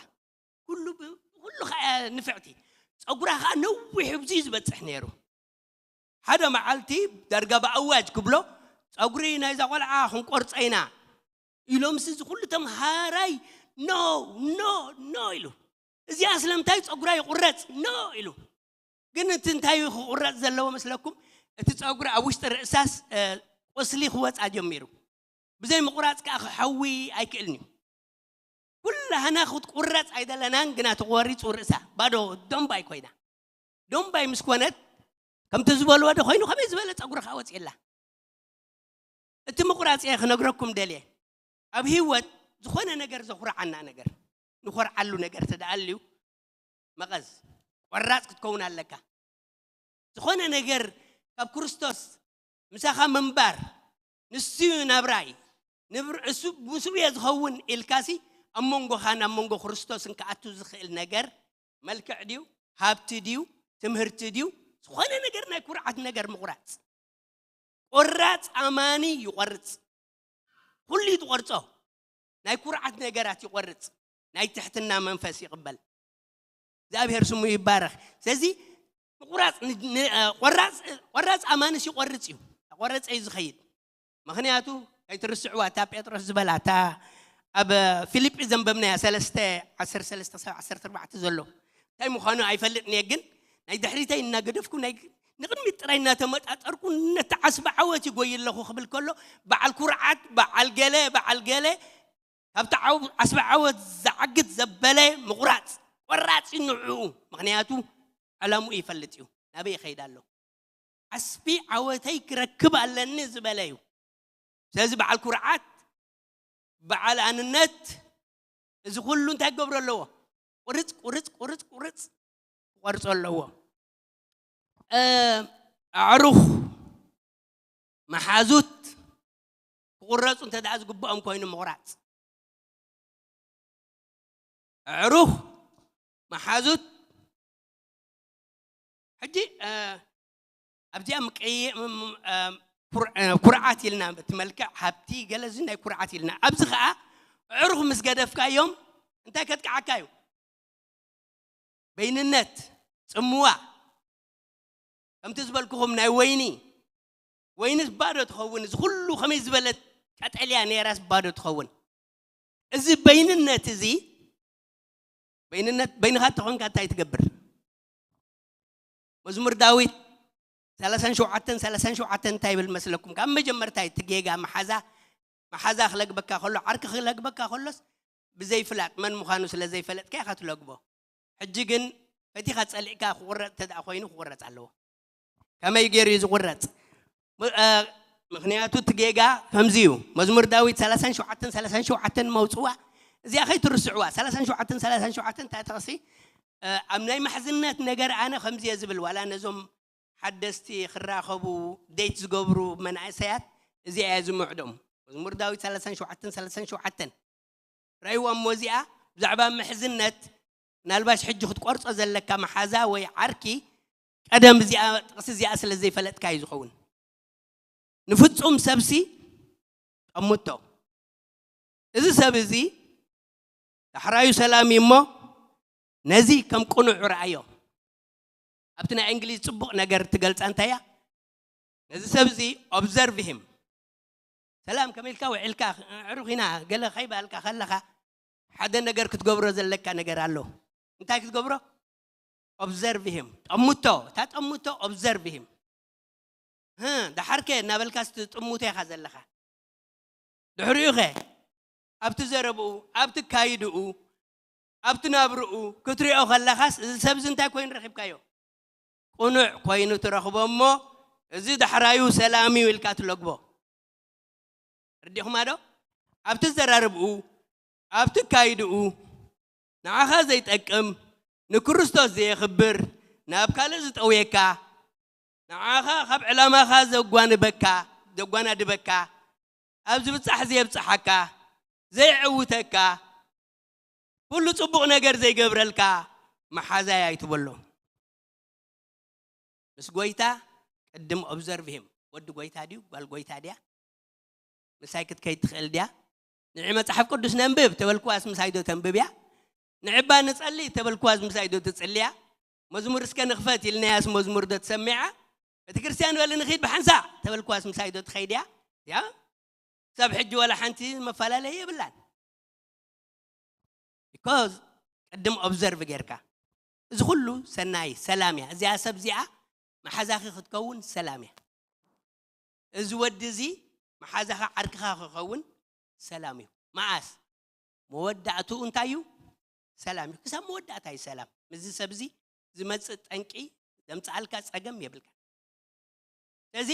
ኩሉ ብ-፣ ኩሉ ኸዓ ንፍዕቲ። ጸጉራ ኸዓ ነዊሕ ብዙ እዩ ዝበጽሕ ነይሩ። ሓደ መዓልቲ ዳርጋ ብኣዋጅ ክብሎ፣ ጸጉሪ ናይዛ ቆልዓ ክንቆርጸ ኢና ኢሎም፣ እዚ ኩሉ ተምሃራይ ኖ፣ ኖ፣ ኖ ኢሉ። እዚኣ ስለምንታይ ጸጉራ ይቑረጽ ኖ ኢሉ። ግን እቲ እንታይ ክቑረጽ ዘለዎ መስለኩም? እቲ ጸጉሪ ኣብ ውሽጢ ርእሳስ ቁስሊ ክወጻ ጀሚሩ። ብዘይ ምቑራጽ ከዓ ክሓዊ ኣይክእልን እዩ። ኩላህና ክትቁረጽ ኣይደለናን፣ ግና ተቆሪጹ ርእሳ ባዶ ደንባይ ኮይና። ደንባይ ምስ ኮነት ከምቲ ዝበልዎ ዶ ኮይኑ ከመይ ዝበለ ጸጉሪ ከዓ ወጽየላ። እቲ ምቑራጽ እየ ክነግረኩም ደልየ። ኣብ ህይወት ዝኾነ ነገር ዘኹርዓና ነገር፣ ንኾርዓሉ ነገር ተደኣልዩ መቐዝ ቆራጽ ክትከውን ኣለካ። ዝኾነ ነገር ካብ ክርስቶስ ምሳኻ ምንባር፣ ንሱ እዩ ናብራይ፣ ንብር-፣ እሱ፣ ምስኡ እየ ዝኸውን ኢልካሲ ኣብ መንጎኻን ኣብ መንጎ ክርስቶስን ክኣቱ ዝኽእል ነገር መልክዕ ድዩ? ሃብቲ ድዩ? ትምህርቲ ድዩ? ዝኾነ ነገር ናይ ኩርዓት ነገር ምቑራጽ። ቆራጽ ኣማኒ ይቆርጽ። ኩሉ እዩ ዝቆርጾ። ናይ ኩርዓት ነገራት ይቆርጽ። ናይ ትሕትና መንፈስ ይቕበል። እግዚኣብሔር ስሙ ይባረኽ። ስለዚ ምቑራጽ ን-፣ ን-፣ እ፣ ቆራጽ፣ ቆራጽ ኣማንስ ይቆርጽ እዩ። ቆረጸ እዩ ዝኸይድ። ምኽንያቱ ከይትርስዕዋ እታ ጴጥሮስ ዝበላ፣ እታ ኣብ ፊልጲ ዘንበብናያ ሰለስተ፣ ዓሰርተ ሰለስተ ክሳብ ዓሰርተ ኣርባዕተ ዘሎ እንታይ ምዃኑ ኣይፈልጥን እየ፣ ግን ናይ ድሕሪተይ እናገደፍኩ ናይ ንቕድሚት ጥራይ እናተመጣጠርኩ ነቲ ዓስቢ ዓወት ይጎይ ኣለኹ ክብል ከሎ፣ በዓል ኩርዓት፣ በዓል ገለ፣ በዓል ገለ፣ ካብቲ ዓው-፣ ዓስቢ ዓወት ዝዓግት ዘበለ ምቑራጽ፣ ቆራጽ እዩ ንዕኡ። ምኽንያቱ ዕላምኡ ይፈልጥ እዩ። ናበይ ይኸይድ ኣሎ? ዓስቢ ዓወተይ ክረክብ ኣለኒ ዝበለ እዩ። ስለዚ በዓል ኩርዓት፣ በዓል ኣንነት፣ እዚ ኩሉ እንታይ ክገብሮ ኣለዎ? ቁርጽ፣ ቁርጽ፣ ቁርጽ፣ ቁርጽ ክቆርጾ ኣለዎ። እ፣ ኣዕሩኽ፣ መሓዙት ክቑረጹ እንተ ደኣ ዝግብኦም ኮይኑ ምቑራጽ። ኣዕሩኽ፣ መሓዙት። ሕጂ፣ እ፣ ኣብዚኣ ምቀየ-፣ ም-፣ ም-፣ እ፣ ኩር-፣ እ፣ ኩርዓት ኢልና፣ እቲ መልክዕ ሃብቲ ገለ እዚ ናይ ኩርዓት ኢልና። ኣብዚ ኸኣ ኣዕሩኽ ምስ ገደፍካዮም እንታይ ከጥቅዓካ እዩ? በይንነት፣ ጽምዋ፣ ከምቲ ዝበልኩኹም ናይ ወይኒ፣ ወይንስ ባዶ ትኸውን፣ እዚ ኩሉ ከመይ ዝበለት ቀጠልያ ነይራስ ባዶ ትኸውን። እዚ በይንነት እዚ፣ በይንነት፣ በይንኻ እንተኾንካ እንታይ ትገብር? መዝሙር ዳዊት ሰላሳን ሸውዓተን፣ ሰላሳን ሸውዓተን እንታይ ይብል መስለኩም? ካብ መጀመርታ እቲ ጌጋ መሓዛ፣ መሓዛ ክለግበካ ከሎ፣ ዓርኪ ክለግበካ ከሎስ ብዘይፍላጥ፣ መን ምዃኑ ስለ ዘይፈለጥካ ኢኻ ትለግቦ። ሕጂ ግን ፈቲኻ ጸሊእካ ክቑረጽ እንተ ደኣ ኮይኑ ክቑረጽ ኣለዎ። ከመይ ገይሩ እዩ ዝቑረጽ? ም-፣ እ፣ ምኽንያቱ እቲ ጌጋ ከምዚ እዩ። መዝሙር ዳዊት ሰላሳን ሸውዓተን፣ ሰላሳን ሸውዓተን መውጽዋ፣ እዚኣ ከይትርስዕዋ። ሰላሳን ሸውዓተን፣ ሰላሳን ሸውዓተን እንታይ ጥቕሲ? እ፣ ኣብ ናይ ማሕዝነት ነገር ኣነ ከምዚ እየ ዝብል፣ ዋላ ነዞም ሓደስቲ ክራኸቡ ዴት ዝገብሩ መናእሰያት እዚኣ እየ ዝምዕዶም። መዝሙር ዳዊት ሰላሳን ሸውዓተን፣ ሰላሳን ሸውዓተን። ረእይዋ እሞ እዚኣ ብዛዕባ ምሕዝነት፣ ምናልባሽ ሕጂ ክትቆርጾ ዘለካ መሓዛ ወይ ዓርኪ፣ ቀደም እዚኣ፣ ጥቕሲ እዚኣ ስለ ዘይፈለጥካ እዩ ዝኸውን። ንፍጹም ሰብሲ ጠምቶ። እዚ ሰብ እዚ ዳሕራዩ ሰላም እዩ እሞ፣ ነዚ ከም ቅኑዕ ረኣዮ። ኣብቲ ናይ እንግሊዝ ጽቡቕ ነገር ትገልጻ እንታይ እያ? ነዚ ሰብ እዚ ኦብዘርቭ ሂም። ሰላም ከመይ ኢልካ ውዒልካ? ዕሩኽ ኢና፣ ገለ ከይባልካ ከለኻ ሓደ ነገር ክትገብሮ ዘለካ ነገር ኣሎ። እንታይ ክትገብሮ? ኦብዘርቭ ሂም። ጠምቶ፣ እታ ጠምቶ ኦብዘርቭ ሂም። ህ፣ ደሓርከ እናበልካስ ትጥምቶ ኢኻ ዘለኻ። ድሕሪኡ ኸ? ኣብቲ ዘረብኡ፣ ኣብቲ ካይድኡ፣ ኣብቲ ናብርኡ ክትሪኦ ከለኻስ፣ እዚ ሰብ እዚ እንታይ ኮይኑ ረኺብካዮ? ቅኑዕ ኮይኑ ትረኽቦ እሞ፣ እዚ ዳሕራዩ ሰላም እዩ ኢልካ ትለግቦ። ርዲኹማ ዶ? ኣብቲ ዘራርብኡ፣ ኣብቲ ካይድኡ፣ ንዓኻ ዘይጠቅም፣ ንክርስቶስ ዘየኽብር፣ ናብ ካልእ ዝጠውየካ፣ ንዓኻ ካብ ዕላማኻ ዘጓንበካ፣ ዘጓናድበካ፣ ኣብ ዝብጻሕ ዘየብጽሓካ፣ ዘየዕውተካ፣ ኩሉ ጽቡቕ ነገር ዘይገብረልካ መሓዛይ ኣይትበሎ። ምስ ጎይታ ቅድም ኦብዘርቭ ሂም። ወዲ ጎይታ ድዩ? ጓል ጎይታ ድያ? ምሳይ ክትከይድ ትኽእል ድያ? ንዒ መጽሓፍ ቅዱስ ነንብብ ተበልክዋስ ምሳይ ዶ ተንብብ እያ? ንዕባ ንጸሊ ተበልክዋስ ምሳይ ዶ ትጽሊ እያ? መዝሙር እስከ ንኽፈት ኢልናያስ መዝሙር ዶ ትሰምዓ? ቤተ ክርስቲያን በሊ ንኺድ ብሓንሳእ ተበልክዋስ ምሳይ ዶ ትኸይድ እያ? ያ ክሳብ ሕጂ ዋላ ሓንቲ መፈላለይ የብላን። Because ቅድም ኦብዘርቭ ጌርካ፣ እዚ ኩሉ ሰናይ ሰላም እያ። እዚኣ ሰብ እዚኣ መሓዛኺ ክትከውን ሰላም እያ። እዚ ወዲ እዚ መሓዛኻ ዓርክኻ ክኸውን ሰላም እዩ። መዓስ? መወዳእትኡ እንታይ እዩ? ሰላም እዩ። ክሳብ መወዳእታ እዩ ሰላም። ምስዚ ሰብ እዚ ዝመጽእ ጠንቂ ዘምጽኣልካ ጸገም የብልካ። ስለዚ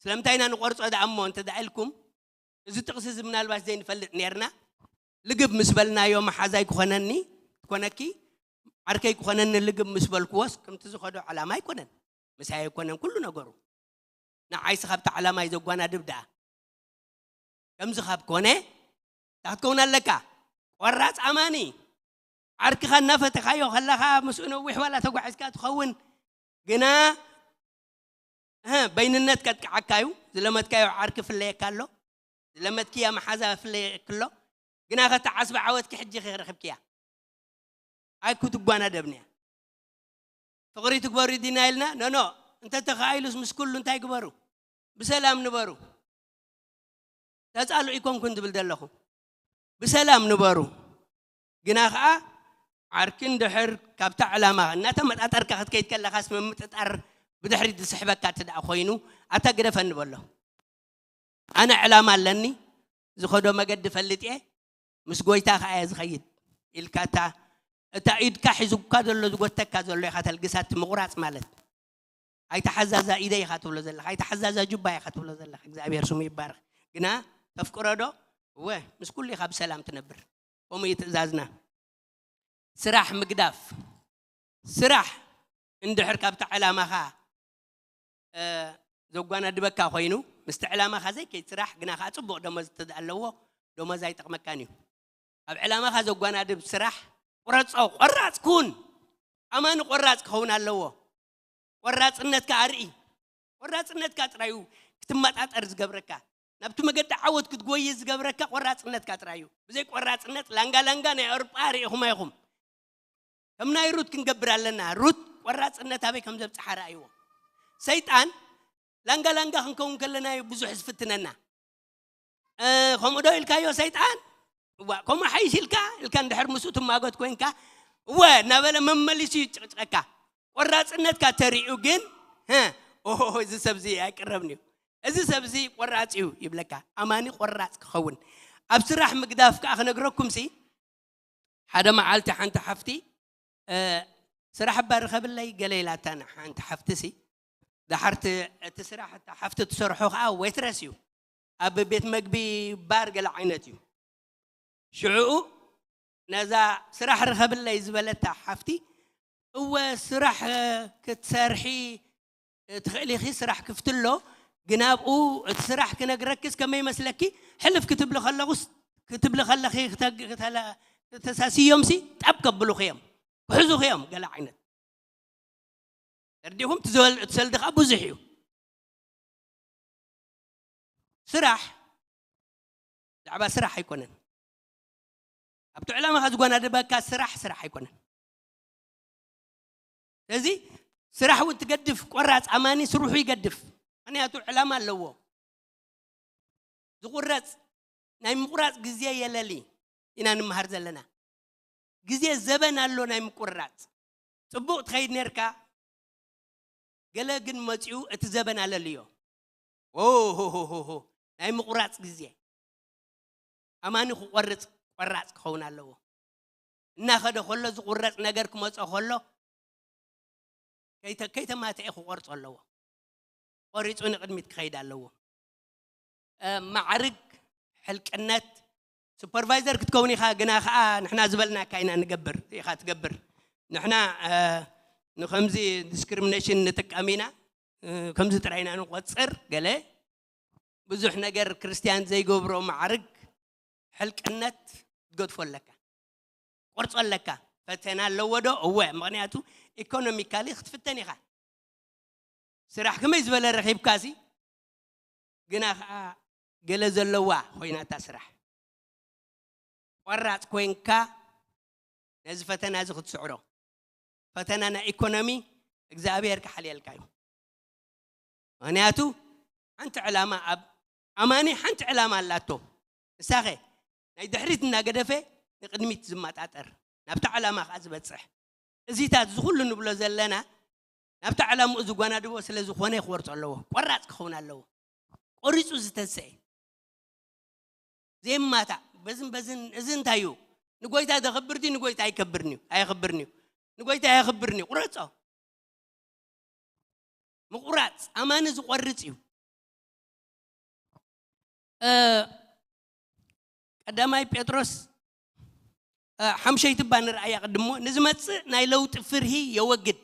ስለምንታይ ኢና ንቆርጾ ደኣ እሞ እንተ ደኣ ኢልኩም፣ እዚ ጥቕሲ እዚ ምናልባት ዘይንፈልጥ ኔርና፣ ልግብ ምስ በልናዮ መሓዛይ ክኾነኒ ክኾነኪ ዓርከይ ክኾነኒ ልግብ ምስ በልክዎስ፣ ከምቲ ዝኸዶ ዕላማ ኣይኮነን፣ ምሳይ ኣይኮነን ኩሉ ነገሩ። ንዓይስ ካብቲ ዕላማይ ዘጓናድብ ደኣ። ከምዚ ካብ ኮነ፣ እንታይ ክትከውን ኣለካ? ቆራጽ ኣማኒ። ዓርክኻ እናፈተኻዮ ከለኻ፣ ምስኡ ነዊሕ ዋላ ተጓዒዝካ ትኸውን፣ ግና እህ፣ በይንነት ከጥቅዓካ እዩ። ዝለመድካዮ ዓርኪ ፍለየካ ኣሎ፣ ዝለመድክያ መሓዛ ፍለየክ ኣሎ። ግና ከታ ዓስቢ ዓወትኪ ሕጂ ኢኺ ረኺብክያ። ኣይኩትጓናደብንያ። ፍቕሪ ትግበሩ ዲና ኢልና? ኖ፣ ኖ። እንተ ተኻኢሉስ ምስ ኩሉ እንታይ ግበሩ? ብሰላም ንበሩ። ተጻሉ ኣይኮንኩን ዝብል ዘለኹ። ብሰላም ንበሩ። ግና ኸኣ ዓርኪ እንድሕር ካብታ ዕላማ እናተመጣጠርካ ክትከይድ ከለኻስ፣ ምምጥጣር ብድሕሪት ዝስሕበካ እቲ ደኣ ኮይኑ፣ ኣታ ግደፈኒ በሎ። ኣነ ዕላማ ኣለኒ፣ ዝኸዶ መገዲ ፈልጥ እየ፣ ምስ ጎይታ ኸኣ እየ ዝኸይድ ኢልካ፣ እታ፣ እታ ኢድካ ሒዙካ ዘሎ፣ ዝጎተካ ዘሎ ኢኻ ተልግሳ። እቲ ምቑራጽ ማለት ኣይተሓዛዛ ኢደይ ኢኻ ትብሎ ዘለኻ፣ ኣይተሓዛዛ ጁባ ኢኻ ትብሎ ዘለኻ። እግዚኣብሔር ስሙ ይባረኽ። ግና ተፍቅሮ ዶ? እወ፣ ምስ ኩሉ ኢኻ ብሰላም ትነብር። ከምኡ እዩ ትእዛዝና። ስራሕ ምግዳፍ። ስራሕ እንድሕር ካብቲ ዕላማኻ፣ እ፣ ዘጓናድበካ ኮይኑ፣ ምስቲ ዕላማኻ ዘይከይድ ስራሕ ግና ኸዓ ጽቡቕ ደሞዝ እንተ ኣለዎ፣ ደሞዝ ኣይጠቕመካን እዩ። ኣብ ዕላማኻ ዘጓናድብ ስራሕ ቁረጾ፣ ቆራጽ ኩን። ኣማኒ ቆራጽ ክኸውን ኣለዎ። ቆራጽነትካ ኣርኢ። ቆራጽነትካ ጥራይ እዩ ክትመጣጠር ዝገብረካ። ናብቲ መገዲ ዓወት ክትጎይ ዝገብረካ ቆራጽነትካ ጥራይ እዩ። ብዘይ ቆራጽነት ላንጋ ላንጋ ናይ ኣውሮጳ ርኢኹማ ኢኹም። ከም ናይ ሩት ክንገብር ኣለና። ሩት ቆራጽነት ኣበይ ከም ዘብጽሓ ረኣይዎ። ሰይጣን ላንጋ ላንጋ ክንከውን ከለና እዩ ብዙሕ ዝፍትነና። እ፣ ከምኡ ዶ ኢልካዮ ሰይጣን? እዋ፣ ከምኡ ሓይሽ ኢልካ፣ ኢልካ እንድሕር ምስኡ ትማጎት ኮይንካ፣ እወ፣ እናበለ መመሊሱ ይጭቕጭቐካ። ቆራጽነትካ ተሪኡ ግን፣ ሀ፣ ኦሆ፣ እዚ ሰብዚ ኣይቅረብን እዩ። እዚ ሰብዚ ቆራጽ እዩ ይብለካ። ኣማኒ ቆራጽ ክኸውን። ኣብ ስራሕ ምግዳፍ ከኣ ክነግረኩምሲ፣ ሓደ መዓልቲ ሓንቲ ሓፍቲ፣ እ፣ ስራሕ እባ ርኸብለይ ገለ ኢላታ ንሓንቲ ሓፍትሲ፣ ደሓር እቲ፣ እቲ ስራሕ እታ ሓፍቲ ትሰርሖ ከኣ ዌትረስ እዩ። ኣብ ቤት መግቢ ባር ገለ ዓይነት እዩ። ሽዕኡ ነዛ ስራሕ ርኸብለይ ዝበለታ ሓፍቲ፣ እወ ስራሕ፣ እ፣ ክትሰርሒ ትኽእሊ ኢኺ፣ ስራሕ ክፍቲ ኣሎ፣ ግን ኣብኡ እቲ ስራሕ ክነግረክስ ከመይ ይመስለኪ? ሕልፍ ክትብሊ ከለኹስ፣ ክትብሊ ከለኺ ክተ-፣ ክተለ-፣ ክተሳስዮምሲ ጠብ ከብሉኺ እዮም፣ ክሕዙኺ እዮም፣ ገለ ዓይነት። ተረዲእኹም? እቲ ዘል-፣ እቲ ሰልዲ ኸዓ ብዙሕ እዩ። ስራሕ፣ ብዛዕባ ስራሕ ኣይኮነን። ኣብቲ ዕላማኻ ዝጓናድበካ ስራሕ፣ ስራሕ ኣይኮነን። ስለዚ ስራሕ እውን ትገድፍ፣ ቆራጽ ኣማኒ ስርሑ ይገድፍ። ምኽንያቱ ዕላማ ኣለዎ። ዝቑረጽ፣ ናይ ምቑራጽ ግዜ የለሊ ኢና ንምሃር ዘለና። ግዜ ዘበን ኣሎ ናይ ምቁርራጽ። ጽቡቕ ትኸይድ ኔርካ፣ ገለ ግን መጺኡ እቲ ዘበን ኣለልዮ። ኦሆሆሆ፣ ናይ ምቑራጽ ግዜ። ኣማኒ ክቖርጽ፣ ቆራጽ ክኸውን ኣለዎ። እናኸደ ከሎ ዝቑረጽ ነገር ክመጾ ከሎ፣ ከይተ-፣ ከይተማትኤ ክቖርጾ ኣለዎ። ቆሪጹ ንቕድሚት ክኸይድ ኣለዎ። እ፣ ማዕርግ፣ ሕልቅነት፣ ሱፐርቫይዘር ክትከውን ኢኻ፣ ግና ኸዓ ንሕና ዝበልናካ ኢና ንገብር፣ ኢኻ ትገብር። ንሕና፣ እ፣ ንኸምዚ ዲስክሪሚኔሽን ንጥቀም ኢና፣ እ፣ ከምዚ ጥራይ ኢና ንቆጽር። ገለ ብዙሕ ነገር ክርስትያን ዘይገብሮ ማዕርግ፣ ሕልቅነት ትገድፎ ኣለካ። ቆርጾ ኣለካ። ፈተና ኣለዎ ዶ? እወ፣ ምኽንያቱ ኢኮኖሚካሊ ክትፍተን ኢኻ። ስራሕ ከመይ ዝበለ ረኺብካሲ፣ ግና ኸዓ ገለ ዘለዋ ኮይና እታ ስራሕ። ቆራጽ ኮይንካ ነዚ ፈተና እዚ ክትስዕሮ። ፈተና ናይ ኢኮኖሚ እግዚኣብሔር ክሓልየልካ እዩ። ምኽንያቱ ሓንቲ ዕላማ ኣብ ኣማኒ ሓንቲ ዕላማ ኣላቶ። ንሳኸ ናይ ድሕሪት እናገደፈ ንቕድሚት ዝመጣጠር፣ ናብታ ዕላማ ከዓ ዝበፅሕ። እዚታት እዚ ኩሉ ንብሎ ዘለና ናብታ ዕላምኡ ዝጓናድቦ ስለ ዝኾነ ክወርፆ ኣለዎ። ቆራፅ ክኸውን ኣለዎ። ቆሪፁ ዝተሰኤ ዘይማታእ በዝን በዝን። እዚ እንታይ እዩ? ንጎይታ ዘኽብር ድዩ ንጎይታ ኣይከብርን እዩ? ኣየኽብርን እዩ። ንጎይታ ኣየኽብርን እዩ። ቁረፆ። ምቁራፅ ኣማኒ ዝቆርፅ እዩ። እ፣ ቀዳማይ ጴጥሮስ፣ እ፣ ሓምሸይቲ እባ ንርኣያ ቅድሞ፣ ንዝመፅእ ናይ ለውጢ ፍርሂ የወግድ።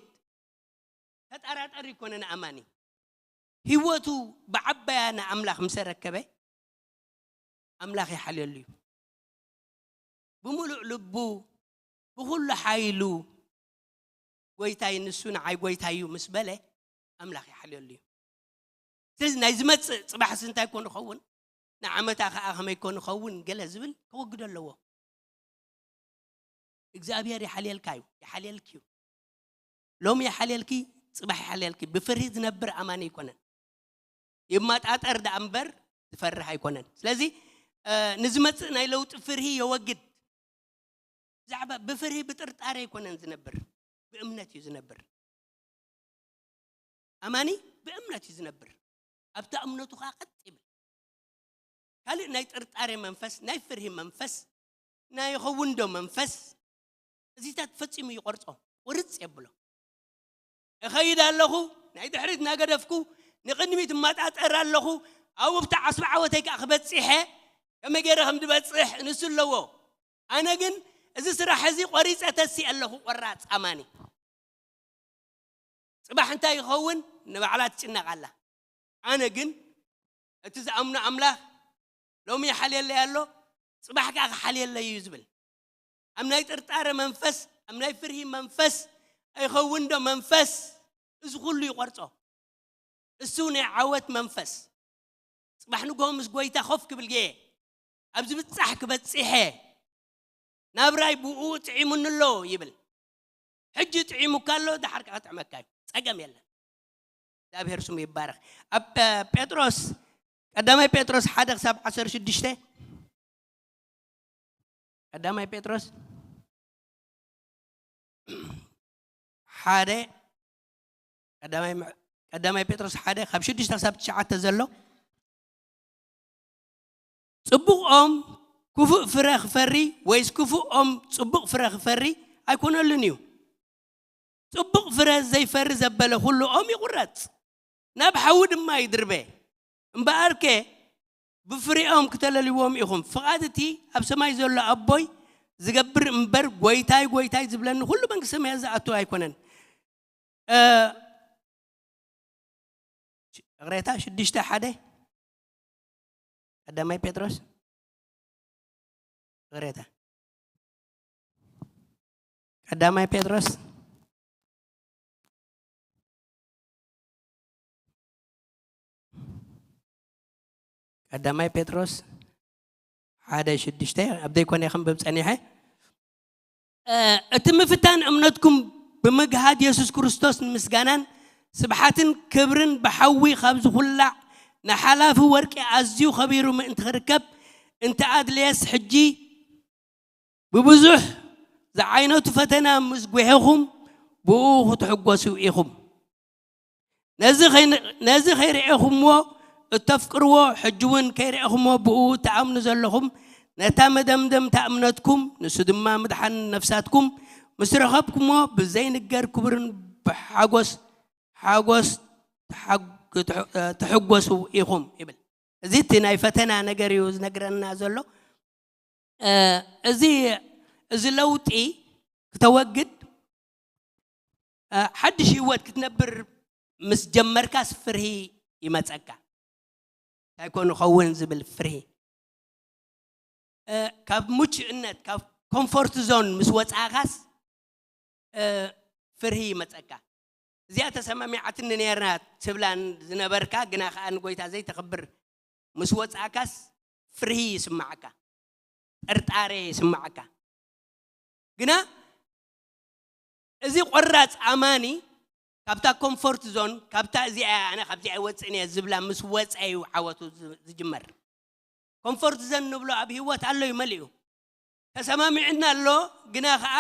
ተጠራጠሪ ይኮነ ንኣማኒ። ህይወቱ ብዓባያ ንኣምላኽ ምሰ ረከበ፣ ኣምላኽ ይሓልየሉ እዩ። ብምሉእ ልቡ፣ ብኹሉ ሓይሉ፣ ጎይታይ ንሱ ንዓይ ጎይታይ እዩ ምስ በለ፣ ኣምላኽ ይሓልየሉ እዩ። ስለዚ ናይ ዝመጽእ ጽባሕስ እንታይ ኮን ይኸውን፣ ንዓመታ ከኣ ከመይ ኮን ይኸውን ገለ ዝብል ከወግዶ ኣለዎ። እግዚኣብሔር ይሓልየልካ እዩ፣ ይሓልየልኪ እዩ። ሎሚ ይሓልየልኪ፣ ጽባሕ ይሓልየልኪ። ብፍርሂ ዝነብር ኣማኒ ኣይኮነን። ይመጣጠር ደኣ እምበር ዝፈርህ ኣይኮነን። ስለዚ፣ እ፣ ንዝመጽእ ናይ ለውጢ ፍርሂ የወግድ። ብዛዕባ ብፍርሂ ብጥርጣሬ ኣይኮነን ዝነብር፣ ብእምነት እዩ ዝነብር። ኣማኒ ብእምነት እዩ ዝነብር። ኣብታ እምነቱ ኸዓ ቀጥ ይብል። ካልእ ናይ ጥርጣሬ መንፈስ፣ ናይ ፍርሂ መንፈስ፣ ናይ ይኸውን ዶ መንፈስ፣ እዚታት ፈጺሙ ይቖርጾ፣ ቁርጽ የብሎ። እኸይድ ኣለኹ፣ ናይ ድሕሪት እናገደፍኩ ንቕድሚት እመጣጠር ኣለኹ፣ ኣብኡ ብታ ዓስቢ ዓወተይ ከኣ ክበጺሐ ከመይ ገይረ ከም ዝበጽሕ ንሱ ኣለዎ። ኣነ ግን እዚ ስራሕ እዚ ቆሪጸ ተሲእ ኣለኹ፣ ቆራጽ ኣማኒ። ጽባሕ እንታይ ይኸውን ንባዕላ ትጭነቕ ኣላ። ኣነ ግን እቲ ዝኣምኖ ኣምላኽ ሎሚ ይሓልየለይ ኣሎ፣ ጽባሕ ከኣ ክሓልየለይ እዩ ዝብል። ኣብ ናይ ጥርጣረ መንፈስ፣ ኣብ ናይ ፍርሂ መንፈስ፣ ኣይኸውን ዶ መንፈስ፣ እዚ ኩሉ ይቖርጾ። እሱ ናይ ዓወት መንፈስ። ጽባሕ ንግሆ ምስ ጎይታ ኮፍ ክብል ገየ። ኣብዚ ብጻሕ ክበጽሐ፣ ናብራይ ብኡ ጥዒሙኒ ኣሎ ይብል። ሕጂ ጥዒሙካ ኣሎ፣ ደሓር ከኣ ክጥዕመካ እዩ። ጸገም የለን። እግዚኣብሔር ስሙ ይባረኽ። ኣብ፣ እ፣ ጴጥሮስ፣ ቀዳማይ ጴጥሮስ ሓደ ክሳብ ዓሰርተ ሽዱሽተ፣ ቀዳማይ ጴጥሮስ ሓደ፣ ቀዳማይ ምዕ-፣ ቀዳማይ ጴጥሮስ ሓደ ካብ ሽዱሽተ ክሳብ ትሽዓተ ዘሎ፣ ጽቡቕ ኦም ክፉእ ፍረ ክፈሪ ወይስ ክፉእ ኦም ጽቡቕ ፍረ ክፈሪ ኣይኮነሉን እዩ። ጽቡቕ ፍረ ዘይፈሪ ዘበለ ኩሉ ኦም ይቑረጽ፣ ናብ ሓዊ ድማ ይድርበ። እምበኣርከ ብፍሬኦም ክተለልይዎም ኢኹም። ፍቓድ እቲ ኣብ ሰማይ ዘሎ ኣቦይ ዝገብር እምበር፣ ጎይታይ፣ ጎይታይ ዝብለኒ ኩሉ መንግስቲ ሰማያት ዝኣቱ ኣይኮነን። እ፣ ይቕሬታ፣ ሽዱሽተ ሓደ፣ ቀዳማይ ጴጥሮስ፣ ይቕሬታ፣ ቀዳማይ ጴጥሮስ፣ ቀዳማይ ጴጥሮስ ሓደ ሽዱሽተ፣ ኣብ ዘይኮነ ከንብብ ጸኒሐ። እ፣ እቲ ምፍታን እምነትኩም ብምግሃድ የሱስ ክርስቶስ ንምስጋናን ስብሓትን ክብርን ብሓዊ ካብ ዝኹላዕ ንሓላፊ ወርቂ ኣዝዩ ኸቢሩ ምእንቲ ክርከብ እንተ ኣድለየስ፣ ሕጂ ብብዙሕ ዝዓይነቱ ፈተና ምስ ጒሄኹም ብኡ ክትሕጎሱ ኢኹም። ነዚ ኸይ-፣ ነዚ ኸይርኤኹምዎ እተፍቅርዎ፣ ሕጂ እውን ከይርኤኹምዎ ብኡ ትኣምኑ ዘለኹም፣ ነታ መደምደምታ እምነትኩም፣ ንሱ ድማ ምድሓን ነፍሳትኩም፣ ምስ ረኸብኩምዎ ብዘይንገር ክብርን ብሓጎስ፣ ሓጎስ ትሓግ-፣ ትሕ-፣ ትሕጎሱ ኢኹም ይብል። እዚ እቲ ናይ ፈተና ነገር እዩ ዝነግረና ዘሎ። እ፣ እዚ፣ እዚ ለውጢ ክተወግድ፣ እ፣ ሓድሽ ህይወት ክትነብር ምስ ጀመርካስ ፍርሂ ይመጸካ። እንታይ ኮን ይኸውን ዝብል ፍርሂ። እ፣ ካብ ምቹእነት፣ ካብ ኮምፎርት ዞን ምስ ወጻእካስ፣ እ፣ ፍርሂ ይመጸካ። እዚኣ ተሰማሚዓትኒ ነይራ ትብላ ዝነበርካ፣ ግና ከኣ ንጎይታ ዘይተኽብር ምስ ወጻእካስ ፍርሂ ይስምዓካ፣ ጥርጣሬ ይስምዓካ። ግና እዚ ቆራጽ ኣማኒ ካብታ ኮምፎርት ዞን፣ ካብታ እዚኣ ኣነ ካብዚኣ ይወፅእን እየ ዝብላ ምስ ወፀ እዩ ዓወቱ ዝ- ዝጅመር። ኮምፎርት ዞን ንብሎ ኣብ ህይወት ኣሎ እዩ መሊኡ። ተሰማሚዕና ኣሎ፣ ግና ከዓ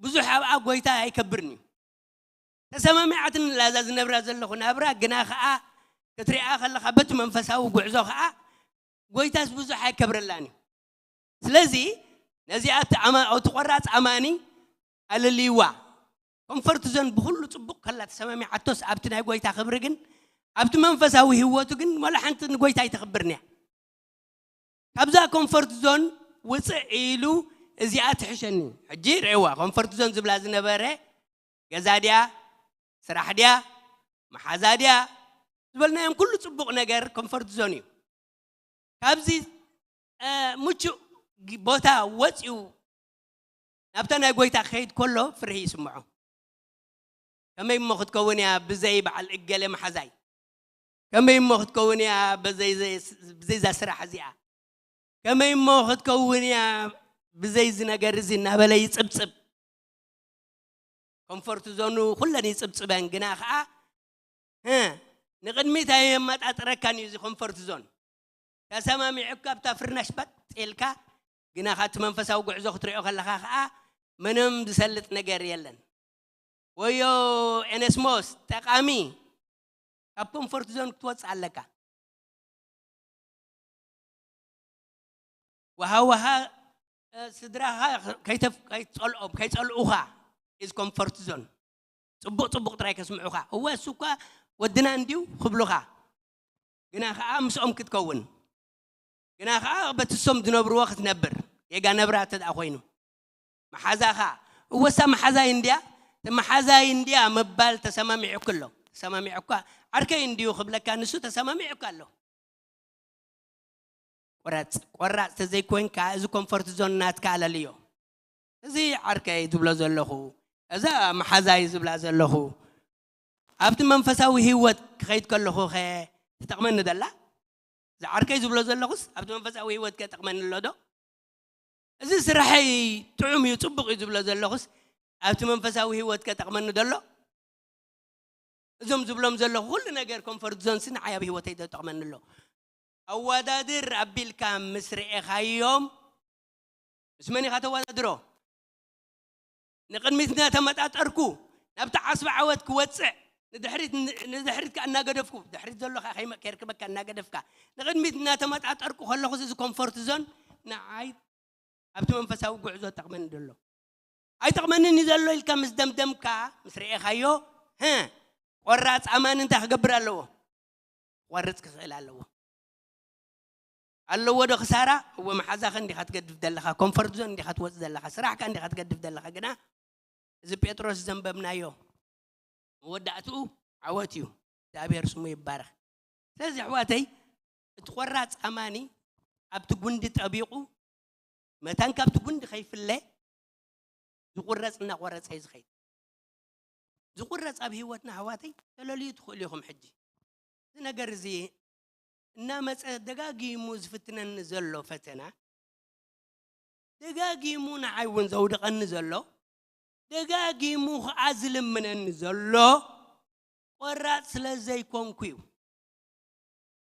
ብዙሕ ኣብኣ ጎይታ ኣይከብርን እዩ። ተሰማሚዓትን ላዛ ዝነብራ ዘለኹ ናብራ ግና ከዓ ክትሪኣ ከለኻ በቲ መንፈሳዊ ጉዕዞ ከዓ ጎይታስ ብዙሕ ኣይከብረላን እዩ። ስለዚ ነዚኣ እቲ ኣማ- እቲ ቆራፅ ኣማኒ ኣለልይዋ። ኮምፈርት ዞን ብኩሉ ፅቡቅ ከላ ተሰማሚዓቶስ ኣብቲ ናይ ጎይታ ክብሪ ግን ኣብቲ መንፈሳዊ ህይወቱ ግን ወላ ሓንቲ ንጎይታ ኣይተኽብርን እያ። ካብዛ ኮምፈርት ዞን ውፅእ ኢሉ እዚኣ ትሕሸኒ። ሕጂ ርእዋ ኮምፈርት ዞን ዝብላ ዝነበረ ገዛ ድያ፣ ስራሕ ድያ፣ መሓዛ ድያ ዝበልናዮም ኩሉ ፅቡቕ ነገር ኮምፈርት ዞን እዩ። ካብዚ እ፣ ምቹእ ግ- ቦታ ወፂኡ ናብታ ናይ ጎይታ ክኸይድ ከሎ ፍርሂ ይስምዖ። ከመይ እሞ ክትከውን እያ ብዘይ በዓል እገለ መሓዛይ? ከመይ እሞ ክትከውን እያ ብዘይ ዘይ- ብዘይዛ ስራሕ እዚኣ? ከመይ እሞ ክትከውን እያ ብዘይዚ ነገር እዚ እናበለ ይፅብፅብ። ኮምፎርት ዞኑ ኩለን ይፅብፅበን ግና ከዓ እ፣ ንቕድሚት ኣየመጣጥረካን እዩ እዚ ኮምፎርት ዞን። ተሰማሚዑካ ኣብታ ፍርናሽ ባጥ ኢልካ ግና ካብቲ መንፈሳዊ ጉዕዞ ክትሪኦ ከለኻ ከዓ ምንም ዝሰልጥ ነገር የለን። ወዮ ኤነስሞስ ጠቃሚ ካብ ኮምፎርት ዞን ክትወፅእ ኣለካ። ወሃ ወሃ እ፣ ስድራኻ ከይተፍ- ከይትፀልኦም ከይፀልኡኻ ኢዝ ኮምፎርት ዞን። ፅቡቅ ፅቡቅ ጥራይ ከስምዑኻ። እወ እሱ እኳ ወድና እንድዩ ክብሉኻ፣ ግና ከዓ ምስኦም ክትከውን፣ ግና ከዓ በቲ እሶም ዝነብርዎ ክትነብር ጌጋ ነብራ እንተ ደኣ ኮይኑ መሓዛኻ እወሳ መሓዛይ እንድያ እቲ መሓዛይ እንድያ ምባል ተሰማሚዑ ክሎ ተሰማሚዑ እኳ ዓርከይ እንድዩ ክብለካ ንሱ ተሰማሚዑ እኳ ኣሎ። ቁረፅ ቆራፅ ተዘይኮንካ እዚ ኮምፎርት ዞን ናትካ ኣለልዮ። እዚ ዓርከይ ዝብሎ ዘለኹ እዛ መሓዛይ ዝብላ ዘለኹ ኣብቲ መንፈሳዊ ህይወት ክኸይድ ከለኹ ኸ ትጠቕመኒ ደላ? እዚ ዓርከይ ዝብሎ ዘለኹስ ኣብቲ መንፈሳዊ ህይወት ከ ጠቕመኒ ኣሎ ዶ? እዚ ስራሐይ ጥዑም እዩ ፅቡቕ እዩ ዝብሎ ዘለኹስ ኣብቲ መንፈሳዊ ህይወት ከ ጠቕመኒ ደሎ? እዞም ዝብሎም ዘለኹ ኩሉ ነገር ኮምፎርት ዞንስ ንዓይ ኣብ ህይወተይ ዘጠቕመኒ ኣሎ። ኣወዳድር ኣቢልካ ምስ ርኤኻዮም ምስ መን ኢኻ ተወዳድሮ? ንቕድሚት እናተመጣጠርኩ ናብቲ ዓስቢ ዓወት ክወፅዕ ንድሕሪት ንድሕሪት ከዓ እናገደፍኩ ድሕሪት ዘሎ ከዓ ከይመ- ከይርክበካ እናገደፍካ ንቕድሚት እናተመጣጠርኩ ከለኹስ እዚ ኮምፎርት ዞን ንዓይ ኣብቲ መንፈሳዊ ጉዕዞ ጠቕመኒ ዘሎ ኣይጠቕመንን እዩ ዘሎ ኢልካ ምስ ደምደምካ ምስ ርኤኻዮ ህ ቆራፅ ኣማኒ እንታይ ክገብር ኣለዎ? ክቆርፅ ክኽእል ኣለዎ። ኣለዎ ዶ ክሳራ? እወ መሓዛኸ እንዲኻ ትገድፍ ዘለኻ ኮንፈርት ዞን እንዲኻ ትወፅእ ዘለኻ ስራሕካ እንዲኻ ትገድፍ ዘለኻ ግና እዚ ጴጥሮስ ዘንበብናዮ መወዳእትኡ ዓወት እዩ። እግዚኣብሔር ስሙ ይባረኽ። ስለዚ ኣሕዋተይ እቲ ቆራፅ ኣማኒ ኣብቲ ጉንዲ ጠቢቑ መታን ካብቲ ጉንዲ ከይፍለ ዝቁረፅ እናቆረፀ እዩ ዝኸይድ። ዝቁረፅ ኣብ ህይወትና ኣሕዋተይ ተለልዩ ትኽእሉ ኢኹም። ሕጂ እዚ ነገር እዚ እናመፀ ደጋጊሙ ዝፍትነኒ ዘሎ ፈተና ደጋጊሙ ንዓይ እውን ዘውድቐኒ ዘሎ ደጋጊሙ ከዓ ዝልምነኒ ዘሎ ቆራፅ ስለ ዘይኮንኩ እዩ።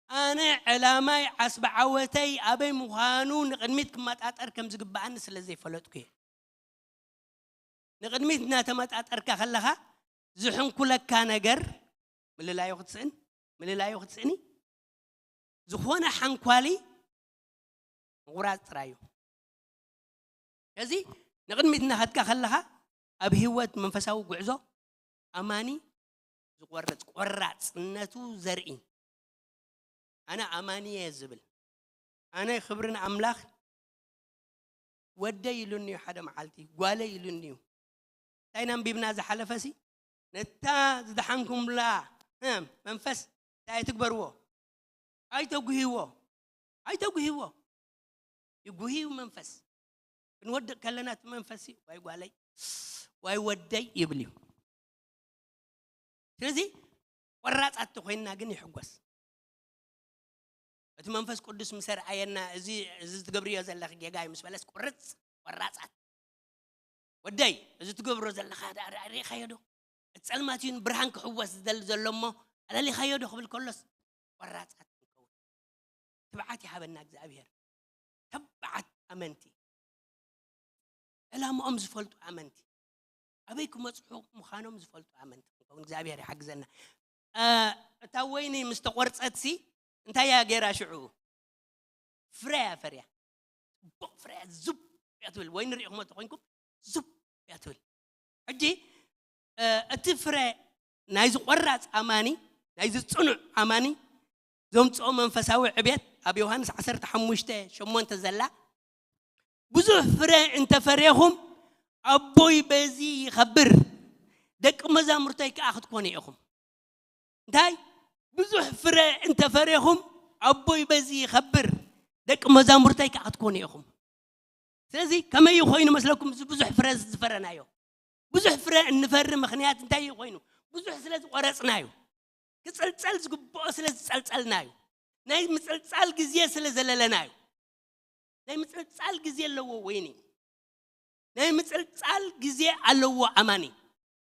ኣነ ዕላማይ ዓስቢ ዓወተይ ኣበይ ምዃኑ ንቕድሚት ክመጣጠር ከም ዝግብኣኒ ስለ ዘይፈለጥኩ እየ። ንቕድሚት እናተመጣጠርካ ከለኻ ዝሕንኩለካ ነገር ምልላዩ ክትስእን ምልላዩ ክትስእኒ ዝኾነ ሓንኳሊ ምቑራፅ ጥራይ እዩ። እዚ ንቕድሚት እናኸድካ ከለኻ ኣብ ህይወት መንፈሳዊ ጉዕዞ ኣማኒ ዝቆርፅ ቆራፅነቱ ዘርኢ ኣነ ኣማኒ እየ ዝብል ኣነ ክብሪ ንኣምላኽ ወደይ ኢሉኒ እዩ ሓደ መዓልቲ ጓለይ ኢሉኒ እዩ እንታይ ነንቢብና ዝሓለፈሲ ነታ ዝደሓንኩምላ እ፣ መንፈስ እንታይ ኣይትግበርዎ ኣይተጉህይዎ ኣይተጉህይዎ ይጉህዩ መንፈስ ክንወድቕ ከለና እቲ መንፈስ ዋይ ጓለይ ዋይ ወደይ ይብል እዩ ስለዚ ቆራፃት ኮይንና ግን ይሕጎስ እቲ መንፈስ ቅዱስ ምስ ኣርኣየና እዚ እዚ ትገብርዮ ዘለኺ ጌጋ እዩ ምስ በለስ ቁርፅ ቆራፃት ወደይ እዚ ትገብሮ ዘለኻ ርኢኻዮ ዶ እቲ ጸልማት እዩ ንብርሃን ክሕወስ ዝደሊ ዘሎ እሞ ኣለሊኻዮ ዶ ክብል ከሎስ ቆራጻት ንከውን። ትብዓት ይሃበና እግዚኣብሔር። ተባዓት ኣመንቲ፣ ዕላምኦም ዝፈልጡ ኣመንቲ፣ ኣበይ ክመጽሑ ምዃኖም ዝፈልጡ ኣመንቲ ክንከውን እግዚኣብሔር ይሓግዘና። እታ ወይኒ ምስ ተቆርጸትሲ እንታይ እያ ገይራ ሽዑ? ፍረ እያ ፈርያ። ጽቡቕ ፍረ እያ፣ ዙብ እያ ትብል። ወይኒ ርኢኹሞ ተኾይንኩም ዙብ እያ ትብል። ሕጂ እቲ ፍረ ናይዚ ቆራጽ ኣማኒ፣ ናይዚ ጽኑዕ ኣማኒ ዘምጽኦ መንፈሳዊ ዕቤት ኣብ ዮሃንስ ዓሰርተ ሓሙሽተ ሸሞንተ ዘላ፣ ብዙሕ ፍረ እንተፈሬኹም ኣቦይ በዚ ይኸብር፣ ደቂ መዛሙርተይ ከኣ ክትኮኑ ኢኹም። እንታይ? ብዙሕ ፍረ እንተፈሬኹም ኣቦይ በዚ ይኸብር፣ ደቂ መዛሙርተይ ከኣ ክትኮኑ ኢኹም። ስለዚ ከመይ ኮይኑ መስለኩም እዚ ብዙሕ ፍረ ዝፈረናዮ? ብዙሕ ፍረ እንፈሪ ምኽንያት እንታይ እዩ ኮይኑ? ብዙሕ ስለ ዝቆረጽና እዩ። ክጽልጸል ዝግብኦ ስለ ዝጸልጸልና እዩ። ናይ ምጽልጻል ግዜ ስለ ዘለለና እዩ። ናይ ምጽልጻል ግዜ ኣለዎ ወይኒ። ናይ ምጽልጻል ግዜ ኣለዎ ኣማኒ።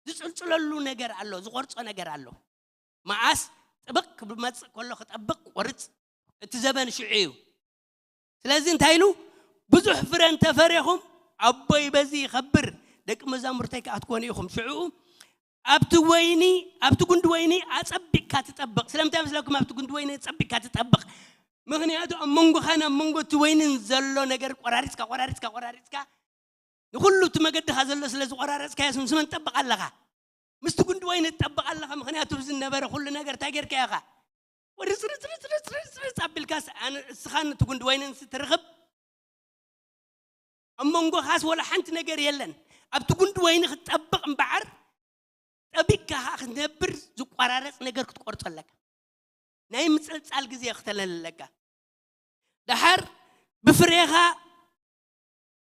ዝጽልጽለሉ ነገር ኣሎ፣ ዝቆርጾ ነገር ኣሎ። መዓስ ጥብቕ ክመጽእ ከሎ ክጠብቕ ክቆርጽ እቲ ዘበን ሽዑ እዩ። ስለዚ እንታይ ኢሉ? ብዙሕ ፍረ እንተፈሬኹም ኣቦይ በዚ ይኸብር፣ ደቂ መዛሙርተይ ከኣ ትኮኑ ኢኹም። ሽዑ ኣብቲ ወይኒ፣ ኣብቲ ጉንዲ ወይኒ ኣጸቢቕካ ትጠብቕ። ስለምንታይ መስለኩም ኣብቲ ጉንዲ ወይኒ ኣጸቢቕካ ትጠብቕ? ምኽንያቱ ኣብ መንጎኻን ኣብ መንጎ እቲ ወይንን ዘሎ ነገር ቆራሪጽካ ቆራሪጽካ ቆራሪጽካ ንኹሉ እቲ መገድኻ ዘሎ ስለ ዝቆራረጽካዮ ስምስመን ትጠብቕ ኣለኻ። ምስቲ ጉንዲ ወይኒ ትጠብቕ ኣለኻ። ምኽንያቱ ዝነበረ ኩሉ ነገር እንታይ ጌርካዮ ኢኻ? ወርጽ ርጽ ርጽ ርጽ ርጽ ርጽ ኣቢልካስ ኣነ እስኻን እቲ ጉንዲ ወይንን ትርኽብ ኣብ መንጎኻስ ወላ ሓንቲ ነገር የለን። ኣብቲ ጉንዲ ወይኒ ክትጠብቕ እምበዓር ጠቢቅካ ክትነብር ዝቆራረጽ ነገር ክትቆርጾ ኣለካ። ናይ ምጽልጻል ግዜ ክተለለካ። ደሓር ብፍሬኻ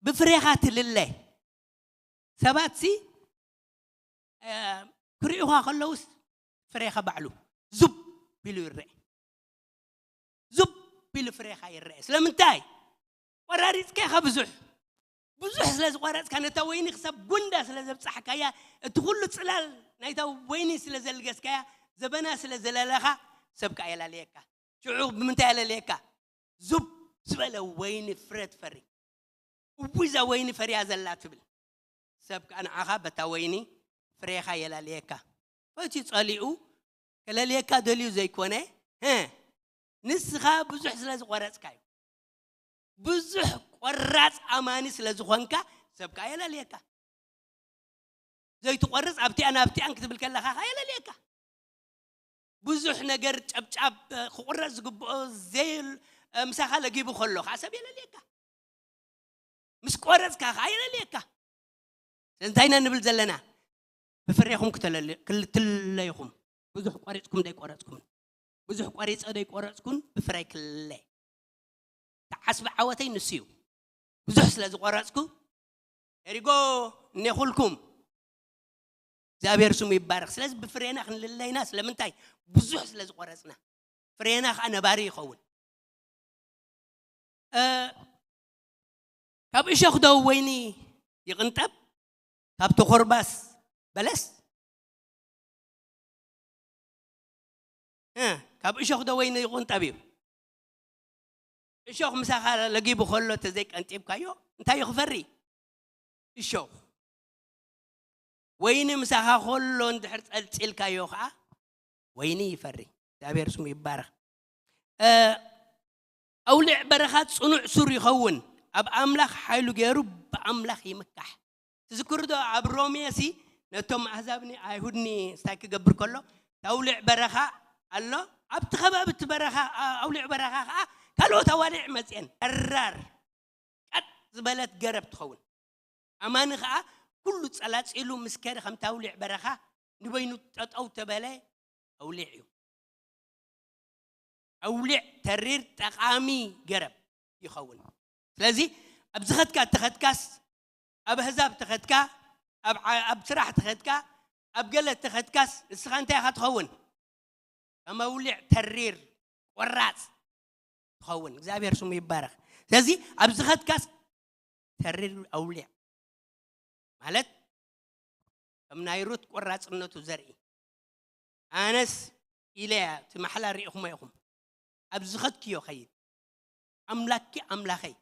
ብፍሬኻ ትልለ። ሰባት ሲ ክርእዩኻ ከለውስ ፍሬኻ ባዕሉ ዙብ ኢሉ ይረአ። ዙብ ኢሉ ፍሬኻ ይረአ። ስለምንታይ? ቆራሪጽካ ኢኻ ብዙሕ። ብዙሕ ስለ ዝቆረጽካ ነታ ወይኒ ክሳብ ጉንዳ ስለ ዘብጻሕካያ እቲ ኩሉ ጽላል ናይታ ወይኒ ስለ ዘልገስካያ ዘበና ስለ ዘለለኻ ሰብ ከኣ የላለየካ። ሽዑ ብምንታይ የለለየካ? ዙብ ዝበለ ወይኒ ፍረ ትፈሪ። እውይ እዛ ወይኒ ፈርያ ዘላ ትብል። ሰብ ከኣ ንዓኻ በታ ወይኒ ፍሬኻ የላልየካ። ፈትዩ ጸሊኡ ከለልየካ ደልዩ ዘይኮነ፣ ንስኻ ብዙሕ ስለ ዝቆረጽካ እዩ። ብዙሕ ቆራጽ ኣማኒ ስለ ዝኾንካ ሰብ ከኣ የላልየካ። ዘይትቆርጽ ኣብቲኣን ኣብቲኣን ክትብል ከለኻ ከኣ የለልየካ። ብዙሕ ነገር ጨብጫብ ክቁረጽ ዝግብኦ ዘይ ምሳኻ ለጊቡ ከሎ ከኣ ሰብ የለልየካ። ምስ ቆረጽካ ከኣ የለልየካ። ስለዚ እንታይ ኢና ንብል ዘለና? ብፍሬኹም ክትለለ- ክል- ትለይኹም። ብዙሕ ቆሪጽኩም ደይቆረጽኩምን፣ ብዙሕ ቆሪጸ ደይቆረጽኩን ብፍረይ ክልለ። ተዓስቢ ዓወተይ ንሱ እዩ። ብዙሕ ስለ ዝቆረጽኩ ሄሪጎ እኔኹልኩም እግዚኣብሔር ስሙ ይባረኽ። ስለዚ ብፍሬና ክንልለይና ስለምንታይ? ብዙሕ ስለ ዝቆረጽና። ፍሬና ከዓ ነባሪ ይኸውን። ካብ እሾኽ ዶ ወይኒ ይቕንጠብ? ካብ ተኾርባስ በለስ? ካብ እሾኽ ዶ ወይኒ ይቕንጠብ እዩ? እሾኽ ምሳኻ ለጊቡ ከሎ ተዘይቀንጢብካዮ እንታይ እዩ ክፈሪ? እሾኽ። ወይኒ ምሳኻ ከሎ እንድሕር ጸልጺልካዮ ከዓ ወይኒ ይፈሪ። እግዚኣብሔር ስሙ ይባረኽ። ኣውሊዕ በረኻ ጽኑዕ ሱር ይኸውን፣ ኣብ ኣምላኽ ሓይሉ ገይሩ ብኣምላኽ ይምካሕ። ትዝክሩ ዶ ኣብ ሮሜ ሲ ነቶም ኣህዛብኒ ኣይሁድኒ እንታይ ክገብር ከሎ ኣውሊዕ በረኻ ኣሎ። ኣብቲ ከባቢ እቲ በረኻ ኣውሊዕ በረኻ ከዓ ካልኦት ኣዋሊዕ መፅአን። ተራር ቀጥ ዝበለት ገረብ ትኸውን። ኣማኒ ከዓ ኩሉ ፀላፂሉ ምስ ከደ ከምቲ ኣውሊዕ በረኻ ንበይኑ ጠጠው ተበለ ኣውሊዕ እዩ። ኣውሊዕ ተሪር ጠቓሚ ገረብ ይኸውን። ስለዚ ኣብ ዝኸድካ እተኸድካስ ኣብ ኣህዛብ ተኸድካ ኣብ ዓ- ኣብ ስራሕ ተኸድካ ኣብ ገለ ተኸድካስ ንስኻ እንታይ ኢኻ ትኸውን? ከም ኣውሊዕ ተሪር ቆራፅ ትኸውን። እግዚኣብሔር ስሙ ይባረኽ። ስለዚ ኣብ ዝኸድካስ ተሪር ኣውሊዕ ማለት ከም ናይ ሩት ቆራጽነቱ ዘርኢ። ኣነስ ኢለያ እቲ ማሕላ ርኢኹሞ ኢኹም። ኣብ ዝኸድክዮ ኸይድ። ኣምላኪ ኣምላኸይ።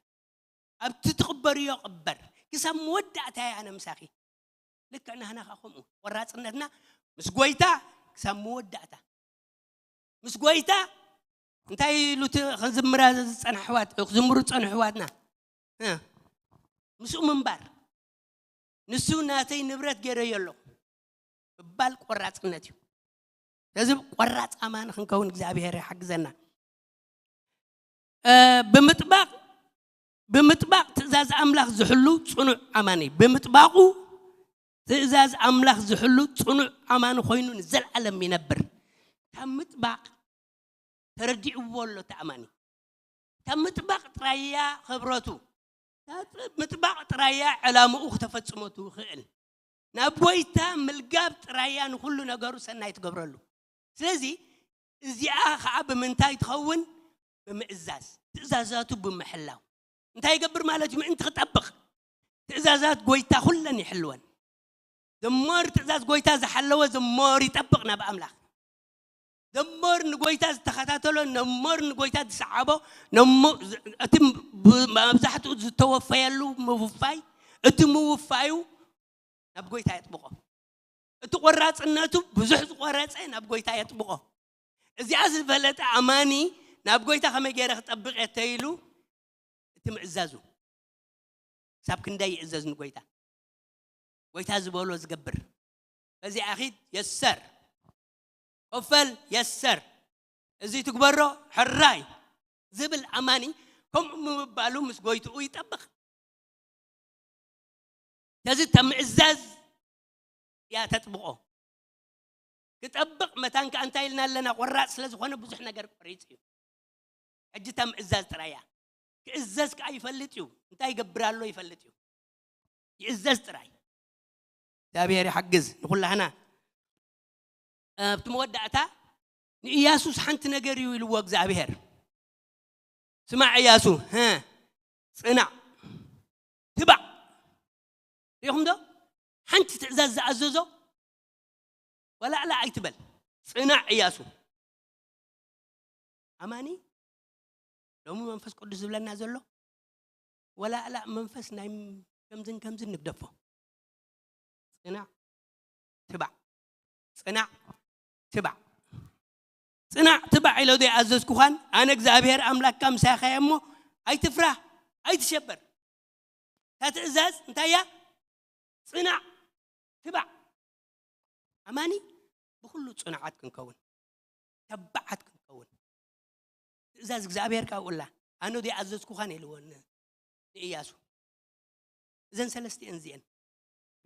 ኣብቲ ትቕበርዮ ቅበር። ክሳብ መወዳእታ እየ ኣነ ምሳኺ። ልክዕ ናህና ኸዓ ከምኡ። ቆራጽነትና ምስ ጎይታ ክሳብ መወዳእታ። ምስ ጎይታ እንታይ ኢሉ እቲ ክዝምራ ዝጸንሐ ኣሕዋት፣ ክዝምሩ ዝጸንሑ ኣሕዋትና? እ፣ ምስኡ ምንባር። ንሱ ናተይ ንብረት ገይረዮ ኣለኹ ምባል ቆራጽነት እዩ። ስለዚ ቆራጽ ኣማኒ ክንከውን እግዚኣብሔር ይሓግዘና። እ፣ ብምጥባቕ፣ ብምጥባቕ ትእዛዝ ኣምላኽ ዝሕሉ ጽኑዕ ኣማኒ። ብምጥባቑ ትእዛዝ ኣምላኽ ዝሕሉ ጽኑዕ ኣማኒ ኮይኑ ንዘለዓለም ይነብር። ካብ ምጥባቕ ተረዲእዎ ኣሎ እቲ ኣማኒ። ካብ ምጥባቕ ጥራያ ኽብረቱ፣ ካብ ምጥባቕ ጥራያ ዕላምኡ ክተፈጽሞ ትኽእል። ናብ ጎይታ ምልጋብ ጥራያ ንኹሉ ነገሩ ሰናይ ትገብረሉ። ስለዚ እዚኣ ኸዓ ብምንታይ ትኸውን? ብምእዛዝ፣ ትእዛዛቱ ብምሕላው። እንታይ ይገብር ማለት እዩ? ምእንቲ ክጠብቕ ትእዛዛት ጎይታ ኩለን ይሕልወን። ዘሞር ትእዛዝ ጎይታ ዝሓለወ ዘሞር ይጠብቕ ናብ ኣምላኽ። ዘሞር ንጎይታ ዝተኸታተሎ፣ ነሞር ንጎይታ ዝሰዓቦ፣ ነሞ-፣ እቲ ብ-፣ መብዛሕትኡ ዝተወፈየሉ ምውፋይ፣ እቲ ምውፋዩ ናብ ጎይታ የጥብቖ። እቲ ቆራጽነቱ ብዙሕ ዝቆረጸ ናብ ጎይታ የጥብቖ። እዚኣ ዝፈለጠ ኣማኒ ናብ ጎይታ ከመይ ገይረ ክጠብቕ እየ ተይሉ እቲ ምእዛዙ። ክሳብ ክንደይ ይእዘዝ ንጎይታ? ጎይታ ዝበሎ ዝገብር። በዚኣ ኺድ የሰር፣ ኮፈል የሰር፣ እዚ ትግበሮ ሕራይ ዝብል ኣማኒ ከምኡ ምባሉ ምስ ጎይትኡ ይጠብቕ። ስለዚ እታ ምእዛዝ እያ ተጥብቖ። ክጠብቕ መታን ከኣ እንታይ ኢልና ኣለና? ቆራጽ ስለ ዝኾነ ብዙሕ ነገር ቆሪጽ እዩ። ሕጂ እታ ምእዛዝ ጥራይ እያ። ክእዘዝ ከኣ ይፈልጥ እዩ። እንታይ ይገብር ኣሎ ይፈልጥ እዩ። ይእዘዝ ጥራይ። እግዚኣብሔር ይሓግዝ ንኹላህና። ኣብቲ መወዳእታ ንኢያሱስ ሓንቲ ነገር እዩ ኢልዎ እግዚኣብሔር። ስማዕ ኢያሱ፣ ሀ፣ ጽናዕ፣ ትባዕ። ሪኹም ዶ? ሓንቲ ትእዛዝ ዝኣዘዞ፣ ወላ እላ ኣይትበል። ጽናዕ ኢያሱ። ኣማኒ ሎሚ መንፈስ ቅዱስ ዝብለና ዘሎ፣ ወላ እላ መንፈስ ናይ ከምዝን ከምዝን ንግደፎ። ጽናዕ፣ ትባዕ። ጽናዕ፣ ትባዕ። ጽናዕ፣ ትባዕ ኢለ ዶ ኣዘዝኩኻን? ኣነ እግዚኣብሔር ኣምላክካ ምሳኻ እየ እሞ ኣይትፍራህ፣ ኣይትሸበር። እታ ትእዛዝ እንታይ እያ? ጽናዕ፣ ትባዕ። ኣማኒ ብኹሉ ጽኑዓት ክንከውን፣ ተባዓት ክንከውን። ትእዛዝ እግዚኣብሔር ካብኡ ኣላ። ኣነ ዶ ኣዘዝኩኻን ኢልዎ ን-፣ ንኢያሱ። እዘን ሰለስቲኤን እዚኤን።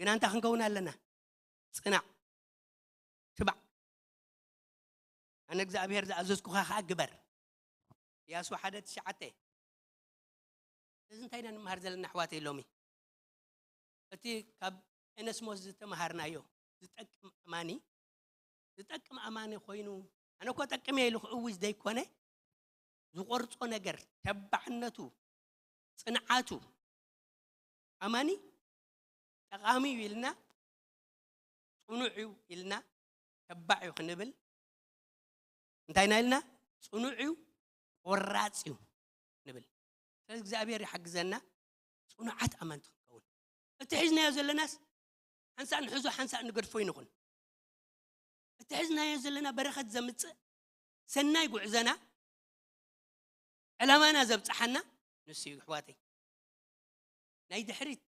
ግን ኣንታ ክንከውን ኣለና። ጽናዕ፣ ትባዕ። ኣነ እግዚኣብሔር ዝኣዘዝኩኻ ኸዓ ግበር። ኢያሱ ሓደ ትሽዓተ። እዚ እንታይ ኢና ንምሃር ዘለና ኣሕዋተይ ሎሚ? እቲ ካብ ኤነስሞስ ዝተምሃርናዮ ዝጠቅም ኣማኒ፣ ዝጠቅም ኣማኒ ኮይኑ፣ ኣነ እኮ ጠቅም እየ ኢሉ ክእውጅ ዘይኮነ፣ ዝቆርጾ ነገር፣ ተባዕነቱ፣ ጽንዓቱ፣ ኣማኒ ጠቓሚ እዩ ኢልና፣ ጽኑዕ እዩ ኢልና፣ ተባዕ እዩ ክንብል፣ እንታይ ኢና ኢልና? ጽኑዕ እዩ፣ ቆራጽ እዩ ንብል። ስለዚ እግዚኣብሔር ይሓግዘና፣ ጽኑዓት ኣመንቲ ክንከውን። እቲ ሒዝናዮ ዘለናስ ሓንሳእ ንሕዞ፣ ሓንሳእ ንገድፎ ይንኹን። እቲ ሒዝናዮ ዘለና በረኸት ዘምጽእ፣ ሰናይ ጉዕዘና፣ ዕላማና ዘብጽሓና ንሱ እዩ ኣሕዋተይ። ናይ ድሕሪት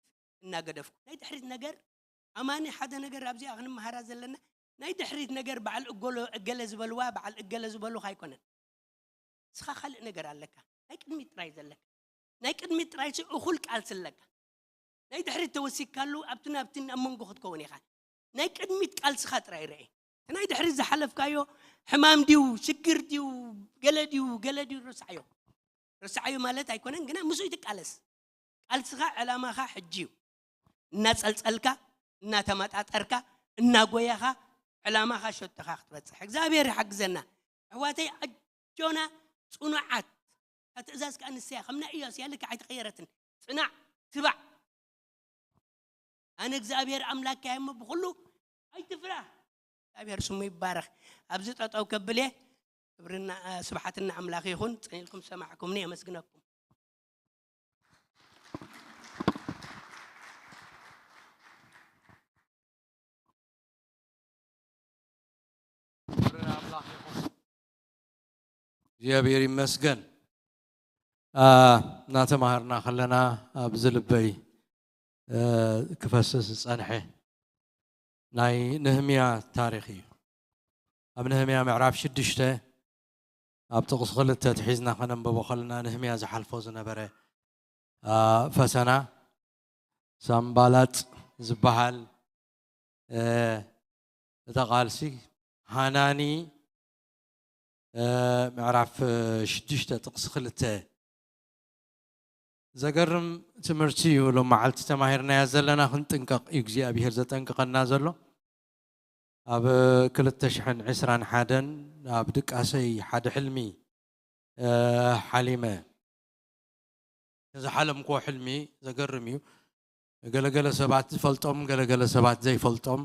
እናገደፍኩ፣ ናይ ድሕሪት ነገር፣ ኣማኒ ሓደ ነገር ኣብዚኣ ክንመሃራ ዘለና፣ ናይ ድሕሪት ነገር በዓል እጎሎ-፣ እገለ ዝበልዋ፣ በዓል እገለ ዝበሉኻ ኣይኮነን። ንስኻ ካልእ ነገር ኣለካ። ናይ ቅድሚት ጥራይ ዘለካ። ናይ ቅድሚት ጥራይ ሲ እኹል ቃልሲ ኣለካ። ናይ ድሕሪት ተወሲካሉ ኣብቲ ናብቲ ኣብ መንጎ ክትከውን ኢኻ። ናይ ቅድሚት ቃልስኻ ጥራይ ርኤ። እቲ ናይ ድሕሪት ዝሓለፍካዮ ሕማም ድዩ፣ ሽግር ድዩ፣ ገለ ድዩ፣ ገለ ድዩ፣ ርሳዓዮ። ርሳዓዮ ማለት ኣይኮነን፣ ግና ምስኡ ትቃለስ። ቃልስኻ፣ ዕላማኻ ሕጂ እዩ። እናጸልጸልካ፣ እናተመጣጠርካ፣ እናጎየኻ፣ ዕላማኻ ሸቶኻ ክትበጽሕ። እግዚኣብሔር ይሓግዘና። ኣሕዋተይ፣ ኣጆና ጽኑዓት። እታ ትእዛዝ ከኣ ንሰያ፣ ከም ናይ ኢያሱ እያ፣ ልክዕ ኣይተቐየረትን። ጽናዕ፣ ትባዕ። ኣነ እግዚኣብሔር ኣምላክካ እየ እሞ ብኹሉ ኣይትፍራ። እግዚኣብሔር ስሙ ይባረኽ። ኣብዚ ጠጠው ከብል እየ። ክብርና ስብሓትና ኣምላኽ ይኹን። ጽን ኢልኩም ሰማዕኩምኒ፣ የመስግነኩም። እግዚኣብሔር ይመስገን። እናተማሃርና ከለና ኣብዚ ልበይ ክፈስስ ዝፀንሐ ናይ ነህምያ ታሪኽ እዩ። ኣብ ነህምያ ምዕራፍ ሽዱሽተ ኣብ ጥቕሲ ክልተ ትሒዝና ከነንበቦ ከለና ነህምያ ዝሓልፎ ዝነበረ ፈተና ሳምባላጥ ዝበሃል እታ ቃልሲ ሃናኒ ምዕራፍ ሽዱሽተ ጥቕሲ ክልተ ዘገርም ትምህርቲ እዩ። ሎም መዓልቲ ተማሂርናያ ዘለና ክንጥንቀቕ እዩ እግዚኣብሔር ዘጠንቅቐና ዘሎ። ኣብ ክልተ ሽሕን ዕስራን ሓደን ኣብ ድቃሰይ ሓደ ሕልሚ ሓሊመ። እዚ ሓለምኮ ሕልሚ ዘገርም እዩ። ገለገለ ሰባት ዝፈልጦም ገለገለ ሰባት ዘይፈልጦም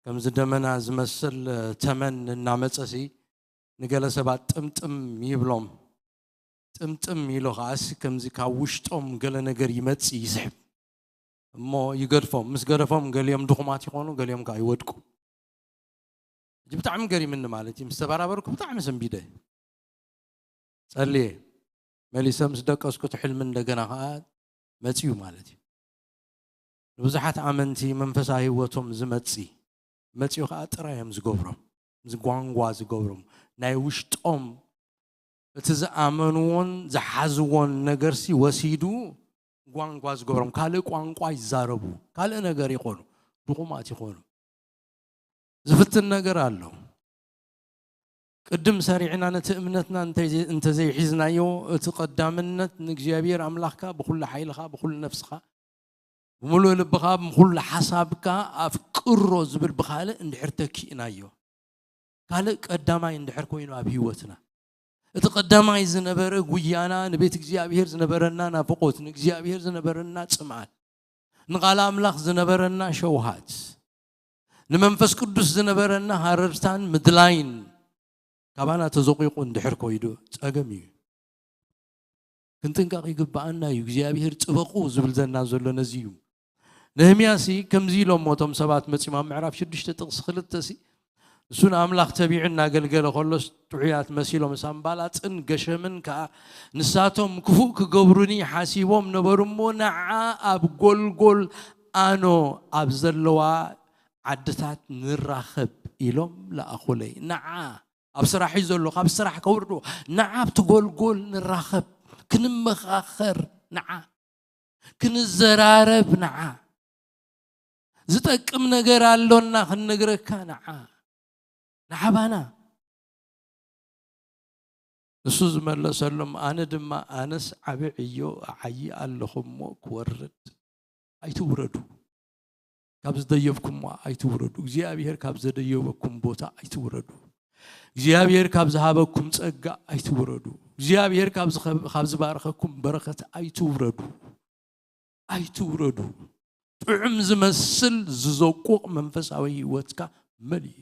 ከምዚ ደመና ዝመስል ተመን እናመፀሲ ንገለ ሰባት ጥምጥም ይብሎም። ጥምጥም ኢሉ ከዓስ ከምዚ ካብ ውሽጦም ገለ ነገር ይመጽእ ይስሕብ እሞ ይገድፎም። ምስ ገደፎም ገሊኦም ድኹማት ይኾኑ፣ ገሊኦም ከዓ ይወድቁ። እዚ ብጣዕሚ ገሪምኒ ማለት እዩ። ምስ ተበራበርኩ ብጣዕሚ ሰንቢደ ጸልየ መሊሰ ምስ ደቀስኩ እቲ ሕልሚ እንደገና ከዓ መጽዩ ማለት እዩ። ንብዙሓት ኣመንቲ መንፈሳዊ ህይወቶም ዝመጺ መጺኡ ከዓ ጥራይ እዮም ዝገብሮም ዝጓንጓ ዝገብሮም ናይ ውሽጦም እቲ ዝኣመንዎን ዝሓዝዎን ነገርሲ ወሲዱ ጓንጓ ዝገብሮም ካልእ ቋንቋ ይዛረቡ ካልእ ነገር ይኾኑ ድኹማት ይኾኑ ዝፍትን ነገር ኣሎ። ቅድም ሰሪዕና ነቲ እምነትና እንተዘይሒዝናዮ እቲ ቀዳምነት ንእግዚኣብሔር ኣምላኽካ ብኩሉ ሓይልኻ ብኩሉ ነፍስኻ ብምሉእ ልብኻ ብኩሉ ሓሳብካ ኣፍቅሮ ዝብል ብካልእ እንድሕር ተኪእናዮ ካልእ ቀዳማይ እንድሕር ኮይኑ ኣብ ህይወትና እቲ ቀዳማይ ዝነበረ ጉያና ንቤት እግዚኣብሔር ዝነበረና ናፍቆት ንእግዚኣብሔር ዝነበረና ጽምኣት ንቓል ኣምላኽ ዝነበረና ሸውሃት ንመንፈስ ቅዱስ ዝነበረና ሃረርታን ምድላይን ካባና ተዘቂቁ እንድሕር ኮይዱ ጸገም እዩ። ክንጥንቀቕ ይግብኣና እዩ። እግዚኣብሔር ጥበቁ ዝብል ዘና ዘሎ ነዚ እዩ። ነህምያሲ ከምዚ ኢሎሞ እቶም ሰባት መጺኦም ኣብ ምዕራፍ ሽዱሽተ ጥቕሲ ክልተ ሲ እሱ ንኣምላኽ ተቢዑ እናገልገለ ከሎስ ጥዑያት መሲሎም ሳምባላጥን ገሸምን ከኣ ንሳቶም ክፉእ ክገብሩኒ ሓሲቦም ነበሩ እሞ ንዓ ኣብ ጎልጎል ኣኖ ኣብ ዘለዋ ዓድታት ንራኸብ ኢሎም ለኣኹለይ። ንዓ ኣብ ስራሕ እዩ ዘሎ፣ ካብ ስራሕ ከውርድዎ። ንዓ ኣብቲ ጎልጎል ንራኸብ፣ ክንመኻኸር፣ ንዓ ክንዘራረብ፣ ንዓ ዝጠቅም ነገር ኣሎና ክንነግረካ፣ ንዓ ንዓባና እሱ ዝመለሰሎም ኣነ ድማ ኣነስ ዓቢ ዕዮ እዓዪ ኣለኹ እሞ ክወርድ ኣይትውረዱ ካብ ዝደየብኩሞ ኣይትውረዱ እግዚኣብሔር ካብ ዘደየበኩም ቦታ ኣይትውረዱ እግዚኣብሔር ካብ ዝሃበኩም ጸጋ ኣይትውረዱ እግዚኣብሔር ካብ ዝባረኸኩም በረኸት ኣይትውረዱ ኣይትውረዱ ጥዑም ዝመስል ዝዘቁቕ መንፈሳዊ ህይወትካ መን እዩ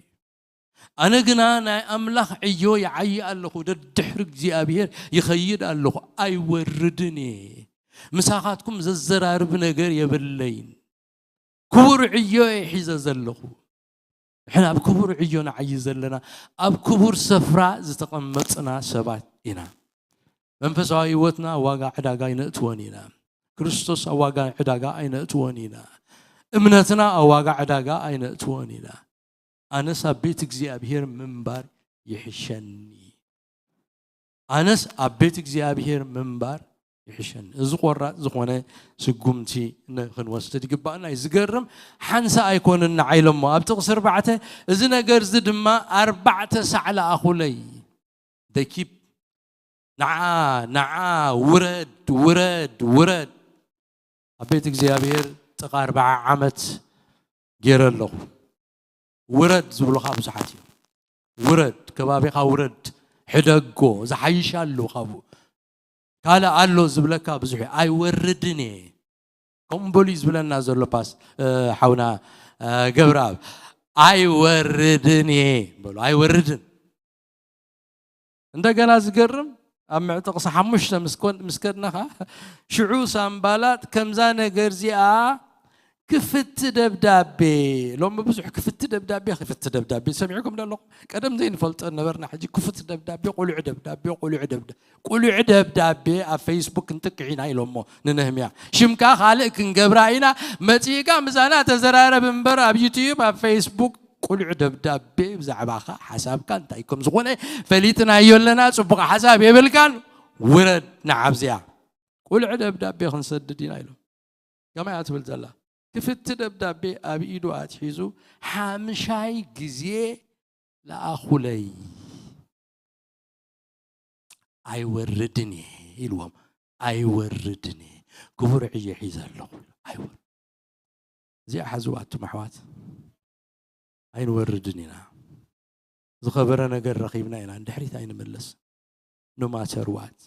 ኣነ ግና ናይ ኣምላኽ ዕዮ ይዓዪ ኣለኹ፣ ደድሕሪ እግዚኣብሄር ይኸይድ ኣለኹ፣ ኣይወርድን እየ። ምሳኻትኩም ዘዘራርብ ነገር የብለይን። ክቡር ዕዮ እየ ሒዘ ዘለኹ። ንሕና ኣብ ክቡር ዕዮ ንዓዪ ዘለና፣ ኣብ ክቡር ስፍራ ዝተቐመጥና ሰባት ኢና። መንፈሳዊ ህይወትና ኣብ ዋጋ ዕዳጋ ኣይነእትዎን ኢና። ክርስቶስ ኣብ ዋጋ ዕዳጋ ኣይነእትዎን ኢና። እምነትና ኣብ ዋጋ ዕዳጋ ኣይነእትዎን ኢና። ኣነስ ኣብ ቤት እግዚኣብሔር ምንባር ይሕሸኒ። ኣነስ ኣብ ቤት እግዚኣብሔር ምንባር ይሕሸኒ። እዚ ቆራጽ ዝኾነ ስጉምቲ ክንወስድ ይግባእና እዩ። ዝገርም ሓንሳ ኣይኮንን ንዓይ ኢሎሞ ኣብ ጥቕሲ ኣርባዕተ እዚ ነገር እዚ ድማ ኣርባዕተ ሳዕ ለኣኹለይ። They keep ንዓ ንዓ ውረድ ውረድ ውረድ ኣብ ቤት እግዚኣብሔር ጥቓ ኣርብዓ ዓመት ገይረ ኣለኹ። ውረድ ዝብሉኻ ብዙሓት እዮም። ውረድ፣ ከባቢኻ ውረድ፣ ሕደጎ፣ ዝሓይሽ ኣሎ ካብኡ። ካልእ ኣሎ ዝብለካ ብዙሕ እዩ። ኣይወርድን እየ። ከምኡ በሉ እዩ ዝብለና ዘሎ ፓስ ሓውና ገብረኣብ። ኣይወርድን እየ በሉ። ኣይወርድን። እንደገና ዝገርም፣ ኣብ ምዕጥቕሲ ሓሙሽተ ምስ ኮን-፣ ምስ ከድና ኸዓ፣ ሽዑ ሳምባላጥ ከምዛ ነገር እዚኣ ክፍቲ ደብዳቤ፣ ሎሚ ብዙሕ ክፍቲ ደብዳቤ፣ ክፍቲ ደብዳቤ ሰሚዕኩም ዶ ኣለኹም? ቀደም ዘይንፈልጦ ነበርና፣ ሕጂ ክፉት ደብዳቤ፣ ቁሉዕ ደብዳቤ፣ ቁሉዕ ደብዳ-፣ ቁሉዕ ደብዳቤ ኣብ ፌስቡክ ክንጥቅዕ ኢና ኢሎሞ ንነህምያ። ሽምካ ካልእ ክንገብራ ኢና፣ መጺእካ ምሳና ተዘራረብ እምበር ኣብ ዩትዩብ፣ ኣብ ፌስቡክ ቁሉዕ ደብዳቤ ብዛዕባኻ ሓሳብካ እንታይ ከም ዝኾነ ፈሊጥናዮ ኣለና። ጽቡቕ ሓሳብ የብልካን፣ ውረድ ንዓብዚያ። ቁሉዕ ደብዳቤ ክንሰድድ ኢና ኢሎም። ከመይ እያ ትብል ዘላ? ክፍቲ ደብዳቤ ኣብ ኢዱ ኣትሒዙ ሓምሻይ ግዜ ለኣኹለይ። ኣይወርድን እየ ኢልዎም። ኣይወርድን እየ፣ ክቡር ዕዮ ሒዘ ኣለኹ። ኣይወር-፣ እዚኣ ሓዝዋ ኣቱም ኣሕዋት፣ ኣይንወርድን ኢና። ዝኸበረ ነገር ረኺብና ኢና፣ ንድሕሪት ኣይንምለስ። No matter what፣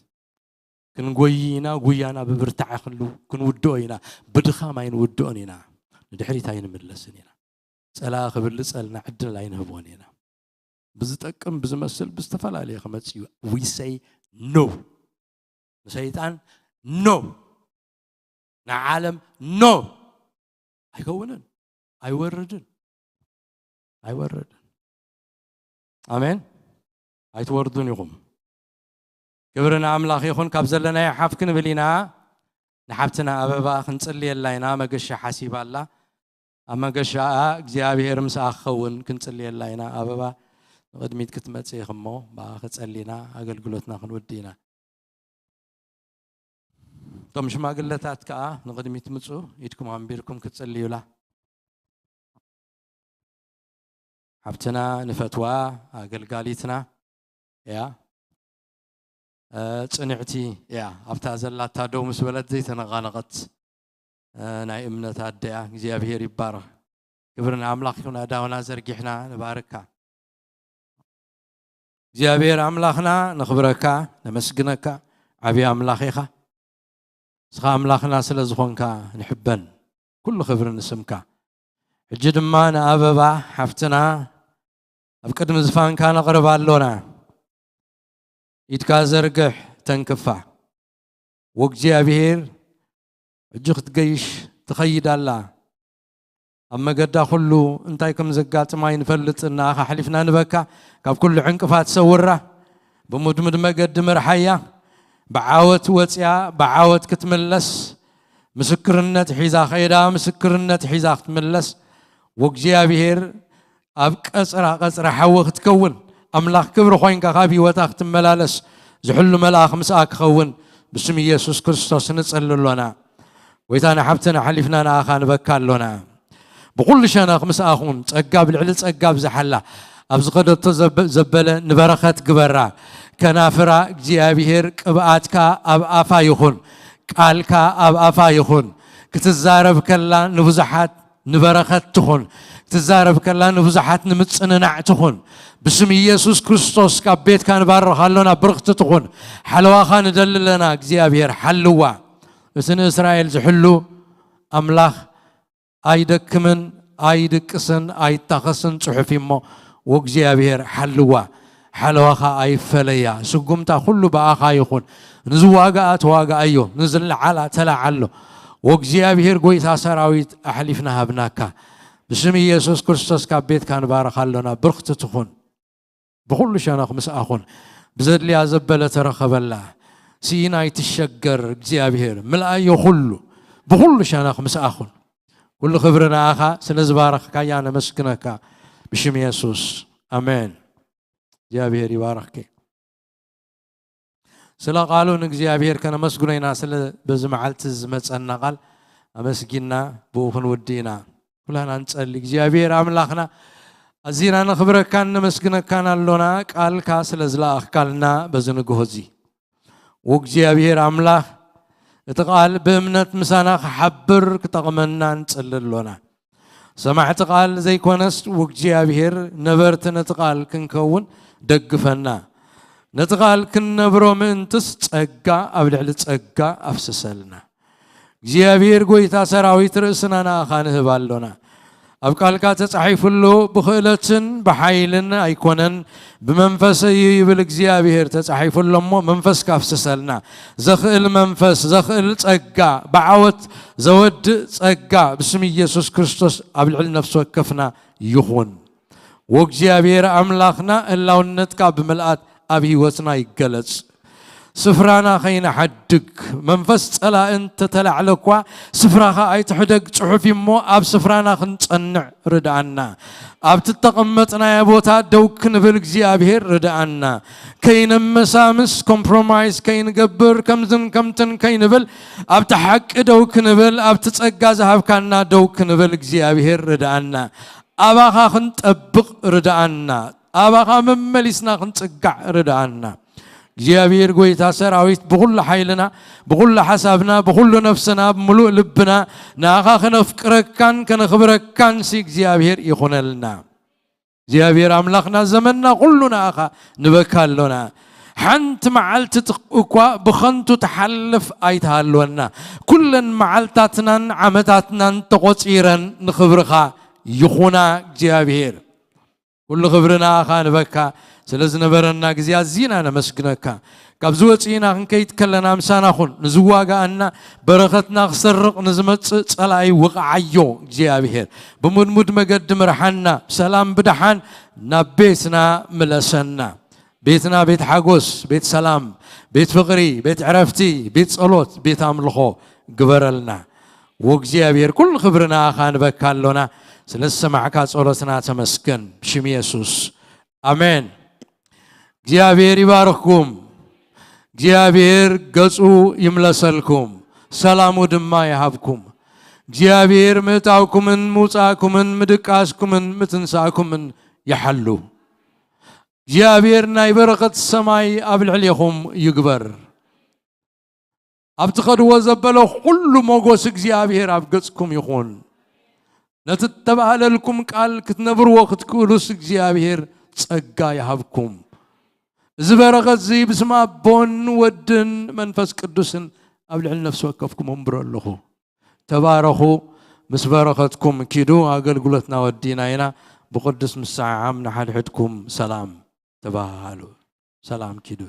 ክንጎይ ኢና፣ ጉያና ብብርታዐ ክንሉ-፣ ክንውድኦ ኢና። ብድኻም ኣይንውድኦን ኢና፣ ንድሕሪት ኣይንምለስን ኢና። ጸላ ክብልጸልና ዕድል ኣይንህቦን ኢና። ብዝጠቅም ብዝመስል ብዝተፈላለየ ክመጽእ እዩ። We say no ንሰይጣን፣ no ንዓለም፣ no። ኣይከውንን፣ ኣይወርድን፣ ኣይወርድን። ኣሜን። ኣይትወርዱን ኢኹም። ክብሪ ንኣምላኽ ይኹን። ካብ ዘለናዮ ሓፍ ክንብል ኢና። ንሓብትና ኣበባ ክንጽልየላ ኢና። መገሻ ሓሲባ ኣላ። ኣብ መገሻኣ እግዚኣብሔር ምስኣ ክኸውን ክንጽልየላ ኢና። ኣበባ ንቕድሚት ክትመጽእ ኢኺ እሞ ብኣኺ ጸሊና ኣገልግሎትና ክንውድእ ኢና። እቶም ሽማግለታት ከኣ ንቕድሚት ምጹ፣ ኢድኩም ኣንቢርኩም ክትጽልዩላ። ሓብትና ንፈትዋ ኣገልጋሊትና እያ። እ፣ ጽንዕቲ እያ። ኣብታ ዘላታ ደው ምስ በለት ዘይተነቓነቐት፣ እ፣ ናይ እምነት ኣደ እያ። እግዚኣብሔር ይባረኽ። ክብሪ ንኣምላኽ ይኹን። ኣእዳውና ዘርጊሕና ንባርካ። እግዚኣብሔር ኣምላኽና ነኽብረካ፣ ነመስግነካ። ዓብዪ ኣምላኽ ኢኻ። ንስኻ ኣምላኽና ስለ ዝኾንካ ንሕበን። ኩሉ ክብሪ ንስምካ። ሕጂ ድማ ንኣበባ ሓፍትና ኣብ ቅድሚ ዝፋንካ ነቕርባ ኣሎና። ኢድካ ዘርግሕ፣ ተንክፋ። ወእግዚኣብሔር፣ ሕጂ ክትገይሽ ትኸይድ ኣላ። ኣብ መገዳ ኩሉ እንታይ ከም ዘጋጥማ ኣይንፈልጥን። ንኣኻ ኣሕሊፍና ንበካ፣ ካብ ኩሉ ዕንቅፋት ሰውራ። ብሙድሙድ መገዲ ምርሓያ። ብዓወት ወጽያ ብዓወት ክትምለስ፣ ምስክርነት ሒዛ ኸይዳ ምስክርነት ሒዛ ክትምለስ። ወእግዚኣብሔር ኣብ ቀጽራ ቀጽራ ሓዊ ክትከውን፣ ኣምላኽ ክብሪ ኮይንካ ካብ ህይወታ ክትመላለስ፣ ዝሕሉ መልኣኽ ምስኣ ክኸውን ብስም ኢየሱስ ክርስቶስ ንጸሊ ኣሎና። ጎይታ ንሓብትና ሓሊፍና ንኣኻ ንበካ ኣሎና። ብኹሉ ሸነኽ ምስኣ ኹን፣ ጸጋ ኣብ ልዕሊ ጸጋ ኣብዝሓላ፣ ኣብ ዝኸደቶ ዘበ-፣ ዘበለ ንበረኸት ግበራ። ከናፍራ እግዚኣብሔር ቅብኣትካ ኣብ ኣፋ ይኹን፣ ቃልካ ኣብ ኣፋ ይኹን። ክትዛረብ ከላ ንብዙሓት ንበረኸት ትኹን። ክትዛረብ ከላ ንብዙሓት ንምጽንናዕ ትኹን። ብስም ኢየሱስ ክርስቶስ ካብ ቤትካ ንባርኻ ኣሎና፣ ብርኽቲ ትኹን። ሓለዋኻ ንደሊ ኣለና እግዚኣብሔር፣ ሓልዋ። እቲ ንእስራኤል ዝሕሉ ኣምላኽ ኣይደክምን፣ ኣይድቅስን፣ ኣይታኸስን ጽሑፍ እዩ እሞ፣ ወእግዚኣብሔር ሓልዋ፣ ሓለዋኻ ኣይፈለያ። ስጉምታ ኩሉ ብኣኻ ይኹን። ንዝዋግኣ ተዋግኣዮ፣ ንዝለዓላ ተላዓሎ። ወእግዚኣብሔር ጎይታ ሰራዊት ኣሕሊፍና ሃብናካ። ብስም ኢየሱስ ክርስቶስ ካብ ቤትካ ንባርኻ ኣሎና። ብርኽቲ ትኹን። ብኹሉ ሸነኽ ምስኣ ኹን። ብዘድልያ ዘበለ ተረኸበላ። ስኢና ኣይትሸገር እግዚኣብሔር። ምልኣዮ ኩሉ። ብኹሉ ሸነኽ ምስኣ ኹን። ኩሉ ክብሪ ንኣኻ ስለ ዝባረኽካያ ነመስግነካ። ብሽም የሱስ። ኣሜን። እግዚኣብሔር ይባረኽኪ። ስለ ቃሉ ንእግዚኣብሔር ከነመስግኖ ኢና። ስለ በዚ መዓልቲ ዝመጸና ቃል ኣመስጊና ብኡ ክንውዲ ኢና። ኩላና ንጸሊ። እግዚኣብሔር ኣምላኽና፣ ኣዚና ነኽብረካን ነመስግነካን ኣሎና፣ ቃልካ ስለ ዝለኣኽካልና በዚ ንግሆ እዚ። ወእግዚኣብሔር ኣምላኽ፣ እቲ ቃል ብእምነት ምሳና ክሓብር ክጠቕመና ንጸሊ ኣሎና። ሰማዕቲ ቃል ዘይኮነስ፣ ወእግዚኣብሔር ነበርቲ ነቲ ቃል ክንከውን ደግፈና። ነቲ ቃል ክንነብሮ ምእንትስ፣ ጸጋ ኣብ ልዕሊ ጸጋ ኣፍስሰልና። እግዚኣብሔር ጎይታ ሰራዊት፣ ርእስና ንኣኻ ንህብ ኣሎና። ኣብ ቃልካ ተጻሒፉ ኣሎ፣ ብኽእለትን ብሓይልን ኣይኮነን፣ ብመንፈሰይ እዩ ይብል እግዚኣብሔር። ተጻሒፉ ኣሎ እሞ መንፈስ ካፍስሰልና። ዘኽእል መንፈስ፣ ዘኽእል ጸጋ፣ ብዓወት ዘወድእ ጸጋ ብስም ኢየሱስ ክርስቶስ ኣብ ልዕሊ ነፍሲ ወከፍና ይኹን። ወእግዚኣብሔር ኣምላኽና ህላውነትካ ብምልኣት ኣብ ህይወትና ይገለጽ። ስፍራና ከይንሓድግ መንፈስ ጸላኢ እንተተላዕለ እኳ ስፍራኻ ኣይትሕደግ ጽሑፍ እዩ እሞ ኣብ ስፍራና ክንጸንዕ ርድኣና። ኣብቲ እተቐመጥናዮ ቦታ ደው ክንብል እግዚኣብሔር ርድኣና። ከይነመሳምስ ኮምፕሮማይዝ ከይንገብር ከምዝን ከምትን ከይንብል ኣብቲ ሓቂ ደው ክንብል ኣብቲ ጸጋ ዝሃብካና ደው ክንብል እግዚኣብሔር ርድኣና። ኣባኻ ክንጠብቕ ርድኣና። ኣባኻ መመሊስና ክንጽጋዕ ርድኣና። እግዚኣብሔር ጎይታ ሰራዊት ብኹሉ ሓይልና ብኹሉ ሓሳብና ብኹሉ ነፍስና ብምሉእ ልብና ንኣኻ ከነፍቅረካን ከነኽብረካን ሲ እግዚኣብሔር ይኹነልና። እግዚኣብሔር ኣምላኽና ዘመንና ኩሉ ንኣኻ ንበካ ኣሎና። ሓንቲ መዓልቲ እኳ ብኸንቱ ትሓልፍ ኣይትሃልወና። ኩለን መዓልታትናን ዓመታትናን ተቖጺረን ንኽብርኻ ይኹና እግዚኣብሔር። ኩሉ ክብሪ ንኣኻ ንበካ። ስለ ዝነበረና ግዜ ኣዚና ነመስግነካ። ካብዚ ወፂእና ክንከይድ ከለና ምሳና ኩን። ንዝዋጋኣና በረኸትና ክሰርቕ ንዝመፅእ ፀላኢ ውቕዓዮ እግዚኣብሔር። ብምድሙድ መገዲ ምርሓና። ብሰላም ብደሓን ናብ ቤትና ምለሰና። ቤትና ቤት ሓጎስ፣ ቤት ሰላም፣ ቤት ፍቕሪ፣ ቤት ዕረፍቲ፣ ቤት ጸሎት፣ ቤት ኣምልኾ ግበረልና። ወእግዚኣብሔር ኩሉ ክብሪ ንኣኻ ንበካ ኣሎና። ስለ ዝሰማዕካ ጸሎትና ተመስገን። ብሽም የሱስ ኣሜን። እግዚኣብሔር ይባርኽኩም። እግዚኣብሔር ገጹ ይምለሰልኩም፣ ሰላሙ ድማ ይሃብኩም። እግዚኣብሔር ምእታውኩምን ምውጻእኩምን ምድቃስኩምን ምትንሳእኩምን ይሓሉ። እግዚኣብሔር ናይ በረኸት ሰማይ ኣብ ልዕሌኹም ይግበር። ኣብ ትኸድዎ ዘበለ ኩሉ ሞጎስ እግዚኣብሔር ኣብ ገጽኩም ይኹን። ነቲ እተባህለልኩም ቃል ክትነብርዎ ክትክእሉስ እግዚኣብሔር ጸጋ ይሃብኩም። እዚ በረኸት እዚ ብስም ኣቦን ወድን መንፈስ ቅዱስን ኣብ ልዕሊ ነፍሲ ወከፍኩም ኣንብሮ ኣለኹ። ተባረኹ። ምስ በረኸትኩም ኪዱ። ኣገልግሎትና ወዲና ኢና። ብቅዱስ ምስዓዓም ንሓድሕድኩም ሰላም ተባሃሉ። ሰላም ኪዱ።